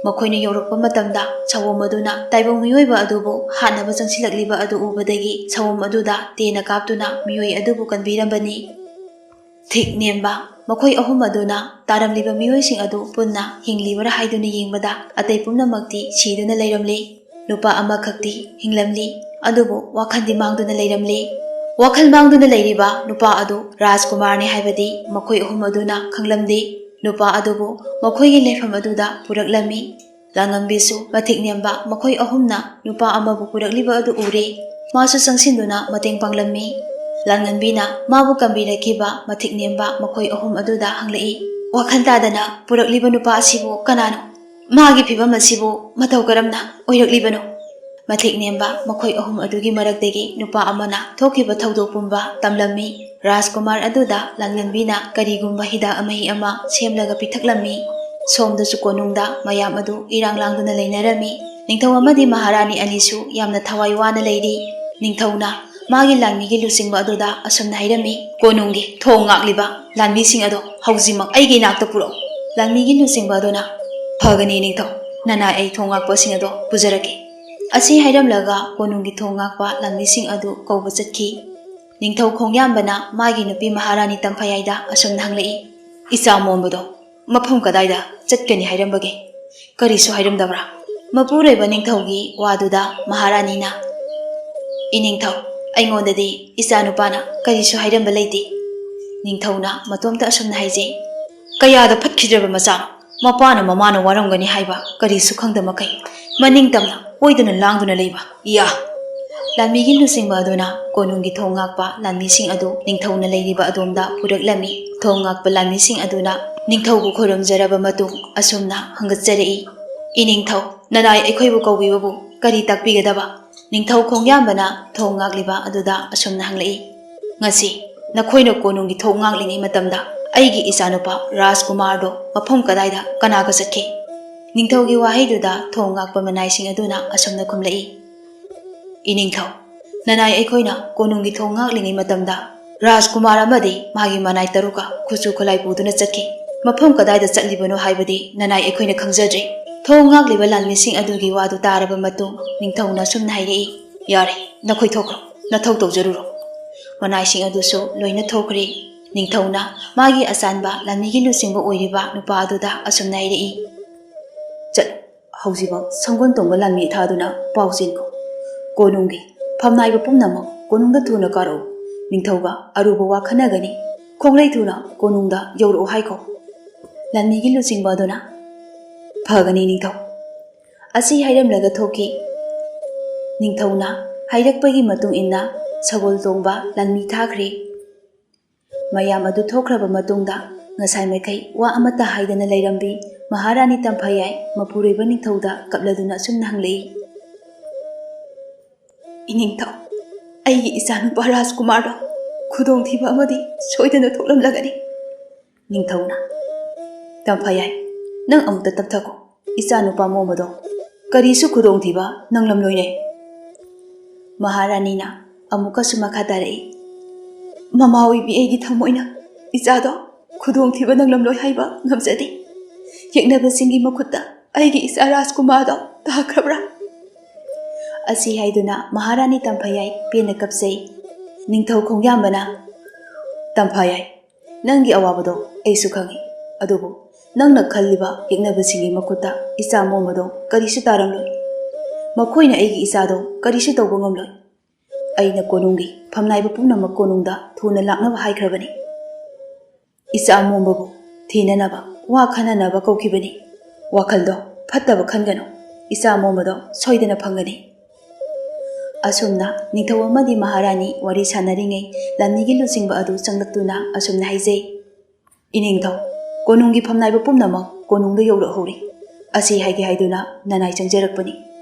ꯃꯈꯣꯏꯅ ꯌꯧꯔꯛꯄ ꯃꯇꯝꯗ ꯁꯑꯣꯝ ꯑꯗꯨꯅ ꯇꯥꯏꯕꯪ ꯃꯤꯑꯣꯏꯕ ꯑꯗꯨꯕꯨ ꯍꯥꯠꯅꯕ ꯆꯪꯁꯤꯜꯂꯛꯂꯤꯕ ꯑꯗꯨ ꯎꯕꯗꯒꯤ ꯁꯑꯣꯝ ꯑꯗꯨꯗ ꯇꯦꯟꯅ ꯀꯥꯞꯇꯨꯅ ꯃꯤꯑꯣꯏ ꯑꯗꯨꯕꯨ ꯀꯟꯕꯤꯔꯝꯕꯅꯤ꯫ ꯊꯤꯛ ꯅꯦꯝꯕ ꯃꯈꯣꯏ ꯑꯍꯨꯝ ꯑꯗꯨꯅ ꯇꯥꯔꯝꯂꯤꯕ ꯃꯤꯑꯣꯏꯁꯤꯡ ꯑꯗꯨ ꯄꯨꯟꯅ ꯍꯤꯡꯂꯤꯕꯔꯥ ꯍꯥꯏꯗꯨꯅ ꯌꯦꯡꯕꯗ ꯑꯇꯩ ꯄꯨꯝꯅꯃꯛꯇꯤ ꯁꯤꯗꯨꯅ ꯂꯩꯔꯝꯂꯤ꯫ ꯅꯨꯄꯥ ꯑꯃꯈꯛꯇꯤ ꯍꯤꯡꯂꯝꯂꯤ, ꯑꯗꯨꯕꯨ ꯋꯥꯈꯜꯗꯤ ꯃꯥꯡꯗꯨꯅ ꯂꯩꯔꯝꯂꯤ꯫ ꯋꯥꯈꯜ ꯃꯥꯡꯗꯨꯅ ꯂꯩꯔꯤꯕ ꯅꯨꯄꯥ ꯑꯗꯨ ꯔꯥꯖꯀꯨꯃꯥꯔꯅꯤ ꯍꯥꯏꯕꯗꯤ ꯃꯈꯣꯏ ꯑꯍꯨꯝ ꯑꯗꯨꯅ ꯈꯪꯂꯝꯗꯦ꯫ ꯅꯨꯄꯥ ꯑꯗꯨꯕꯨ ꯃꯈꯣꯏꯒꯤ ꯂꯩꯐꯝ ꯑꯗꯨꯗ ꯄꯨꯔꯛꯂꯝꯃꯤ꯫ ꯂꯥꯡꯉꯝꯕꯤꯁꯨ ꯃꯊꯤꯛ ꯅꯦꯝꯕ ꯃꯈꯣꯏ ꯑꯍꯨꯝꯅ ꯅꯨꯄꯥ ꯑꯃꯕꯨ ꯄꯨꯔꯛꯂꯤꯕ ꯑꯗꯨ ꯎꯔꯦ꯫ ꯃꯥꯁꯨ ꯆꯪꯁꯤꯟꯗꯨꯅ ꯃꯇꯦꯡ ꯄꯥꯡꯂꯝꯃꯤ꯫ ꯂꯥꯡꯉꯝꯕꯤꯅ ꯃꯥꯕꯨ ꯀꯟꯕꯤꯔꯛꯈꯤꯕ ꯃꯊꯤꯛ ꯅꯦꯝꯕ ꯃꯈꯣꯏ ꯑꯍꯨꯝ ꯑꯗꯨꯗ ꯍꯪꯂꯛꯏ, "ꯋꯥꯈꯜ ꯇꯥꯗꯅ ꯄꯨꯔꯛꯂꯤꯕ ꯅꯨꯄꯥ ꯑꯁꯤꯕꯨ ꯀꯅꯥꯅꯣ? ꯃꯥꯒꯤ ꯐꯤꯕꯝ ꯑꯁꯤꯕꯨ ꯃꯇꯧ ꯀꯔꯝꯅ ꯑꯣꯏꯔꯛꯂꯤꯕꯅꯣ?" ꯃꯊꯤꯛ ꯅꯦꯝꯕ ꯃꯈꯣꯏ ꯑꯍꯨꯝ ꯑꯗꯨꯒꯤ ꯃꯔꯛꯇꯒꯤ ꯅꯨꯄꯥ ꯑꯃꯅ ꯊꯣꯛꯈꯤꯕ ꯊꯧꯗꯣꯛ ꯄꯨꯝꯕ ꯇꯝꯂꯝꯃꯤ꯫ ꯔꯥꯖꯀꯨꯃꯥꯔ ꯑꯗꯨꯗ ꯂꯥꯡꯂꯦꯟꯕꯤꯅ ꯀꯔꯤꯒꯨꯝꯕ ꯍꯤꯗꯥꯛ ꯑꯃꯍꯤ ꯑꯃ ꯁꯦꯝꯂꯒ ꯄꯤꯊꯛꯂꯝꯃꯤ꯫ ꯁꯣꯝꯗꯁꯨ ꯀꯣꯅꯨꯡꯗ ꯃꯌꯥꯝ ꯑꯗꯨ ꯏꯔꯥꯡ ꯂꯥꯡꯗꯨꯅ ꯂꯩꯅꯔꯝꯃꯤ꯫ ꯅꯤꯡꯊꯧ ꯑꯃꯗꯤ ꯃꯍꯥꯔꯥꯅꯤ ꯑꯅꯤꯁꯨ ꯌꯥꯝꯅ ꯊꯋꯥꯏ ꯋꯥꯅ ꯂꯩꯔꯤ꯫ ꯅꯤꯡꯊꯧꯅ ꯃꯥꯒꯤ ꯂꯥꯟꯃꯤꯒꯤ ꯂꯨꯆꯤꯡꯕ ꯑꯗꯨꯗ ꯑꯁꯨꯝꯅ ꯍꯥꯏꯔꯝꯃꯤ, "ꯀꯣꯅꯨꯡꯒꯤ ꯊꯣꯡ ꯉꯥꯛꯂꯤꯕ ꯂꯥꯟꯃꯤꯁꯤꯡ ꯑꯗꯣ ꯍꯧꯖꯤꯛꯃꯛ ꯑꯩꯒꯤ ꯏꯅꯥꯛꯇ ꯄꯨꯔꯛꯎ꯫" ꯂꯥꯟꯃꯤꯒꯤ ꯂꯨꯆꯤꯡꯕ ꯑꯗꯨꯅ, "ꯐꯒꯅꯤ ꯅꯤꯡꯊꯧ, ꯅꯅꯥꯏ ꯑꯩ ꯊꯣꯡ ꯉꯥꯛꯄꯁꯤꯡ ꯑꯗꯣ ꯄꯨꯖꯔꯛꯀꯦ꯫" ꯑꯁꯤ ꯍꯥꯏꯔꯝꯂꯒ ꯀꯣꯅꯨꯡꯒꯤ ꯊꯣꯡ ꯉꯥꯛꯄ ꯂꯥꯟꯃꯤꯁꯤꯡ ꯑꯗꯨ ꯀꯧꯕ ꯆꯠꯈꯤ꯫ ꯅꯤꯡꯊꯧ ꯈꯣꯡꯌꯥꯝꯕꯅ ꯃꯥꯒꯤ ꯅꯨꯄꯤ ꯃꯍꯥꯔꯥꯅꯤ ꯇꯝꯐꯌꯥꯏꯗ ꯑꯁꯨꯝꯅ ꯍꯪꯂꯛꯏ, "ꯏꯆꯥ ꯃꯣꯝꯕꯗꯣ ꯃꯐꯝ ꯀꯗꯥꯏꯗ ꯆꯠꯀꯅꯤ ꯍꯥꯏꯔꯝꯕꯒꯦ? ꯀꯔꯤꯁꯨ ꯍꯥꯏꯔꯝꯗꯕ꯭ꯔꯥ?" ꯃꯄꯨꯔꯣꯏꯕ ꯅꯤꯡꯊꯧꯒꯤ ꯋꯥꯗꯨꯗ ꯃꯍꯥꯔꯥꯅꯤꯅ, "ꯏꯅꯤꯡꯊꯧ, ꯑꯩꯉꯣꯟꯗꯗꯤ ꯏꯆꯥ ꯅꯨꯄꯥꯅ ꯀꯔꯤꯁꯨ ꯍꯥꯏꯔꯝꯕ ꯂꯩꯇꯦ꯫" ꯅꯤꯡꯊꯧꯅ ꯃꯇꯣꯝꯇ ꯑꯁꯨꯝꯅ ꯍꯥꯏꯖꯩ, "ꯀꯌꯥꯗ ꯐꯠꯈꯤꯗ꯭ꯔꯕ ꯃꯆꯥ! ꯃꯄꯥꯅ ꯃꯃꯥꯅ ꯋꯥꯔꯝꯒꯅꯤ ꯍꯥꯏꯕ ꯀꯔꯤꯁꯨ ꯈꯪꯗ ꯃꯈꯩ ꯃꯅꯤꯡ ꯇꯝꯅ ꯀꯣꯏꯗꯨꯅ ꯂꯥꯡꯗꯨꯅ ꯂꯩꯕ꯫ ꯏꯌꯥ!" ꯂꯥꯟꯃꯤꯒꯤ ꯂꯨꯆꯤꯡꯕ ꯑꯗꯨꯅ ꯀꯣꯅꯨꯡꯒꯤ ꯊꯣꯡ ꯉꯥꯛꯄ ꯂꯥꯟꯃꯤꯁꯤꯡ ꯑꯗꯨ ꯅꯤꯡꯊꯧꯅ ꯂꯩꯔꯤꯕ ꯑꯗꯣꯝꯗ ꯄꯨꯔꯛꯂꯝꯃꯤ꯫ ꯊꯣꯡ ꯉꯥꯛꯄ ꯂꯥꯟꯃꯤꯁꯤꯡ ꯑꯗꯨꯅ ꯅꯤꯡꯊꯧꯕꯨ ꯈꯨꯔꯨꯝꯖꯔꯕ ꯃꯇꯨꯡ ꯑꯁꯨꯝꯅ ꯍꯪꯒꯠꯆꯔꯛꯏ, "ꯏꯅꯤꯡꯊꯧ, ꯅꯅꯥꯏ ꯑꯩꯈꯣꯏꯕꯨ ꯀꯧꯕꯤꯕꯕꯨ ꯀꯔꯤ ꯇꯥꯛꯄꯤꯒꯗꯕ?" ꯅꯤꯡꯊꯧ ꯈꯣꯡꯌꯥꯝꯕꯅ ꯊꯣꯡ ꯉꯥꯛꯂꯤꯕ ꯑꯗꯨꯗ ꯑꯁꯨꯝꯅ ꯍꯪꯂꯛꯏ, "ꯉꯁꯤ ꯅꯈꯣꯏꯅ ꯀꯣꯅꯨꯡꯒꯤ ꯊꯣꯡ ꯉꯥꯛꯂꯤꯉꯩ ꯃꯇꯝꯗ "ꯑꯩꯒꯤ ꯏꯆꯥꯅꯨꯄꯥ ꯔꯥꯖꯀꯨꯃꯥꯔꯗꯣ ꯃꯐꯝ ꯀꯗꯥꯏꯗ ꯀꯅꯥꯒ ꯆꯠꯈꯤ?" ꯅꯤꯡꯊꯧꯒꯤ ꯋꯥꯍꯩꯗꯨꯗ ꯊꯣꯡ ꯉꯥꯛꯄ ꯃꯅꯥꯏꯁꯤꯡ ꯑꯗꯨꯅ ꯑꯁꯨꯝꯅ ꯈꯨꯝꯂꯛꯏ, "ꯏꯅꯤꯡꯊꯧ, ꯅꯅꯥꯏ ꯑꯩꯈꯣꯏꯅ ꯀꯣꯅꯨꯡꯒꯤ ꯊꯣꯡ ꯉꯥꯛꯂꯤꯉꯩ ꯃꯇꯝꯗ ꯔꯥꯖꯀꯨꯃꯥꯔ ꯑꯃꯗꯤ ꯃꯥꯒꯤ ꯃꯅꯥꯏ ꯇꯔꯨꯛꯀ ꯈꯨꯠꯁꯨ ꯈꯨꯠꯂꯥꯏ ꯄꯨꯗꯨꯅ ꯆꯠꯈꯤ꯫ ꯃꯐꯝ ꯀꯗꯥꯏꯗ ꯆꯠꯂꯤꯕꯅꯣ ꯍꯥꯏꯕꯗꯤ ꯅꯅꯥꯏ ꯑꯩꯈꯣꯏꯅ ꯈꯪꯖꯗ꯭ꯔꯤ꯫ ꯊꯣꯡ ꯉꯥꯛꯂꯤꯕ ꯂꯥꯟꯃꯤꯁꯤꯡ ꯑꯗꯨꯒꯤ ꯋꯥꯗꯨ ꯇꯥꯔꯕ ꯃꯇꯨꯡ ꯅꯤꯡꯊꯧꯅ ꯑꯁꯨꯝꯅ ꯍꯥꯏꯔꯛꯏ, "ꯌꯥꯔꯦ, ꯅꯈꯣꯏ ꯊꯣꯛꯈ꯭ꯔꯣ, ꯅꯊꯧ ꯇꯧꯖꯔꯨꯔꯣ꯫" ꯃꯅꯥꯏꯁꯤꯡ ꯑꯗꯨꯁꯨ ꯂꯣꯏꯅ ꯊꯣꯛꯈ꯭ꯔꯦ꯫ ꯅꯤꯡꯊꯧꯅ ꯃꯥꯒꯤ ꯑꯆꯥꯟꯕ ꯂꯥꯟꯃꯤꯒꯤ ꯂꯨꯆꯤꯡꯕ ꯑꯣꯏꯔꯤꯕ ꯅꯨꯄꯥ ꯑꯗꯨꯗ ꯑꯁꯨꯝꯅ ꯍꯥꯏꯔꯛꯏ, "ꯆꯠꯂꯨ, ꯍꯧꯖꯤꯛꯃꯛ ꯁꯪꯒꯣꯜ ꯇꯣꯡꯕ ꯂꯥꯟꯃꯤ ꯊꯥꯗꯨꯅ ꯄꯥꯎ ꯆꯦꯟꯈꯣ꯫ ꯀꯣꯅꯨꯡꯒꯤ ꯐꯝꯅꯥꯏꯕ ꯄꯨꯝꯅꯃꯛ ꯀꯣꯅꯨꯡꯗ ꯊꯨꯅ ꯀꯥꯔꯛꯎ꯫ ꯅꯤꯡꯊꯧꯒ ꯑꯔꯨꯕ ꯋꯥ ꯈꯟꯅꯒꯅꯤ꯫ ꯈꯣꯡꯂꯩ ꯊꯨꯅ ꯀꯣꯅꯨꯡꯗ ꯌꯧꯔꯛꯎ ꯍꯥꯏꯈꯣ꯫" ꯂꯥꯟꯃꯤꯒꯤ ꯂꯨꯆꯤꯡꯕ ꯑꯗꯨꯅ, "ꯐꯒꯅꯤ ꯅꯤꯡꯊꯧ꯫" ꯑꯁꯤ ꯍꯥꯏꯔꯝꯂꯒ ꯊꯣꯛꯈꯤ꯫ ꯅꯤꯡꯊꯧꯅ ꯍꯥꯏꯔꯛꯄꯒꯤ ꯃꯇꯨꯡ ꯏꯟꯅ ꯁꯒꯣꯜ ꯇꯣꯡꯕ ꯂꯥꯟꯃꯤ ꯊꯥꯈ꯭ꯔꯦ꯫ ꯃꯌꯥꯝ ꯑꯗꯨ ꯊꯣꯛꯈ꯭ꯔꯕ ꯃꯇꯨꯡꯗ ꯉꯁꯥꯏ ꯃꯈꯩ ꯋꯥ ꯑꯃꯠꯇ ꯍꯥꯏꯗꯅ ꯂꯩꯔꯝꯕꯤ ꯃꯍꯥꯔꯥꯅꯤ ꯇꯝꯐꯥꯌꯥꯏ ꯃꯄꯨꯔꯣꯏꯕ ꯅꯤꯡꯊꯧꯗ ꯀꯞꯂꯗꯨꯅ ꯑꯁꯨꯝꯅ ꯍꯪꯂꯛꯏ, "ꯏꯅꯤꯡꯊꯧ, ꯑꯩꯒꯤ ꯏꯆꯥꯅꯨꯄꯥ ꯔꯥꯖꯀꯨꯃꯥꯔꯗꯣ ꯈꯨꯗꯣꯡꯊꯤꯕ ꯑꯃꯗꯤ ꯁꯣꯏꯗꯅ ꯊꯣꯛꯂꯝꯂꯒꯅꯤ꯫" ꯅꯤꯡꯊꯧꯅ, "ꯇꯝꯐꯥꯌꯥꯏ, ꯅꯪ ꯑꯃꯨꯛꯇ ꯇꯞꯊꯈꯣ꯫ ꯏꯆꯥ ꯅꯨꯄꯥ ꯃꯣꯃꯗꯣ ꯀꯔꯤꯁꯨ ꯈꯨꯗꯣꯡꯊꯤꯕ ꯅꯪꯂꯝꯂꯣꯏꯅꯦ꯫" ꯃꯍꯥꯔꯥꯅꯤꯅ ꯑꯃꯨꯛꯀꯁꯨ ꯃꯈꯥ ꯇꯥꯔꯛꯏ, "ꯃꯃꯥ ꯑꯣꯏꯕꯤ ꯑꯩꯒꯤ ꯊꯃꯣꯏꯅ ꯏꯆꯥꯗꯣ ꯈꯨꯗꯣꯡꯊꯤꯕ ꯅꯪꯂꯝꯂꯣꯏ ꯍꯥꯏꯕ ꯉꯝꯖꯗꯦ꯫ ꯌꯦꯛꯅꯕꯁꯤꯡꯒꯤ ꯃꯈꯨꯠꯇ ꯑꯩꯒꯤ ꯏꯆꯥ ꯔꯥꯖꯀꯨꯃꯥꯔꯗꯣ ꯇꯥꯈ꯭ꯔꯕ꯭ꯔꯥ?" ꯑꯁꯤ ꯍꯥꯏꯗꯨꯅ ꯃꯍꯥꯔꯥꯅꯤ ꯇꯝꯐꯥꯌꯥꯏ ꯄꯦꯟꯅ ꯀꯞꯆꯩ꯫ ꯅꯤꯡꯊꯧ ꯈꯣꯡꯌꯥꯝꯕꯅ, "ꯇꯝꯐꯥꯌꯥꯏ, ꯅꯪꯒꯤ ꯑꯋꯥꯕꯗꯣ ꯑꯩꯁꯨ ꯈꯪꯏ, ꯑꯗꯨꯕꯨ ꯅꯪꯅ ꯈꯜꯂꯤꯕ ꯌꯦꯛꯅꯕꯁꯤꯡꯒꯤ ꯃꯈꯨꯠꯇ ꯏꯆꯥ ꯃꯣꯃꯗꯣ ꯀꯔꯤꯁꯨ ꯇꯥꯔꯝꯂꯣꯏ꯫ ꯃꯈꯣꯏꯅ ꯑꯩꯒꯤ ꯏꯆꯥꯗꯣ ꯀꯔꯤꯁꯨ ꯇꯧꯕ ꯉꯝꯂꯣꯏ꯫ ꯑꯩꯅ ꯀꯣꯅꯨꯡꯒꯤ ꯐꯝꯅꯥꯏꯕ ꯄꯨꯝꯅꯃꯛ ꯀꯣꯅꯨꯡꯗ ꯊꯨꯅ ꯂꯥꯛꯅꯕ ꯍꯥꯏꯈ꯭ꯔꯕꯅꯤ꯫ ꯏꯆꯥ ꯃꯣꯝꯕꯕꯨ ꯊꯤꯅꯅꯕ ꯋꯥ ꯈꯟꯅꯅꯕ ꯀꯧꯈꯤꯕꯅꯤ꯫ ꯋꯥꯈꯜꯗꯣ ꯐꯠꯇꯕ ꯈꯟꯒꯅꯨ, ꯏꯆꯥ ꯃꯣꯝꯕꯗꯣ ꯁꯣꯏꯗꯅ ꯐꯪꯒꯅꯤ꯫" ꯑꯁꯨꯝꯅ ꯅꯤꯡꯊꯧ ꯑꯃꯗꯤ ꯃꯍꯥꯔꯥꯅꯤ ꯋꯥꯔꯤ ꯁꯥꯟꯅꯔꯤꯉꯩ ꯂꯥꯟꯃꯤꯒꯤ ꯂꯨꯆꯤꯡꯕ ꯑꯗꯨ ꯆꯪꯂꯛꯇꯨꯅ ꯑꯁꯨꯝꯅ ꯍꯥꯏꯖꯩ, "ꯏꯅꯤꯡꯊꯧ, ꯀꯣꯅꯨꯡꯒꯤ ꯐꯝꯅꯥꯏꯕ ꯄꯨꯝꯅꯃꯛ ꯀꯣꯅꯨꯡꯗ ꯌꯧꯔꯛꯍꯧꯔꯦ꯫ ꯑꯁꯤ ꯍꯥꯏꯒꯦ ꯍꯥꯏꯗꯨꯅ ꯅꯅꯥꯏ ꯆꯪꯖꯔꯛꯄꯅꯤ꯫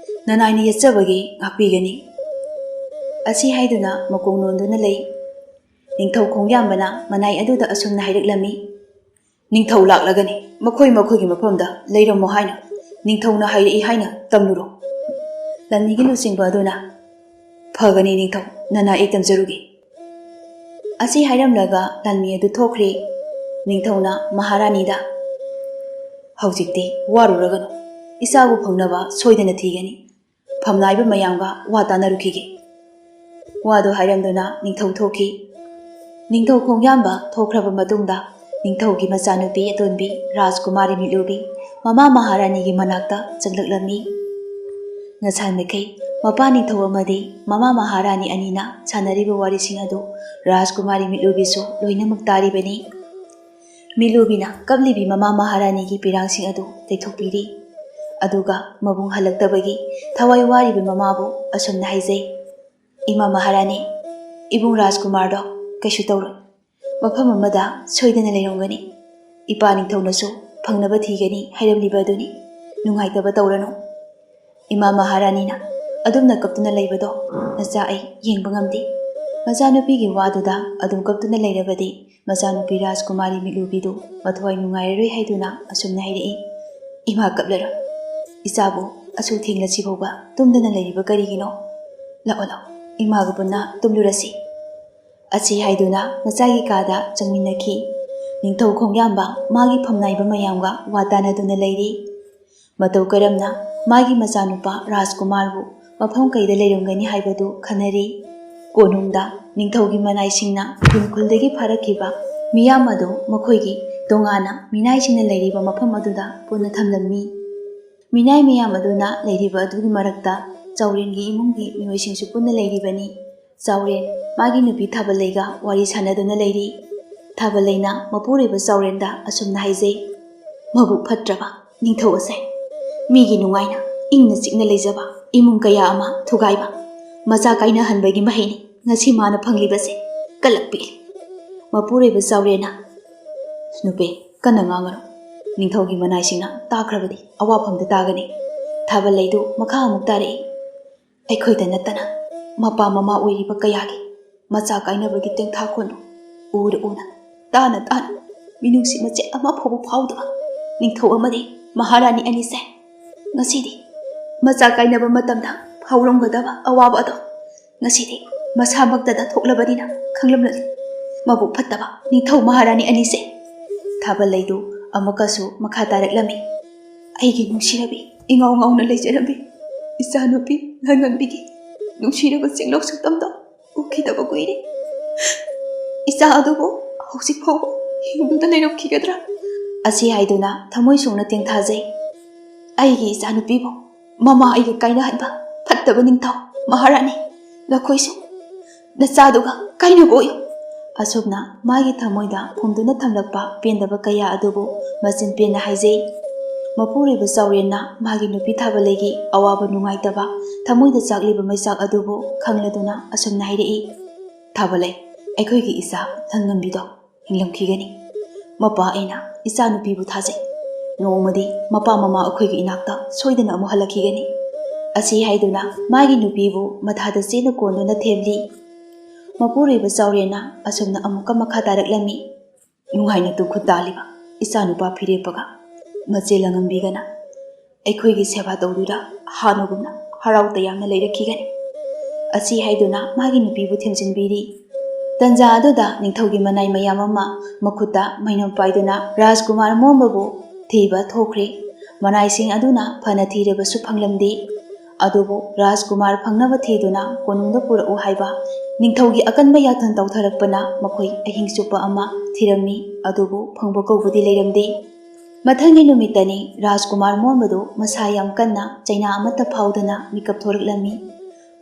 ꯅꯅꯥꯏꯅ ꯌꯦꯠꯆꯕꯒꯤ ꯉꯥꯛꯄꯤꯒꯅꯤ꯫" ꯑꯁꯤ ꯍꯥꯏꯗꯨꯅ ꯃꯀꯣꯛ ꯅꯣꯟꯗꯨꯅ ꯂꯩ꯫ ꯅꯤꯡꯊꯧ ꯈꯣꯡꯌꯥꯝꯕꯅ ꯃꯅꯥꯏ ꯑꯗꯨꯗ ꯑꯁꯨꯝꯅ ꯍꯥꯏꯔꯛꯂꯝꯃꯤ, "ꯅꯤꯡꯊꯧ ꯂꯥꯛꯂꯒꯅꯤ, ꯃꯈꯣꯏ ꯃꯈꯣꯏꯒꯤ ꯃꯐꯝꯗ ꯂꯩꯔꯝꯃꯣ ꯍꯥꯏꯅ ꯅꯤꯡꯊꯧꯅ ꯍꯥꯏꯔꯛꯏ ꯍꯥꯏꯅ ꯇꯝꯂꯨꯔꯣ꯫" ꯂꯥꯟꯃꯤꯒꯤ ꯂꯨꯆꯤꯡꯕ ꯑꯗꯨꯅ, "ꯐꯒꯅꯤ ꯅꯤꯡꯊꯧ, ꯅꯅꯥ ꯑꯩ ꯇꯝꯖꯔꯨꯒꯦ꯫" ꯑꯁꯤ ꯍꯥꯏꯔꯝꯂꯒ ꯂꯥꯟꯃꯤ ꯑꯗꯨ ꯊꯣꯛꯈ꯭ꯔꯦ꯫ ꯅꯤꯡꯊꯧꯅ ꯃꯍꯥꯔꯥꯅꯤꯗ, "ꯍꯧꯖꯤꯛꯇꯤ ꯋꯥꯔꯨꯔꯒꯅꯨ, ꯏꯆꯥꯕꯨ ꯐꯪꯅꯕ ꯁꯣꯏꯗꯅ ꯊꯤꯒꯅꯤ꯫ ꯐꯝꯅꯥꯏꯕ ꯃꯌꯥꯝꯒ ꯋꯥ ꯇꯥꯅꯔꯨꯈꯤꯒꯦ꯫" ꯋꯥꯗꯨ ꯍꯥꯏꯔꯝꯗꯨꯅ ꯅꯤꯡꯊꯧ ꯊꯣꯛꯈꯤ꯫ ꯅꯤꯡꯊꯧ ꯈꯣꯡꯌꯥꯝꯕ ꯊꯣꯛꯈ꯭ꯔꯕ ꯃꯇꯨꯡꯗ ꯅꯤꯡꯊꯧꯒꯤ ꯃꯆꯥꯅꯨꯄꯤ ꯑꯇꯣꯟꯕꯤ ꯔꯥꯖꯀꯨꯃꯥꯔꯤ ꯃꯤꯠꯂꯨꯕꯤ ꯃꯃꯥ ꯃꯍꯥꯔꯥꯅꯤꯒꯤ ꯃꯅꯥꯛꯇ ꯆꯪꯂꯛꯂꯝꯃꯤ꯫ ꯉꯁꯥꯏ ꯃꯈꯩ ꯃꯄꯥ ꯅꯤꯡꯊꯧ ꯑꯃꯗꯤ ꯃꯃꯥ ꯃꯍꯥꯔꯥꯅꯤ ꯑꯅꯤꯅ ꯁꯥꯟꯅꯔꯤꯕ ꯋꯥꯔꯤꯁꯤꯡ ꯑꯗꯨ ꯔꯥꯖꯀꯨꯃꯥꯔꯤ ꯃꯤꯠꯂꯨꯕꯤꯁꯨ ꯂꯣꯏꯅꯃꯛ ꯇꯥꯔꯤꯕꯅꯤ꯫ ꯃꯤꯠꯂꯨꯕꯤꯅ ꯀꯞꯂꯤꯕꯤ ꯃꯃꯥ ꯃꯍꯥꯔꯥꯅꯤꯒꯤ ꯄꯤꯔꯥꯡꯁꯤꯡ ꯑꯗꯨ ꯇꯩꯊꯣꯛꯄꯤꯔꯤ꯫ ꯑꯗꯨꯒ ꯃꯕꯨꯡ ꯍꯜꯂꯛꯇꯕꯒꯤ ꯊꯋꯥꯏ ꯋꯥꯔꯤꯕ ꯃꯃꯥꯕꯨ ꯑꯁꯨꯝꯅ ꯍꯥꯏꯖꯩ, "ꯏꯃꯥ ꯃꯍꯥꯔꯥꯅꯤ, ꯏꯕꯨꯡ ꯔꯥꯖꯀꯨꯃꯥꯔꯗꯣ ꯀꯩꯁꯨ ꯇꯧꯔꯣꯏ꯫ ꯃꯐꯝ ꯑꯃꯗ ꯁꯣꯏꯗꯅ ꯂꯩꯔꯝꯒꯅꯤ꯫ ꯏꯄꯥ ꯅꯤꯡꯊꯧꯅꯁꯨ ꯐꯪꯅꯕ ꯊꯤꯒꯅꯤ ꯍꯥꯏꯔꯝꯂꯤꯕ ꯑꯗꯨꯅꯤ꯫ ꯅꯨꯡꯉꯥꯏꯇꯕ ꯇꯧꯔꯅꯨ꯫" ꯏꯃꯥ ꯃꯍꯥꯔꯥꯅꯤꯅ ꯑꯗꯨꯝꯅ ꯀꯞꯇꯨꯅ ꯂꯩꯕꯗꯣ ꯅꯆꯥ ꯑꯩ ꯌꯦꯡꯕ ꯉꯝꯗꯦ꯫ ꯃꯆꯥꯅꯨꯄꯤꯒꯤ ꯋꯥꯗꯨꯗ ꯑꯗꯨꯝ ꯀꯞꯇꯨꯅ ꯂꯩꯔꯕꯗꯤ ꯃꯆꯥꯅꯨꯄꯤ ꯔꯥꯖꯀꯨꯃꯥꯔꯤ ꯃꯤꯠꯂꯨꯕꯤꯗꯨ ꯃꯊ꯭ꯋꯥꯏ ꯅꯨꯡꯉꯥꯏꯔꯔꯣꯏ ꯍꯥꯏꯗꯨꯅ ꯑꯁꯨꯝꯅ ꯍꯥꯏꯔꯛꯏ, "ꯏꯃꯥ ꯀꯞꯂꯔꯣꯏ꯫ ꯏꯆꯥꯕꯨ ꯑꯁꯨꯛ ꯊꯦꯡꯂꯁꯤ ꯐꯥꯎꯕ ꯇꯨꯝꯗꯅ ꯂꯩꯔꯤꯕ ꯀꯔꯤꯒꯤꯅꯣ? ꯂꯥꯛꯑꯣ, ꯂꯥꯛꯑꯣ, ꯏꯃꯥꯒ ꯄꯨꯟꯅ ꯇꯨꯝꯂꯨꯔꯁꯤ꯫" ꯑꯁꯤ ꯍꯥꯏꯗꯨꯅ ꯃꯆꯥꯒꯤ ꯀꯥꯗ ꯆꯪꯃꯤꯟꯅꯈꯤ꯫ ꯅꯤꯡꯊꯧ ꯈꯣꯡꯌꯥꯝꯕ ꯃꯥꯒꯤ ꯐꯝꯅꯥꯏꯕ ꯃꯌꯥꯝꯒ ꯋꯥ ꯇꯥꯅꯗꯨꯅ ꯂꯩꯔꯤ꯫ ꯃꯇꯧ ꯀꯔꯝꯅ ꯃꯥꯒꯤ ꯃꯆꯥꯅꯨꯄꯥ ꯔꯥꯖꯀꯨꯃꯥꯔꯕꯨ ꯃꯐꯝ ꯀꯩꯗ ꯂꯩꯔꯝꯒꯅꯤ ꯍꯥꯏꯕꯗꯨ ꯈꯟꯅꯔꯤ꯫ ꯀꯣꯅꯨꯡꯗ ꯅꯤꯡꯊꯧꯒꯤ ꯃꯅꯥꯏꯁꯤꯡꯅ ꯈꯨꯟ ꯈꯨꯜꯗꯒꯤ ꯐꯥꯔꯛꯈꯤꯕ ꯃꯤꯌꯥꯝ ꯑꯗꯨ ꯃꯈꯣꯏꯒꯤ ꯇꯣꯉꯥꯟꯅ ꯃꯤꯅꯥꯏꯁꯤꯡꯅ ꯂꯩꯔꯤꯕ ꯃꯐꯝ ꯑꯗꯨꯗ ꯄꯨꯟꯅ ꯊꯝꯂꯝꯃꯤ꯫ ꯃꯤꯅꯥꯏ ꯃꯌꯥꯝ ꯑꯗꯨꯅ ꯂꯩꯔꯤꯕ ꯑꯗꯨꯒꯤ ꯃꯔꯛꯇ ꯆꯥꯎꯔꯦꯟꯒꯤ ꯏꯃꯨꯡꯒꯤ ꯃꯤꯑꯣꯏꯁꯤꯡꯁꯨ ꯄꯨꯟꯅ ꯂꯩꯔꯤꯕꯅꯤ꯫ ꯆꯥꯎꯔꯦꯟ ꯃꯥꯒꯤ ꯅꯨꯄꯤ ꯊꯥꯕꯜꯂꯩꯒ ꯋꯥꯔꯤ ꯁꯥꯟꯅꯗꯨꯅ ꯂꯩꯔꯤ꯫ ꯊꯥꯕꯜꯂꯩꯅ ꯃꯄꯨꯔꯣꯏꯕ ꯆꯥꯎꯔꯦꯟꯗ ꯑꯁꯨꯝꯅ ꯍꯥꯏꯖꯩ, "ꯃꯕꯨꯛ ꯐꯠꯇ꯭ꯔꯕ ꯅꯤꯡꯊꯧ ꯑꯁꯦ꯫ ꯃꯤꯒꯤ ꯅꯨꯡꯉꯥꯏꯅ ꯏꯪꯅ ꯆꯤꯛꯅ ꯂꯩꯖꯕ ꯏꯃꯨꯡ ꯀꯌꯥ ꯑꯃ ꯊꯨꯒꯥꯏꯕ, ꯃꯆꯥ ꯀꯥꯏꯅꯍꯟꯕꯒꯤ ꯃꯍꯩꯅꯤ ꯉꯁꯤ ꯃꯥꯅ ꯐꯪꯂꯤꯕꯁꯦ꯫ ꯀꯂꯛ ꯄꯦꯜꯂꯤ꯫" ꯃꯄꯨꯔꯣꯏꯕ ꯆꯥꯎꯔꯦꯟꯅ, "ꯅꯨꯄꯤ, ꯀꯟꯅ ꯉꯥꯡꯒꯅꯨ꯫ ꯅꯤꯡꯊꯧꯒꯤ ꯃꯅꯥꯏꯁꯤꯡꯅ ꯇꯥꯈ꯭ꯔꯕꯗꯤ ꯑꯋꯥꯐꯝꯗ ꯇꯥꯒꯅꯤ꯫" ꯊꯥꯕꯜꯂꯩꯗꯨ ꯃꯈꯥ ꯑꯃꯨꯛ ꯇꯥꯔꯛꯏ, "ꯑꯩꯈꯣꯏꯗ ꯅꯠꯇꯅ ꯃꯄꯥ ꯃꯃꯥ ꯑꯣꯏꯔꯤꯕ ꯀꯌꯥꯒꯤ ꯃꯆꯥ ꯀꯥꯏꯅꯕꯒꯤ ꯇꯦꯡꯊꯥꯈꯣꯟꯗꯨ ꯎꯔ ꯎꯅ, ꯇꯥꯅ ꯇꯥꯅ, ꯃꯤꯅꯨꯡꯁꯤ ꯃꯆꯦꯠ ꯑꯃ ꯐꯥꯎꯕ ꯐꯥꯎꯗꯕ ꯅꯤꯡꯊꯧ ꯑꯃꯗꯤ ꯃꯍꯥꯔꯥꯅꯤ ꯑꯅꯤꯁꯦ ꯉꯁꯤꯗꯤ ꯃꯆꯥ ꯀꯥꯏꯅꯕ ꯃꯇꯝꯗ ꯐꯥꯎꯔꯝꯒꯗꯕ ꯑꯋꯥꯕ ꯑꯗꯣ ꯉꯁꯤꯗꯤ ꯃꯁꯥꯃꯛꯇꯗ ꯊꯣꯛꯂꯕꯅꯤꯅ ꯈꯪꯂꯝꯂꯅꯤ꯫ ꯃꯕꯨꯛ ꯐꯠꯇꯕ ꯅꯤꯡꯊꯧ ꯃꯍꯥꯔꯥꯅꯤ ꯑꯅꯤꯁꯦ꯫ ꯊꯥꯕꯜ ꯂꯩꯗꯨ ꯑꯃꯨꯛꯀꯁꯨ ꯃꯈꯥ ꯇꯥꯔꯛꯂꯝꯃꯤ꯫ ꯑꯩꯒꯤ ꯅꯨꯡꯁꯤꯔꯕꯤ, ꯏꯉꯥꯎ ꯉꯥꯎꯅ ꯂꯩꯖꯔꯝꯕꯤ ꯏꯆꯥꯅꯨꯄꯤ ꯂꯥꯟꯉꯝꯕꯤꯒꯤ ꯅꯨꯡꯁꯤꯔꯕ ꯆꯦꯡꯂꯧ ꯁꯛꯇꯝꯗꯣ ꯎꯈꯤꯗꯕ ꯀꯨꯏꯔꯦ꯫ ꯏꯆꯥ ꯑꯗꯨꯕꯨ ꯍꯧꯖꯤꯛ ꯐꯥꯎꯕ ꯍꯤꯡꯗꯨꯅ ꯂꯩꯔꯝꯈꯤꯒꯗ꯭ꯔꯥ? ꯑꯁꯤ ꯍꯥꯏꯗꯨꯅ ꯊꯃꯣꯏ ꯁꯣꯛꯅ ꯇꯦꯡꯊꯥꯖꯩ꯫ ꯑꯩꯒꯤ ꯏꯆꯥꯅꯨꯄꯤꯕꯨ ꯃꯃꯥ ꯑꯩꯒ ꯀꯥꯏꯅꯍꯟꯕ ꯐꯠꯇꯕ ꯅꯤꯡꯊꯧ ꯃꯍꯥꯔꯥꯅꯤ, ꯅꯈꯣꯏꯁꯨ ꯅꯆꯥꯗꯨꯒ ꯀꯥꯏꯅꯕ ꯑꯣꯏꯌꯨ꯫ ꯑꯁꯨꯝꯅ ꯃꯥꯒꯤ ꯊꯃꯣꯏꯗ ꯐꯨꯝꯗꯨꯅ ꯊꯝꯂꯛꯄ ꯄꯦꯟꯗꯕ ꯀꯌꯥ ꯑꯗꯨꯕꯨ ꯃꯆꯤꯟ ꯄꯦꯟꯅ ꯍꯥꯏꯖꯩ꯫ ꯃꯄꯨꯔꯣꯏꯕ ꯆꯥꯎꯔꯦꯟꯅ ꯃꯥꯒꯤ ꯅꯨꯄꯤ ꯊꯥꯕꯂꯩꯒꯤ ꯑꯋꯥꯕ ꯅꯨꯡꯉꯥꯏꯇꯕ, ꯊꯃꯣꯏꯗ ꯆꯥꯛꯂꯤꯕ ꯃꯩꯆꯥꯛ ꯑꯗꯨꯕꯨ ꯈꯪꯂꯗꯨꯅ ꯑꯁꯨꯝꯅ ꯍꯥꯏꯔꯛꯏ, "ꯊꯥꯕꯂꯩ, ꯑꯩꯈꯣꯏꯒꯤ ꯏꯆꯥ ꯂꯥꯟꯉꯝꯕꯤꯗꯣ ꯍꯤꯡꯂꯝꯈꯤꯒꯅꯤ꯫ ꯃꯄꯥ ꯑꯩꯅ ꯏꯆꯥꯅꯨꯄꯤꯕꯨ ꯊꯥꯖꯩ꯫ ꯅꯣꯡꯃꯗꯤ ꯃꯄꯥ ꯃꯃꯥ ꯑꯩꯈꯣꯏꯒꯤ ꯏꯅꯥꯛꯇ ꯁꯣꯏꯗꯅ ꯑꯃꯨꯛ ꯍꯜꯂꯛꯈꯤꯒꯅꯤ"꯫ ꯑꯁꯤ ꯍꯥꯏꯗꯨꯅ ꯃꯥꯒꯤ ꯅꯨꯄꯤꯕꯨ ꯃꯊꯥꯗ ꯆꯦꯠꯅ ꯀꯣꯟꯗꯨꯅ ꯊꯦꯝꯂꯤ꯫ ꯃꯄꯨꯔꯣꯏꯕ ꯆꯥꯎꯔꯦꯟꯅ ꯑꯁꯨꯝꯅ ꯑꯃꯨꯛꯀ ꯃꯈꯥ ꯇꯥꯔꯛꯂꯝꯃꯤ, "ꯅꯨꯡꯉꯥꯏꯅ ꯇꯨꯡꯈꯨꯠ ꯇꯥꯜꯂꯤꯕ ꯏꯆꯥꯅꯨꯄꯥ ꯐꯤꯔꯦꯞꯄꯒ ꯃꯆꯦ ꯂꯥꯟꯉꯝꯕꯤꯒꯅ ꯑꯩꯈꯣꯏꯒꯤ ꯁꯦꯕꯥ ꯇꯧꯗꯨꯅ ꯍꯥꯟꯅꯒꯨꯝꯅ ꯍꯔꯥꯎ ꯇꯌꯥꯝꯅ ꯂꯩꯔꯛꯈꯤꯒꯅꯤ"꯫ ꯑꯁꯤ ꯍꯥꯏꯗꯨꯅ ꯃꯥꯒꯤ ꯅꯨꯄꯤꯕꯨ ꯊꯦꯝꯖꯤꯟꯕꯤꯔꯤ꯫ ꯇꯟꯖꯥ ꯑꯗꯨꯗ ꯅꯤꯡꯊꯧꯒꯤ ꯃꯅꯥꯏ ꯃꯌꯥꯝ ꯑꯃ ꯃꯈꯨꯠꯇ ꯃꯩꯅꯝ ꯄꯥꯏꯗꯨꯅ ꯔꯥꯖꯀꯨꯃꯥꯔ ꯃꯣꯝꯕꯕꯨ ꯊꯤꯕ ꯊꯣꯛꯈ꯭ꯔꯦ꯫ ꯃꯅꯥꯏꯁꯤꯡ ꯑꯗꯨꯅ ꯐꯅ ꯊꯤꯔꯕꯁꯨ ꯐꯪꯂꯝꯗꯦ꯫ ꯑꯗꯨꯕꯨ ꯔꯥꯖꯀꯨꯃꯥꯔ ꯐꯪꯅꯕ ꯊꯤꯗꯨꯅ ꯀꯣꯅꯨꯡꯗ ꯄꯨꯔꯛꯎ ꯍꯥꯏꯕ ꯅꯤꯡꯊꯧꯒꯤ ꯑꯀꯟꯕ ꯌꯥꯊꯪ ꯇꯧꯊꯔꯛꯄꯅ ꯃꯈꯣꯏ ꯑꯍꯤꯡ ꯆꯨꯞꯄ ꯑꯃ ꯊꯤꯔꯝꯃꯤ꯫ ꯑꯗꯨꯕꯨ ꯐꯪꯕ ꯀꯧꯕꯗꯤ ꯂꯩꯔꯝꯗꯦ꯫ ꯃꯊꯪꯒꯤ ꯅꯨꯃꯤꯠꯇꯅꯤ ꯔꯥꯖꯀꯨꯃꯥꯔ ꯃꯣꯟꯕꯗꯨ ꯃꯁꯥ ꯌꯥꯝ ꯀꯟꯅ ꯆꯩꯅꯥ ꯑꯃꯠꯇ ꯐꯥꯎꯗꯅ ꯃꯤꯀꯞ ꯊꯣꯔꯛꯂꯝꯃꯤ꯫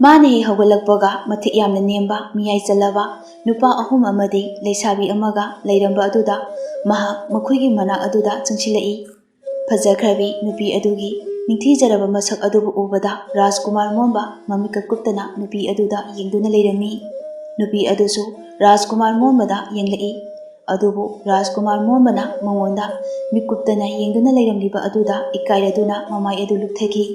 ꯃꯥꯅ ꯍꯦꯛ ꯍꯧꯒꯠꯂꯛꯄꯒ ꯃꯊꯤꯛ ꯌꯥꯝꯅ ꯅꯦꯝꯕ, ꯃꯤꯌꯥꯏ ꯆꯜꯂꯕ ꯅꯨꯄꯥ ꯑꯍꯨꯝ ꯑꯃꯗꯤ ꯂꯩꯁꯥꯕꯤ ꯑꯃꯒ ꯂꯩꯔꯝꯕ ꯑꯗꯨꯗ ꯃꯍꯥꯛ ꯃꯈꯣꯏꯒꯤ ꯃꯅꯥꯛ ꯑꯗꯨꯗ ꯆꯪꯁꯤꯜꯂꯛꯏ꯫ ꯐꯖꯈ꯭ꯔꯕꯤ ꯅꯨꯄꯤ ꯑꯗꯨꯒꯤ ꯅꯤꯡꯊꯤꯖꯔꯕ ꯃꯁꯛ ꯑꯗꯨꯕꯨ ꯎꯕꯗ ꯔꯥꯖꯀꯨꯃꯥꯔ ꯃꯣꯟꯕ ꯃꯃꯤꯠꯀ ꯀꯨꯞꯇꯅ ꯅꯨꯄꯤ ꯑꯗꯨꯗ ꯌꯦꯡꯗꯨꯅ ꯂꯩꯔꯝꯃꯤ꯫ ꯅꯨꯄꯤ ꯑꯗꯨꯁꯨ ꯔꯥꯖꯀꯨꯃꯥꯔ ꯃꯣꯟꯕꯗ ꯌꯦꯡꯂꯛꯏ꯫ ꯑꯗꯨꯕꯨ ꯔꯥꯖꯀꯨꯃꯥꯔ ꯃꯣꯟꯕꯅ ꯃꯉꯣꯟꯗ ꯃꯤꯀꯨꯞꯇꯅ ꯌꯦꯡꯗꯨꯅ ꯂꯩꯔꯝꯂꯤꯕ ꯑꯗꯨꯗ ꯏꯀꯥꯏꯔꯗꯨꯅ ꯃꯃꯥꯏ ꯑꯗꯨ ꯂꯨꯞꯊꯈꯤ꯫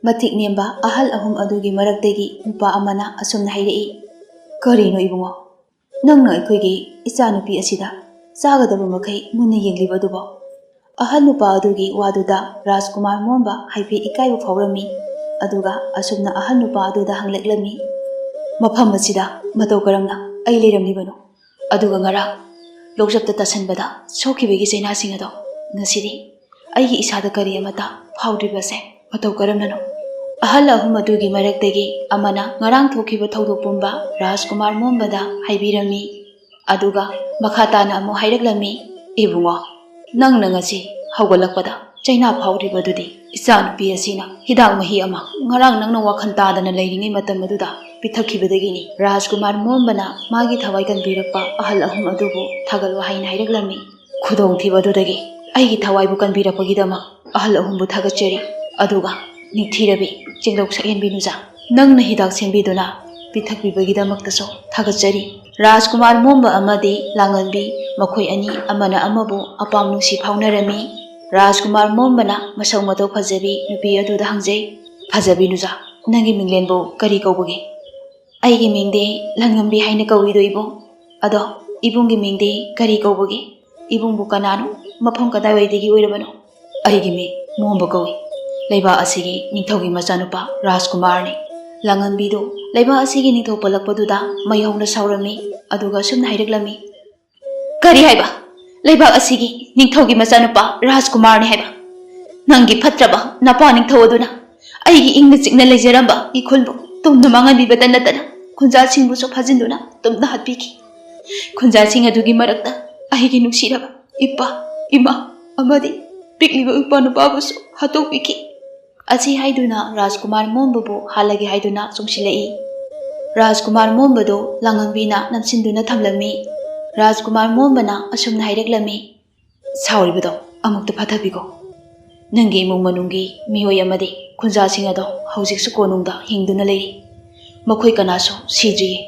ꯃꯊꯤꯛ ꯅꯦꯝꯕ ꯑꯍꯜ ꯑꯍꯨꯝ ꯑꯗꯨꯒꯤ ꯃꯔꯛꯇꯒꯤ ꯅꯨꯄꯥ ꯑꯃꯅ ꯑꯁꯨꯝꯅ ꯍꯥꯏꯔꯛꯏ, "ꯀꯔꯤꯅꯣ ꯏꯕꯨꯡꯉꯣ, ꯅꯪꯅ ꯑꯩꯈꯣꯏꯒꯤ ꯏꯆꯥꯅꯨꯄꯤ ꯑꯁꯤꯗ ꯆꯥꯒꯗꯕ ꯃꯈꯩ ꯃꯨꯟꯅ ꯌꯦꯡꯂꯤꯕ ꯑꯗꯨꯕꯣ?" ꯑꯍꯜ ꯅꯨꯄꯥ ꯑꯗꯨꯒꯤ ꯋꯥꯗꯨꯗ ꯔꯥꯖꯀꯨꯃꯥꯔ ꯃꯣꯝꯕ ꯍꯥꯏꯐꯦꯠ ꯏꯀꯥꯏꯕ ꯐꯥꯎꯔꯝꯃꯤ꯫ ꯑꯗꯨꯒ ꯑꯁꯨꯝꯅ ꯑꯍꯜ ꯅꯨꯄꯥ ꯑꯗꯨꯗ ꯍꯪꯂꯛꯂꯝꯃꯤ, "ꯃꯐꯝ ꯑꯁꯤꯗ ꯃꯇꯧ ꯀꯔꯝꯅ ꯑꯩ ꯂꯩꯔꯝꯂꯤꯕꯅꯣ? ꯑꯗꯨꯒ ꯉꯔꯥꯡ ꯂꯣꯛꯆꯞꯇ ꯇꯥꯁꯟꯕꯗ ꯁꯣꯛꯈꯤꯕꯒꯤ ꯆꯩꯅꯥꯁꯤꯡ ꯑꯗꯣ ꯉꯁꯤꯗꯤ ꯑꯩꯒꯤ ꯏꯁꯥꯗ ꯀꯔꯤ ꯑꯃꯠꯇ ꯐꯥꯎꯗ꯭ꯔꯤꯕꯁꯦ ꯃꯇꯧ ꯀꯔꯝꯅꯅꯣ?" ꯑꯍꯜ ꯑꯍꯨꯝ ꯑꯗꯨꯒꯤ ꯃꯔꯛꯇꯒꯤ ꯑꯃꯅ ꯉꯔꯥꯡ ꯊꯣꯛꯈꯤꯕ ꯊꯧꯗꯣꯛ ꯄꯨꯝꯕ ꯔꯥꯖꯀꯨꯃꯥꯔ ꯃꯣꯝꯕꯗ ꯍꯥꯏꯕꯤꯔꯝꯃꯤ꯫ ꯑꯗꯨꯒ ꯃꯈꯥ ꯇꯥꯅ ꯑꯃꯨꯛ ꯍꯥꯏꯔꯛꯂꯝꯃꯤ, "ꯏꯕꯨꯡꯉꯣ, ꯅꯪꯅ ꯉꯁꯤ ꯍꯧꯒꯠꯂꯛꯄꯗ ꯆꯩꯅꯥ ꯐꯥꯎꯔꯤꯕꯗꯨꯗꯤ ꯏꯆꯥꯅꯨꯄꯤ ꯑꯁꯤꯅ ꯍꯤꯗꯥꯛ ꯃꯍꯤ ꯑꯃ ꯉꯔꯥꯡ ꯅꯪꯅ ꯋꯥꯈꯜ ꯇꯥꯗꯅ ꯂꯩꯔꯤꯉꯩ ꯃꯇꯝ ꯑꯗꯨꯗ ꯄꯤꯊꯛꯈꯤꯕꯗꯒꯤꯅꯤ꯫" ꯔꯥꯖꯀꯨꯃꯥꯔ ꯃꯣꯝꯕꯅ ꯃꯥꯒꯤ ꯊꯋꯥꯏ ꯀꯟꯕꯤꯔꯛꯄ ꯑꯍꯜ ꯑꯍꯨꯝ ꯑꯗꯨꯕꯨ ꯊꯥꯒꯠ ꯋꯥꯍꯩꯅ ꯍꯥꯏꯔꯛꯂꯝꯃꯤ꯫ "ꯈꯨꯗꯣꯡꯊꯤꯕ ꯑꯗꯨꯗꯒꯤ ꯑꯩꯒꯤ ꯊꯋꯥꯏꯕꯨ ꯀꯟꯕꯤꯔꯛꯄꯒꯤꯗꯃꯛ ꯑꯍꯜ ꯑꯍꯨꯝꯕꯨ ꯊꯥꯒꯠꯆꯔꯤ꯫ ꯑꯗꯨꯒ ꯅꯤꯡꯊꯤꯔꯕꯤ ꯆꯦꯡꯂꯧ ꯁꯛꯍꯦꯟꯕꯤ ꯅꯨꯖꯥ, ꯅꯪꯅ ꯍꯤꯗꯥꯛ ꯁꯦꯝꯕꯤꯗꯨꯅ ꯄꯤꯊꯛꯄꯤꯕꯒꯤꯗꯃꯛꯇꯁꯨ ꯊꯥꯒꯠꯆꯔꯤ꯫" ꯔꯥꯖꯀꯨꯃꯥꯔ ꯃꯣꯝꯕ ꯑꯃꯗꯤ ꯂꯥꯡꯉꯟꯕꯤ ꯃꯈꯣꯏ ꯑꯅꯤ ꯑꯃꯅ ꯑꯃꯕꯨ ꯑꯄꯥꯝ ꯅꯨꯡꯁꯤ ꯐꯥꯎꯅꯔꯝꯃꯤ꯫ ꯔꯥꯖꯀꯨꯃꯥꯔ ꯃꯣꯝꯕꯅ ꯃꯁꯛ ꯃꯇꯧ ꯐꯖꯕꯤ ꯅꯨꯄꯤ ꯑꯗꯨꯗ ꯍꯪꯖꯩ, "ꯐꯖꯕꯤ ꯅꯨꯖꯥ, ꯅꯪꯒꯤ ꯃꯤꯡꯂꯦꯟꯕꯨ ꯀꯔꯤ ꯀꯧꯕꯒꯦ?" "ꯑꯩꯒꯤ ꯃꯤꯡꯗꯤ ꯂꯥꯡꯉꯟꯕꯤ ꯍꯥꯏꯅ ꯀꯧꯏꯗꯣ ꯏꯕꯨꯡ꯫ ꯑꯗꯣ ꯏꯕꯨꯡꯒꯤ ꯃꯤꯡꯗꯤ ꯀꯔꯤ ꯀꯧꯕꯒꯦ? ꯏꯕꯨꯡꯕꯨ ꯀꯅꯥꯅꯣ? ꯃꯐꯝ ꯀꯗꯥꯏꯋꯥꯏꯗꯒꯤ ꯑꯣꯏꯔꯕꯅꯣ?" "ꯑꯩꯒꯤ ꯃꯤꯡ ꯃꯣꯝꯕ ꯀꯧꯏ꯫ ꯂꯩꯕꯥꯛ ꯑꯁꯤꯒꯤ ꯅꯤꯡꯊꯧꯒꯤ ꯃꯆꯥꯅꯨꯄꯥ ꯔꯥꯖꯀꯨꯃꯥꯔꯅꯤ꯫" ꯂꯥꯡꯉꯟꯕꯤꯗꯨ ꯂꯩꯕꯥꯛ ꯑꯁꯤꯒꯤ ꯅꯤꯡꯊꯧ ꯄꯜꯂꯛꯄꯗꯨꯗ ꯃꯩ ꯍꯧꯅ ꯁꯥꯎꯔꯝꯃꯤ꯫ ꯑꯗꯨꯒ ꯑꯁꯨꯝꯅ ꯍꯥꯏꯔꯛꯂꯝꯃꯤ, "ꯀꯔꯤ ꯍꯥꯏꯕ? ꯂꯩꯕꯥꯛ ꯑꯁꯤꯒꯤ ꯅꯤꯡꯊꯧꯒꯤ ꯃꯆꯥꯅꯨꯄꯥ ꯔꯥꯖꯀꯨꯃꯥꯔꯅꯤ ꯍꯥꯏꯕ? ꯅꯪꯒꯤ ꯐꯠꯇ꯭ꯔꯕ ꯅꯄꯥ ꯅꯤꯡꯊꯧ ꯑꯗꯨꯅ ꯑꯩꯒꯤ ꯏꯪꯅ ꯆꯤꯛꯅ ꯂꯩꯖꯔꯝꯕ ꯏꯈꯨꯜꯕꯨ ꯇꯨꯝꯅ ꯃꯥꯡꯍꯟꯕꯤꯕꯇ ꯅꯠꯇꯅ ꯈꯨꯟꯖꯥꯁꯤꯡꯕꯨꯁꯨ ꯐꯥꯖꯤꯟꯗꯨꯅ ꯇꯨꯝꯅ ꯍꯥꯠꯄꯤꯈꯤ꯫ ꯈꯨꯟꯖꯥꯁꯤꯡ ꯑꯗꯨꯒꯤ ꯃꯔꯛꯇ ꯑꯩꯒꯤ ꯅꯨꯡꯁꯤꯔꯕ ꯏꯄꯥ, ꯏꯃꯥ ꯑꯃꯗꯤ ꯄꯤꯛꯂꯤꯕ ꯏꯄꯥ ꯅꯨꯄꯥꯕꯨꯁꯨ ꯍꯥꯠꯇꯣꯛꯄꯤꯈꯤ꯫" ꯑꯁꯤ ꯍꯥꯏꯗꯨꯅ ꯔꯥꯖꯀꯨꯃꯥꯔ ꯃꯣꯝꯕꯕꯨ ꯍꯥꯠꯂꯒꯦ ꯍꯥꯏꯗꯨꯅ ꯆꯣꯡꯁꯤꯜꯂꯛꯏ꯫ ꯔꯥꯖꯀꯨꯃꯥꯔ ꯃꯣꯝꯕꯗꯨ ꯂꯥꯡꯉꯟꯕꯤꯅ ꯅꯝꯁꯤꯟꯗꯨꯅ ꯊꯝꯂꯝꯃꯤ꯫ ꯔꯥꯖꯀꯨꯃꯥꯔ ꯃꯣꯝꯕꯅ ꯑꯁꯨꯝꯅ ꯍꯥꯏꯔꯛꯂꯝꯃꯤ, "ꯁꯥꯎꯔꯤꯕꯗꯣ ꯑꯃꯨꯛꯇ ꯐꯥꯊꯕꯤꯈꯣ꯫ ꯅꯪꯒꯤ ꯏꯃꯨꯡ ꯃꯅꯨꯡꯒꯤ ꯃꯤꯑꯣꯏ ꯑꯃꯗꯤ ꯈꯨꯟꯖꯥꯁꯤꯡ ꯑꯗꯣ ꯍꯧꯖꯤꯛꯁꯨ ꯀꯣꯅꯨꯡꯗ ꯍꯤꯡꯗꯨꯅ ꯂꯩꯔꯤ꯫ ꯃꯈꯣꯏ ꯀꯅꯥꯁꯨ ꯁꯤꯗ꯭ꯔꯤꯌꯦ꯫"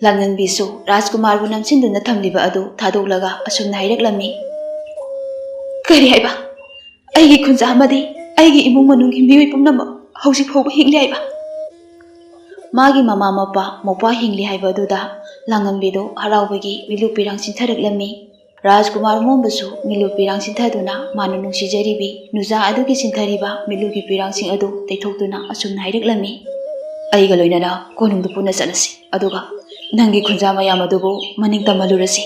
ꯂꯥꯡꯉꯟꯕꯤꯁꯨ ꯔꯥꯖꯀꯨꯃꯥꯔꯕꯨ ꯅꯝꯁꯤꯟꯗꯨꯅ ꯊꯝꯂꯤꯕ ꯑꯗꯨ ꯊꯥꯗꯣꯛꯂꯒ ꯑꯁꯨꯝꯅ ꯍꯥꯏꯔꯛꯂꯝꯃꯤ, "ꯀꯔꯤ ꯍꯥꯏꯕ? ꯑꯩꯒꯤ ꯈꯨꯟꯖꯥ ꯑꯃꯗꯤ ꯑꯩꯒꯤ ꯏꯃꯨꯡ ꯃꯅꯨꯡꯒꯤ ꯃꯤꯑꯣꯏ ꯄꯨꯝꯅꯃꯛ ꯍꯧꯖꯤꯛ ꯐꯥꯎꯕ ꯍꯤꯡꯂꯤ ꯍꯥꯏꯕ?" ꯃꯥꯒꯤ ꯃꯃꯥ ꯃꯄꯥ ꯃꯧꯄ꯭ꯋꯥ ꯍꯤꯡꯂꯤ ꯍꯥꯏꯕ ꯑꯗꯨꯗ ꯂꯥꯡꯉꯝꯕꯤꯗꯨ ꯍꯔꯥꯎꯕꯒꯤ ꯃꯤꯠꯂꯨ ꯄꯤꯔꯥꯡ ꯆꯤꯟꯊꯔꯛꯂꯝꯃꯤ꯫ ꯔꯥꯖꯀꯨꯃꯥꯔ ꯃꯣꯝꯕꯁꯨ ꯃꯤꯠꯂꯨ ꯄꯤꯔꯥꯡ ꯆꯤꯟꯊꯗꯨꯅ ꯃꯥꯅ ꯅꯨꯡꯁꯤꯖꯔꯤꯕꯤ ꯅꯨꯖꯥ ꯑꯗꯨꯒꯤ ꯆꯤꯟꯊꯔꯤꯕ ꯃꯤꯠꯂꯨꯒꯤ ꯄꯤꯔꯥꯡꯁꯤꯡ ꯑꯗꯨ ꯇꯩꯊꯣꯛꯇꯨꯅ ꯑꯁꯨꯝꯅ ꯍꯥꯏꯔꯛꯂꯝꯃꯤ꯫ "ꯑꯩꯒ ꯂꯣꯏꯅꯅ ꯀꯣꯅꯨꯡꯗ ꯄꯨꯟꯅ ꯆꯠꯂꯁꯤ, ꯑꯗꯨꯒ ꯅꯪꯒꯤ ꯈꯨꯟꯖꯥ ꯃꯌꯥꯝ ꯑꯗꯨꯕꯨ ꯃꯅꯤꯡ ꯇꯝꯍꯜꯂꯨꯔꯁꯤ"꯫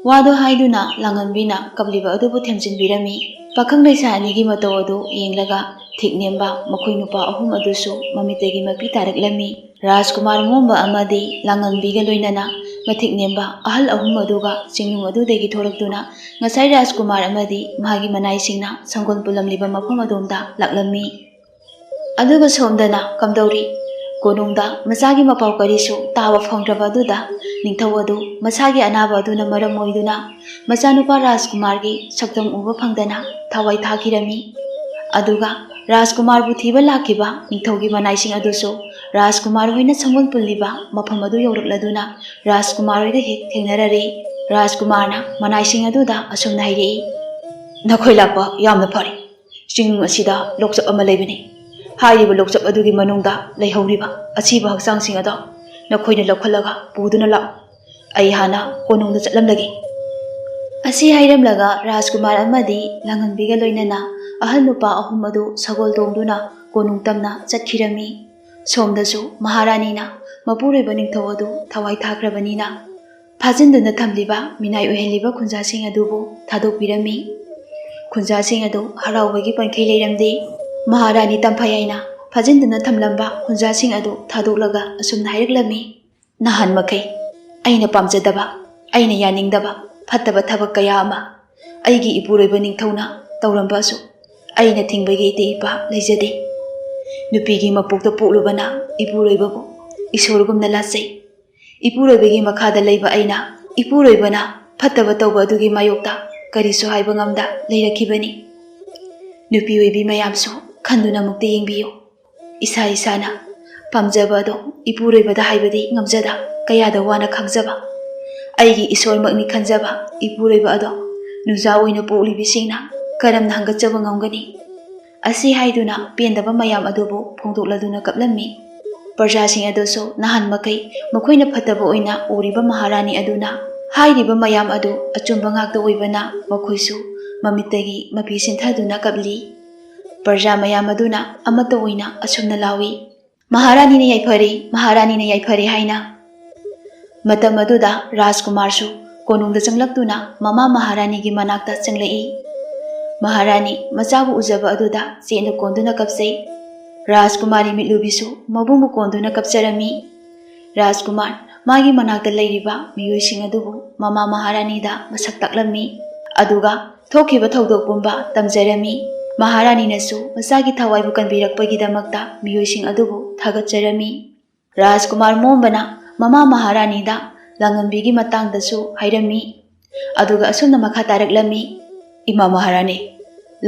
ꯋꯥꯗꯨ ꯍꯥꯏꯗꯨꯅ ꯂꯥꯡꯉꯝꯕꯤꯅ ꯀꯞꯂꯤꯕ ꯑꯗꯨꯕꯨ ꯊꯦꯝꯖꯤꯟꯕꯤꯔꯝꯃꯤ꯫ ꯄꯥꯈꯪ ꯂꯩꯁꯥ ꯑꯅꯤꯒꯤ ꯃꯇꯧ ꯑꯗꯨ ꯌꯦꯡꯂꯒ ꯊꯤꯛ ꯅꯦꯝꯕ ꯃꯈꯣꯏ ꯅꯨꯄꯥ ꯑꯍꯨꯝ ꯑꯗꯨꯁꯨ ꯃꯃꯤꯠꯇꯒꯤ ꯃꯄꯤ ꯇꯥꯔꯛꯂꯝꯃꯤ꯫ ꯔꯥꯖꯀꯨꯃꯥꯔ ꯃꯣꯝꯕ ꯑꯃꯗꯤ ꯂꯥꯡꯉꯝꯕꯤꯒ ꯂꯣꯏꯅꯅ ꯃꯊꯤꯛ ꯅꯦꯝꯕ ꯑꯍꯜ ꯑꯍꯨꯝ ꯑꯗꯨꯒ ꯆꯤꯡꯅꯨꯡ ꯑꯗꯨꯗꯒꯤ ꯊꯣꯔꯛꯇꯨꯅ ꯉꯁꯥꯏ ꯔꯥꯖꯀꯨꯃꯥꯔ ꯑꯃꯗꯤ ꯃꯍꯥꯛꯀꯤ ꯃꯅꯥꯏꯁꯤꯡꯅ ꯁꯪꯒꯣꯜ ꯄꯨꯜꯂꯝꯂꯤꯕ ꯃꯐꯝ ꯑꯗꯣꯝꯗ ꯂꯥꯛꯂꯝꯃꯤ꯫ ꯑꯗꯨꯒ ꯁꯣꯝꯗꯅ ꯀꯝꯗꯧꯔꯤ? ꯀꯣꯅꯨꯡꯗ ꯃꯆꯥꯒꯤ ꯃꯄꯥꯎ ꯀꯔꯤꯁꯨ ꯇꯥꯕ ꯐꯪꯗ꯭ꯔꯕ ꯑꯗꯨꯗ ꯅꯤꯡꯊꯧ ꯑꯗꯨ ꯃꯁꯥꯒꯤ ꯑꯅꯥꯕ ꯑꯗꯨꯅ ꯃꯔꯝ ꯑꯣꯏꯗꯨꯅ ꯃꯆꯥꯅꯨꯄꯥ ꯔꯥꯖꯀꯨꯃꯥꯔꯒꯤ ꯁꯛꯇꯝ ꯎꯕ ꯐꯪꯗꯅ ꯊꯋꯥꯏ ꯊꯥꯈꯤꯔꯝꯃꯤ꯫ ꯑꯗꯨꯒ ꯔꯥꯖꯀꯨꯃꯥꯔꯕꯨ ꯊꯤꯕ ꯂꯥꯛꯈꯤꯕ ꯅꯤꯡꯊꯧꯒꯤ ꯃꯅꯥꯏꯁꯤꯡ ꯑꯗꯨꯁꯨ ꯔꯥꯖꯀꯨꯃꯥꯔ ꯍꯣꯏꯅ ꯁꯪꯒꯣꯜ ꯄꯨꯜꯂꯤꯕ ꯃꯐꯝ ꯑꯗꯨ ꯌꯧꯔꯛꯂꯗꯨꯅ ꯔꯥꯖꯀꯨꯃꯥꯔ ꯍꯣꯏꯒ ꯍꯦꯛ ꯊꯦꯡꯅꯔꯔꯦ꯫ ꯔꯥꯖꯀꯨꯃꯥꯔꯅ ꯃꯅꯥꯏꯁꯤꯡ ꯑꯗꯨꯗ ꯑꯁꯨꯝꯅ ꯍꯥꯏꯔꯛꯏ, "ꯅꯈꯣꯏ ꯂꯥꯛꯄ ꯌꯥꯝꯅ ꯐꯔꯦ꯫ ꯆꯤꯡ ꯑꯁꯤꯗ ꯂꯣꯛꯆꯞ ꯑꯃ ꯂꯩꯕꯅꯤ꯫ ꯍꯥꯏꯔꯤꯕ ꯂꯣꯛꯆꯞ ꯑꯗꯨꯒꯤ ꯃꯅꯨꯡꯗ ꯂꯩꯍꯧꯔꯤꯕ ꯑꯁꯤꯕ ꯍꯛꯆꯥꯡꯁꯤꯡ ꯑꯗꯣ ꯅꯈꯣꯏꯅ ꯂꯧꯈꯠꯂꯒ ꯄꯨꯗꯨꯅ ꯂꯥꯛꯎ꯫ ꯑꯩ ꯍꯥꯟꯅ ꯀꯣꯅꯨꯡꯗ ꯆꯠꯂꯝꯂꯒꯦ"꯫ ꯑꯁꯤ ꯍꯥꯏꯔꯝꯂꯒ ꯔꯥꯖꯀꯨꯃꯥꯔ ꯑꯃꯗꯤ ꯂꯥꯡꯉꯝꯕꯤꯒ ꯂꯣꯏꯅꯅ ꯑꯍꯜ ꯅꯨꯄꯥ ꯑꯍꯨꯝ ꯑꯗꯨ ꯁꯒꯣꯜ ꯇꯣꯡꯗꯨꯅ ꯀꯣꯅꯨꯡ ꯇꯝꯅ ꯆꯠꯈꯤꯔꯝꯃꯤ꯫ ꯁꯣꯝꯗꯁꯨ ꯃꯍꯥꯔꯥꯅꯤꯅ ꯃꯄꯨꯔꯣꯏꯕ ꯅꯤꯡꯊꯧ ꯑꯗꯨ ꯊꯋꯥꯏ ꯊꯥꯈ꯭ꯔꯕꯅꯤꯅ ꯐꯥꯖꯤꯟꯗꯨꯅ ꯊꯝꯂꯤꯕ ꯃꯤꯅꯥꯏ ꯑꯣꯏꯍꯜꯂꯤꯕ ꯈꯨꯟꯖꯥꯁꯤꯡ ꯑꯗꯨꯕꯨ ꯊꯥꯗꯣꯛꯄꯤꯔꯝꯃꯤ꯫ ꯈꯨꯟꯖꯥꯁꯤꯡ ꯑꯗꯨ ꯍꯔꯥꯎꯕꯒꯤ ꯄꯟꯈꯩ ꯂꯩꯔꯝꯗꯦ꯫ ꯃꯍꯥꯔꯥꯅꯤ ꯇꯝꯐꯥ ꯌꯥꯏꯅ ꯐꯥꯖꯤꯟꯗꯨꯅ ꯊꯝꯂꯝꯕ ꯈꯨꯟꯖꯥꯁꯤꯡ ꯑꯗꯨ ꯊꯥꯗꯣꯛꯂꯒ ꯑꯁꯨꯝꯅ ꯍꯥꯏꯔꯛꯂꯝꯃꯤ, "ꯅꯍꯥꯟ ꯃꯈꯩ ꯑꯩꯅ ꯄꯥꯝꯖꯗꯕ, ꯑꯩꯅ ꯌꯥꯅꯤꯡꯗꯕ ꯐꯠꯇꯕ ꯊꯕꯛ ꯀꯌꯥ ꯑꯃ ꯑꯩꯒꯤ ꯏꯄꯨꯔꯣꯏꯕ ꯅꯤꯡꯊꯧꯅ ꯇꯧꯔꯝꯕꯁꯨ ꯑꯩꯅ ꯊꯤꯡꯕꯒꯤ ꯏꯇꯤꯛ ꯏꯄꯥ ꯂꯩꯖꯗꯦ꯫ ꯅꯨꯄꯤꯒꯤ ꯃꯄꯣꯛꯇ ꯄꯣꯛꯂꯨꯕꯅ ꯏꯄꯨꯔꯣꯏꯕꯕꯨ ꯏꯁꯣꯔꯒꯨꯝꯅ ꯂꯥꯠꯆꯩ꯫ ꯏꯄꯨꯔꯣꯏꯕꯒꯤ ꯃꯈꯥꯗ ꯂꯩꯕ ꯑꯩꯅ ꯏꯄꯨꯔꯣꯏꯕꯅ ꯐꯠꯇꯕ ꯇꯧꯕ ꯑꯗꯨꯒꯤ ꯃꯥꯌꯣꯛꯇ ꯀꯔꯤꯁꯨ ꯍꯥꯏꯕ ꯉꯝꯗ ꯂꯩꯔꯛꯈꯤꯕꯅꯤ꯫ ꯅꯨꯄꯤ ꯑꯣꯏꯕꯤ ꯃꯌꯥꯝꯁꯨ ꯈꯟꯗꯨꯅ ꯑꯃꯨꯛꯇ ꯌꯦꯡꯕꯤꯌꯨ꯫ ꯏꯁꯥ ꯏꯁꯥꯅ ꯄꯥꯝꯖꯕ ꯑꯗꯣ ꯏꯄꯨꯔꯣꯏꯕꯗ ꯍꯥꯏꯕꯗꯤ ꯉꯝꯖꯗ ꯀꯌꯥꯗ ꯋꯥꯅ ꯈꯥꯡꯖꯕ꯫ ꯑꯩꯒꯤ ꯏꯁꯣꯔꯃꯛꯅꯤ ꯈꯟꯖꯕ ꯏꯄꯨꯔꯣꯏꯕ ꯑꯗꯣ ꯅꯨꯖꯥ ꯑꯣꯏꯅ ꯄꯣꯛꯂꯤꯕꯤꯁꯤꯡꯅ ꯀꯔꯝꯅ ꯍꯪꯒꯠꯆꯕ ꯉꯝꯒꯅꯤ?" ꯑꯁꯤ ꯍꯥꯏꯗꯨꯅ ꯄꯦꯟꯗꯕ ꯃꯌꯥꯝ ꯑꯗꯨꯕꯨ ꯐꯣꯡꯗꯣꯛꯂꯗꯨꯅ ꯀꯞꯂꯝꯃꯤ꯫ ꯄ꯭ꯔꯖꯥꯁꯤꯡ ꯑꯗꯨꯁꯨ ꯅꯍꯥꯟ ꯃꯈꯩ ꯃꯈꯣꯏꯅ ꯐꯠꯇꯕ ꯑꯣꯏꯅ ꯎꯔꯤꯕ ꯃꯍꯥꯔꯥꯅꯤ ꯑꯗꯨꯅ ꯍꯥꯏꯔꯤꯕ ꯃꯌꯥꯝ ꯑꯗꯨ ꯑꯆꯨꯝꯕ ꯉꯥꯛꯇ ꯑꯣꯏꯕꯅ ꯃꯈꯣꯏꯁꯨ ꯃꯃꯤꯠꯇꯒꯤ ꯃꯄꯤ ꯁꯤꯟꯊꯗꯨꯅ ꯀꯞꯂꯤ꯫ ꯄ꯭ꯔꯖꯥ ꯃꯌꯥꯝ ꯑꯗꯨꯅ ꯑꯃꯠꯇ ꯑꯣꯏꯅ ꯑꯁꯨꯝꯅ ꯂꯥꯎꯏ, "ꯃꯍꯥꯔꯥꯅꯤꯅ ꯌꯥꯏꯐꯔꯦ, ꯃꯍꯥꯔꯥꯅꯤꯅ ꯌꯥꯏꯐꯔꯦ" ꯍꯥꯏꯅ꯫ ꯃꯇꯝ ꯑꯗꯨꯗ ꯔꯥꯖꯀꯨꯃꯥꯔꯁꯨ ꯀꯣꯅꯨꯡꯗ ꯆꯪꯂꯛꯇꯨꯅ ꯃꯃꯥ ꯃꯍꯥꯔꯥꯅꯤꯒꯤ ꯃꯅꯥꯛꯇ ꯆꯪꯂꯛꯏ꯫ ꯃꯍꯥꯔꯥꯅꯤ ꯃꯆꯥꯕꯨ ꯎꯖꯕ ꯑꯗꯨꯗ ꯆꯦꯠꯅ ꯀꯣꯟꯗꯨꯅ ꯀꯞꯆꯩ꯫ ꯔꯥꯖꯀꯨꯃꯥꯔꯤ ꯃꯤꯠꯂꯨꯕꯤꯁꯨ ꯃꯕꯨꯡꯕꯨ ꯀꯣꯟꯗꯨꯅ ꯀꯞꯆꯔꯝꯃꯤ꯫ ꯔꯥꯖꯀꯨꯃꯥꯔ ꯃꯥꯒꯤ ꯃꯅꯥꯛꯇ ꯂꯩꯔꯤꯕ ꯃꯤꯑꯣꯏꯁꯤꯡ ꯑꯗꯨꯕꯨ ꯃꯃꯥ ꯃꯍꯥꯔꯥꯅꯤꯗ ꯃꯁꯛ ꯇꯥꯛꯂꯝꯃꯤ꯫ ꯑꯗꯨꯒ ꯊꯣꯛꯈꯤꯕ ꯊꯧꯗꯣꯛ ꯄꯨꯝꯕ ꯇꯝꯖꯔꯝꯃꯤ꯫ ꯃꯍꯥꯔꯥꯅꯤꯅꯁꯨ ꯃꯆꯥꯒꯤ ꯊꯋꯥꯏꯕꯨ ꯀꯟꯕꯤꯔꯛꯄꯒꯤꯗꯃꯛꯇ ꯃꯤꯑꯣꯏꯁꯤꯡ ꯑꯗꯨꯕꯨ ꯊꯥꯒꯠꯆꯔꯝꯃꯤ꯫ ꯔꯥꯖꯀꯨꯃꯥꯔ ꯃꯣꯝꯕꯅ ꯃꯃꯥ ꯃꯍꯥꯔꯥꯅꯤꯗ ꯂꯥꯡꯉꯝꯕꯤꯒꯤ ꯃꯇꯥꯡꯗꯁꯨ ꯍꯥꯏꯔꯝꯃꯤ꯫ ꯑꯗꯨꯒ ꯑꯁꯨꯝꯅ ꯃꯈꯥ ꯇꯥꯔꯛꯂꯝꯃꯤ, "ꯏꯃꯥ ꯃꯍꯥꯔꯥꯅꯤ,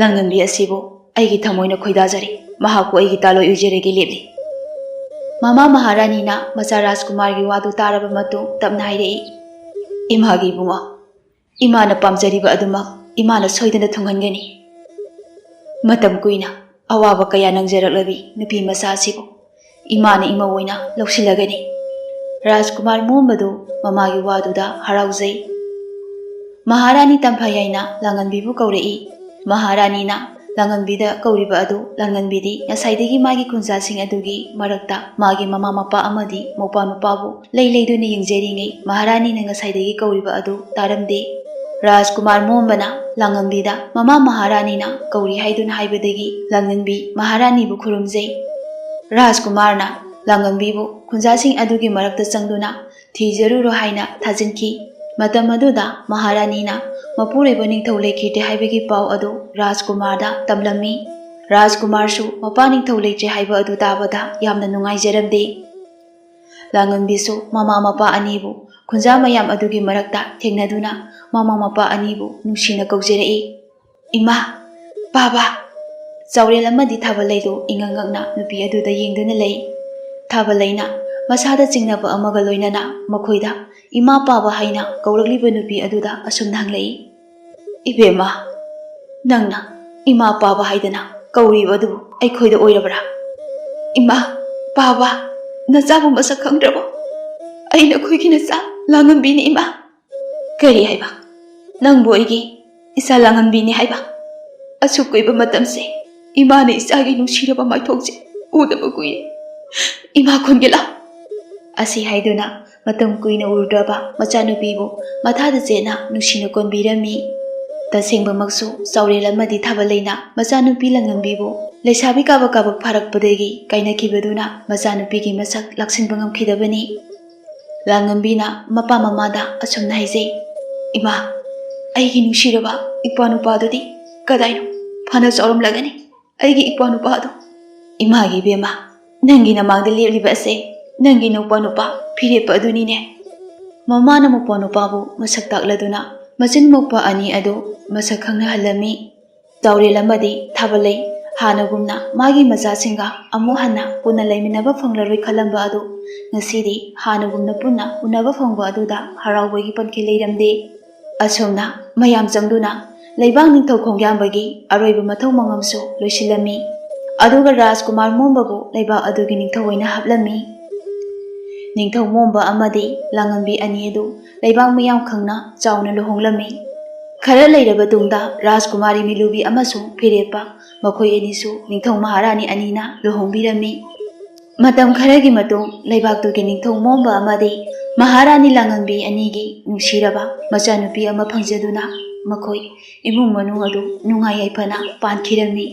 ꯂꯥꯡꯉꯝꯕꯤ ꯑꯁꯤꯕꯨ ꯑꯩꯒꯤ ꯊꯃꯣꯏꯅ ꯈꯣꯏꯗꯥꯖꯔꯤ꯫ ꯃꯍꯥꯛꯄꯨ ꯑꯩꯒꯤ ꯇꯥꯂꯣꯏ ꯑꯣꯏꯖꯔꯒꯦ ꯂꯦꯞꯂꯤ꯫" ꯃꯃꯥ ꯃꯍꯥꯔꯥꯅꯤꯅ ꯃꯆꯥ ꯔꯥꯖꯀꯨꯃꯥꯔꯒꯤ ꯋꯥꯗꯨ ꯇꯥꯔꯕ ꯃꯇꯨꯡ ꯇꯞꯅ ꯍꯥꯏꯔꯛꯏ, "ꯏꯃꯥꯒꯤ ꯏꯕꯨꯡꯉꯣ, ꯏꯃꯥꯅ ꯄꯥꯝꯖꯔꯤꯕ ꯑꯗꯨꯃꯛ ꯏꯃꯥꯅ ꯁꯣꯏꯗꯅ ꯊꯨꯡꯍꯟꯒꯅꯤ꯫ ꯃꯇꯝ ꯀꯨꯏꯅ ꯑꯋꯥꯕ ꯀꯌꯥ ꯅꯪꯖꯔꯛꯂꯕꯤ ꯅꯨꯄꯤ ꯃꯆꯥ ꯑꯁꯤꯕꯨ ꯏꯃꯥꯅ ꯏꯃꯧ ꯑꯣꯏꯅ ꯂꯧꯁꯤꯜꯂꯒꯅꯤ꯫" ꯔꯥꯖꯀꯨꯃꯥꯔ ꯃꯣꯝꯕꯗꯨ ꯃꯃꯥꯒꯤ ꯋꯥꯗꯨꯗ ꯍꯔꯥꯎꯖꯩ꯫ ꯃꯍꯥꯔꯥꯅꯤ ꯇꯝꯐꯥ ꯌꯥꯏꯅ ꯂꯥꯡꯉꯟꯕꯤꯕꯨ ꯀꯧꯔꯛꯏ꯫ ꯃꯍꯥꯔꯥꯅꯤꯅ ꯂꯥꯡꯉꯟꯕꯤꯗ ꯀꯧꯔꯤꯕ ꯑꯗꯨ ꯂꯥꯡꯉꯟꯕꯤꯗꯤ ꯉꯁꯥꯏꯗꯒꯤ ꯃꯥꯒꯤ ꯈꯨꯟꯖꯥꯁꯤꯡ ꯑꯗꯨꯒꯤ ꯃꯔꯛꯇ ꯃꯥꯒꯤ ꯃꯃꯥ ꯃꯄꯥ ꯑꯃꯗꯤ ꯃꯧꯄꯥ ꯅꯨꯄꯥꯕꯨ ꯂꯩ ꯂꯩꯗꯨꯅ ꯌꯦꯡꯖꯔꯤꯉꯩ ꯃꯍꯥꯔꯥꯅꯤꯅ ꯉꯁꯥꯏꯗꯒꯤ ꯀꯧꯔꯤꯕ ꯑꯗꯨ ꯇꯥꯔꯝꯗꯦ꯫ ꯔꯥꯖꯀꯨꯃꯥꯔ ꯃꯣꯝꯕꯅ ꯂꯥꯡꯉꯝꯕꯤꯗ ꯃꯃꯥ ꯃꯍꯥꯔꯥꯅꯤꯅ ꯀꯧꯔꯤ ꯍꯥꯏꯗꯨꯅ ꯍꯥꯏꯕꯗꯒꯤ ꯂꯥꯡꯉꯟꯕꯤ ꯃꯍꯥꯔꯥꯅꯤꯕꯨ ꯈꯨꯔꯨꯝꯖꯩ꯫ ꯔꯥꯖꯀꯨꯃꯥꯔꯅ ꯂꯥꯡꯉꯝꯕꯤꯕꯨ ꯈꯨꯟꯖꯥꯁꯤꯡ ꯑꯗꯨꯒꯤ ꯃꯔꯛꯇ ꯆꯪꯗꯨꯅ ꯊꯤꯖꯔꯨꯔꯣ ꯍꯥꯏꯅ ꯊꯥꯖꯤꯟꯈꯤ꯫ ꯃꯇꯝ ꯑꯗꯨꯗ ꯃꯍꯥꯔꯥꯅꯤꯅ ꯃꯄꯨꯔꯣꯏꯕ ꯅꯤꯡꯊꯧ ꯂꯩꯈꯤꯗ꯭ꯔꯦ ꯍꯥꯏꯕꯒꯤ ꯄꯥꯎ ꯑꯗꯨ ꯔꯥꯖꯀꯨꯃꯥꯔꯗ ꯇꯝꯂꯝꯃꯤ꯫ ꯔꯥꯖꯀꯨꯃꯥꯔꯁꯨ ꯃꯄꯥ ꯅꯤꯡꯊꯧ ꯂꯩꯇ꯭ꯔꯦ ꯍꯥꯏꯕ ꯑꯗꯨ ꯇꯥꯕꯗ ꯌꯥꯝꯅ ꯅꯨꯡꯉꯥꯏꯖꯔꯝꯗꯦ꯫ ꯂꯥꯡꯉꯝꯕꯤꯁꯨ ꯃꯃꯥ ꯃꯄꯥ ꯑꯅꯤꯕꯨ ꯈꯨꯟꯖꯥ ꯃꯌꯥꯝ ꯑꯗꯨꯒꯤ ꯃꯔꯛꯇ ꯊꯦꯡꯅꯗꯨꯅ ꯃꯃꯥ ꯃꯄꯥ ꯑꯅꯤꯕꯨ ꯅꯨꯡꯁꯤꯅ ꯀꯧꯖꯔꯛꯏ, "ꯏꯃꯥ, ꯄꯥꯕ!" ꯆꯥꯎꯔꯦꯜ ꯑꯃꯗꯤ ꯊꯥꯕꯜꯂꯩꯗꯨ ꯏꯉꯛ ꯉꯛꯅ ꯅꯨꯄꯤ ꯑꯗꯨꯗ ꯌꯦꯡꯗꯨꯅ ꯂꯩ꯫ ꯊꯥꯕꯜꯂꯩꯅ ꯃꯁꯥꯗ ꯆꯤꯡꯅꯕ ꯑꯃꯒ ꯂꯣꯏꯅꯅ ꯃꯈꯣꯏꯗ "ꯏꯃꯥ, ꯄꯥꯕ" ꯍꯥꯏꯅ ꯀꯧꯔꯛꯂꯤꯕ ꯅꯨꯄꯤ ꯑꯗꯨꯗ ꯑꯁꯨꯝꯅ ꯍꯪꯂꯛꯏ, "ꯏꯕꯦꯝꯃ, ꯅꯪꯅ ꯏꯃꯥ, ꯄꯥꯕ ꯍꯥꯏꯗꯅ ꯀꯧꯔꯤꯕ ꯑꯗꯨꯕꯨ ꯑꯩꯈꯣꯏꯗ ꯑꯣꯏꯔꯕ꯭ꯔꯥ? ꯏꯃꯥ, ꯄꯥꯕ!" ꯅꯆꯥꯕꯨ ꯃꯁꯛ ꯈꯪꯗ꯭ꯔꯕꯣ? ꯑꯩ ꯅꯈꯣꯏꯒꯤ ꯅꯆꯥ ꯂꯥꯡꯉꯝꯕꯤꯅꯤ, ꯏꯃꯥ꯫ ꯀꯔꯤ ꯍꯥꯏꯕ? ꯅꯪꯕꯨ ꯑꯩꯒꯤ ꯏꯆꯥ ꯂꯥꯡꯉꯝꯕꯤꯅꯤ ꯍꯥꯏꯕ? ꯑꯁꯨꯛ ꯀꯨꯏꯕ ꯃꯇꯝꯁꯦ ꯏꯃꯥꯅ ꯏꯆꯥꯒꯤ ꯅꯨꯡꯁꯤꯔꯕ ꯃꯥꯏꯊꯣꯡꯁꯦ ꯎꯗꯕ ꯀꯨꯏꯔꯦ꯫ ꯏꯃꯥ ꯈꯣꯟꯒꯦ ꯂꯥꯎ꯫ ꯑꯁꯤ ꯍꯥꯏꯗꯨꯅ ꯃꯇꯝ ꯀꯨꯏꯅ ꯎꯔꯨꯗ꯭ꯔꯕ ꯃꯆꯥꯅꯨꯄꯤꯕꯨ ꯃꯊꯥꯗ ꯆꯦꯠꯅ ꯅꯨꯡꯁꯤꯅ ꯀꯣꯟꯕꯤꯔꯝꯃꯤ꯫ ꯇꯁꯦꯡꯕꯃꯛꯁꯨ ꯆꯥꯎꯔꯦꯜ ꯑꯃꯗꯤ ꯊꯥꯕꯜꯂꯩꯅ ꯃꯆꯥꯅꯨꯄꯤ ꯂꯥꯡꯉꯝꯕꯤꯕꯨ ꯂꯩꯁꯥꯕꯤ ꯀꯥꯕꯛ ꯀꯥꯕꯛ ꯐꯥꯔꯛꯄꯗꯒꯤ ꯀꯥꯏꯅꯈꯤꯕꯗꯨꯅ ꯃꯆꯥꯅꯨꯄꯤꯒꯤ ꯃꯁꯛ ꯂꯥꯛꯁꯤꯟꯕ ꯉꯝꯈꯤꯗꯕꯅꯤ꯫ ꯂꯥꯡꯉꯝꯕꯤꯅ ꯃꯄꯥ ꯃꯃꯥꯗ ꯑꯁꯨꯝꯅ ꯍꯥꯏꯖꯩ, "ꯏꯃꯥ, ꯑꯩꯒꯤ ꯅꯨꯡꯁꯤꯔꯕ ꯏꯄ꯭ꯋꯥ ꯅꯨꯄꯥꯗꯨꯗꯤ ꯀꯗꯥꯏꯅꯣ? ꯐꯅ ꯆꯥꯎꯔꯝꯂꯒꯅꯤ ꯑꯩꯒꯤ ꯏꯄ꯭ꯋꯥ ꯅꯨꯄꯥꯗꯣ꯫ ꯏꯃꯥꯒꯤ ꯏꯕꯦꯝꯃ, ꯅꯪꯒꯤ ꯅꯃꯥꯡꯗ ꯂꯦꯞꯂꯤꯕ ꯑꯁꯦ ꯅꯪꯒꯤ ꯅꯧꯄꯥ ꯅꯨꯄꯥ ꯐꯤꯔꯦꯞꯄ ꯑꯗꯨꯅꯤꯅꯦ꯫" ꯃꯃꯥꯅ ꯃꯄ꯭ꯋꯥ ꯅꯨꯄꯥꯕꯨ ꯃꯁꯛ ꯇꯥꯛꯂꯗꯨꯅ ꯃꯆꯤꯟ ꯃꯧꯄ꯭ꯋꯥ ꯑꯅꯤ ꯑꯗꯨ ꯃꯁꯛ ꯈꯪꯅꯍꯜꯂꯝꯃꯤ꯫ ꯆꯥꯎꯔꯦꯜ ꯑꯃꯗꯤ ꯊꯥꯕꯜꯂꯩ ꯍꯥꯟꯅꯒꯨꯝꯅ ꯃꯥꯒꯤ ꯃꯆꯥꯁꯤꯡꯒ ꯑꯃꯨꯛ ꯍꯟꯅ ꯄꯨꯟꯅ ꯂꯩꯃꯤꯟꯅꯕ ꯐꯪꯂꯔꯣꯏ ꯈꯜꯂꯝꯕ ꯑꯗꯨ ꯉꯁꯤꯗꯤ ꯍꯥꯟꯅꯒꯨꯝꯅ ꯄꯨꯟꯅ ꯎꯅꯕ ꯐꯪꯕ ꯑꯗꯨꯗ ꯍꯔꯥꯎꯕꯒꯤ ꯄꯟꯈꯤ ꯂꯩꯔꯝꯗꯦ꯫ ꯑꯁꯨꯝꯅ ꯃꯌꯥꯝ ꯆꯪꯗꯨꯅ ꯂꯩꯕꯥꯛ ꯅꯤꯡꯊꯧ ꯈꯣꯡꯌꯥꯝꯕꯒꯤ ꯑꯔꯣꯏꯕ ꯃꯊꯧ ꯃꯉꯝꯁꯨ ꯂꯣꯏꯁꯤꯜꯂꯝꯃꯤ꯫ ꯑꯗꯨꯒ ꯔꯥꯖꯀꯨꯃꯥꯔ ꯃꯣꯝꯕꯕꯨ ꯂꯩꯕꯥꯛ ꯑꯗꯨꯒꯤ ꯅꯤꯡꯊꯧ ꯑꯣꯏꯅ ꯍꯥꯞꯂꯝꯃꯤ꯫ ꯅꯤꯡꯊꯧ ꯃꯣꯝꯕ ꯑꯃꯗꯤ ꯂꯥꯡꯉꯝꯕꯤ ꯑꯅꯤ ꯑꯗꯨ ꯂꯩꯕꯥꯛ ꯃꯤꯌꯥꯝ ꯈꯪꯅ ꯆꯥꯎꯅ ꯂꯨꯍꯣꯡꯂꯝꯃꯤ꯫ ꯈꯔ ꯂꯩꯔꯕ ꯇꯨꯡꯗ ꯔꯥꯖꯀꯨꯃꯥꯔꯤ ꯃꯤꯂꯨꯕꯤ ꯑꯃꯁꯨꯡ ꯐꯤꯔꯦꯞꯄ, ꯃꯈꯣꯏ ꯑꯅꯤꯁꯨ ꯅꯤꯡꯊꯧ ꯃꯍꯥꯔꯥꯅꯤ ꯑꯅꯤꯅ ꯂꯨꯍꯣꯡꯕꯤꯔꯝꯃꯤ꯫ ꯃꯇꯝ ꯈꯔꯒꯤ ꯃꯇꯨꯡ ꯂꯩꯕꯥꯛꯇꯨꯒꯤ ꯅꯤꯡꯊꯧ ꯃꯣꯝꯕ ꯑꯃꯗꯤ ꯃꯍꯥꯔꯥꯅꯤ ꯂꯥꯡꯉꯝꯕꯤ ꯑꯅꯤꯒꯤ ꯅꯨꯡꯁꯤꯔꯕ ꯃꯆꯥꯅꯨꯄꯤ ꯑꯃ ꯐꯪꯖꯗꯨꯅ ꯃꯈꯣꯏ ꯏꯃꯨꯡ ꯃꯅꯨꯡ ꯑꯗꯨ ꯅꯨꯡꯉꯥꯏ ꯌꯥꯏꯐꯅ ꯄꯥꯟꯈꯤꯔꯝꯃꯤ꯫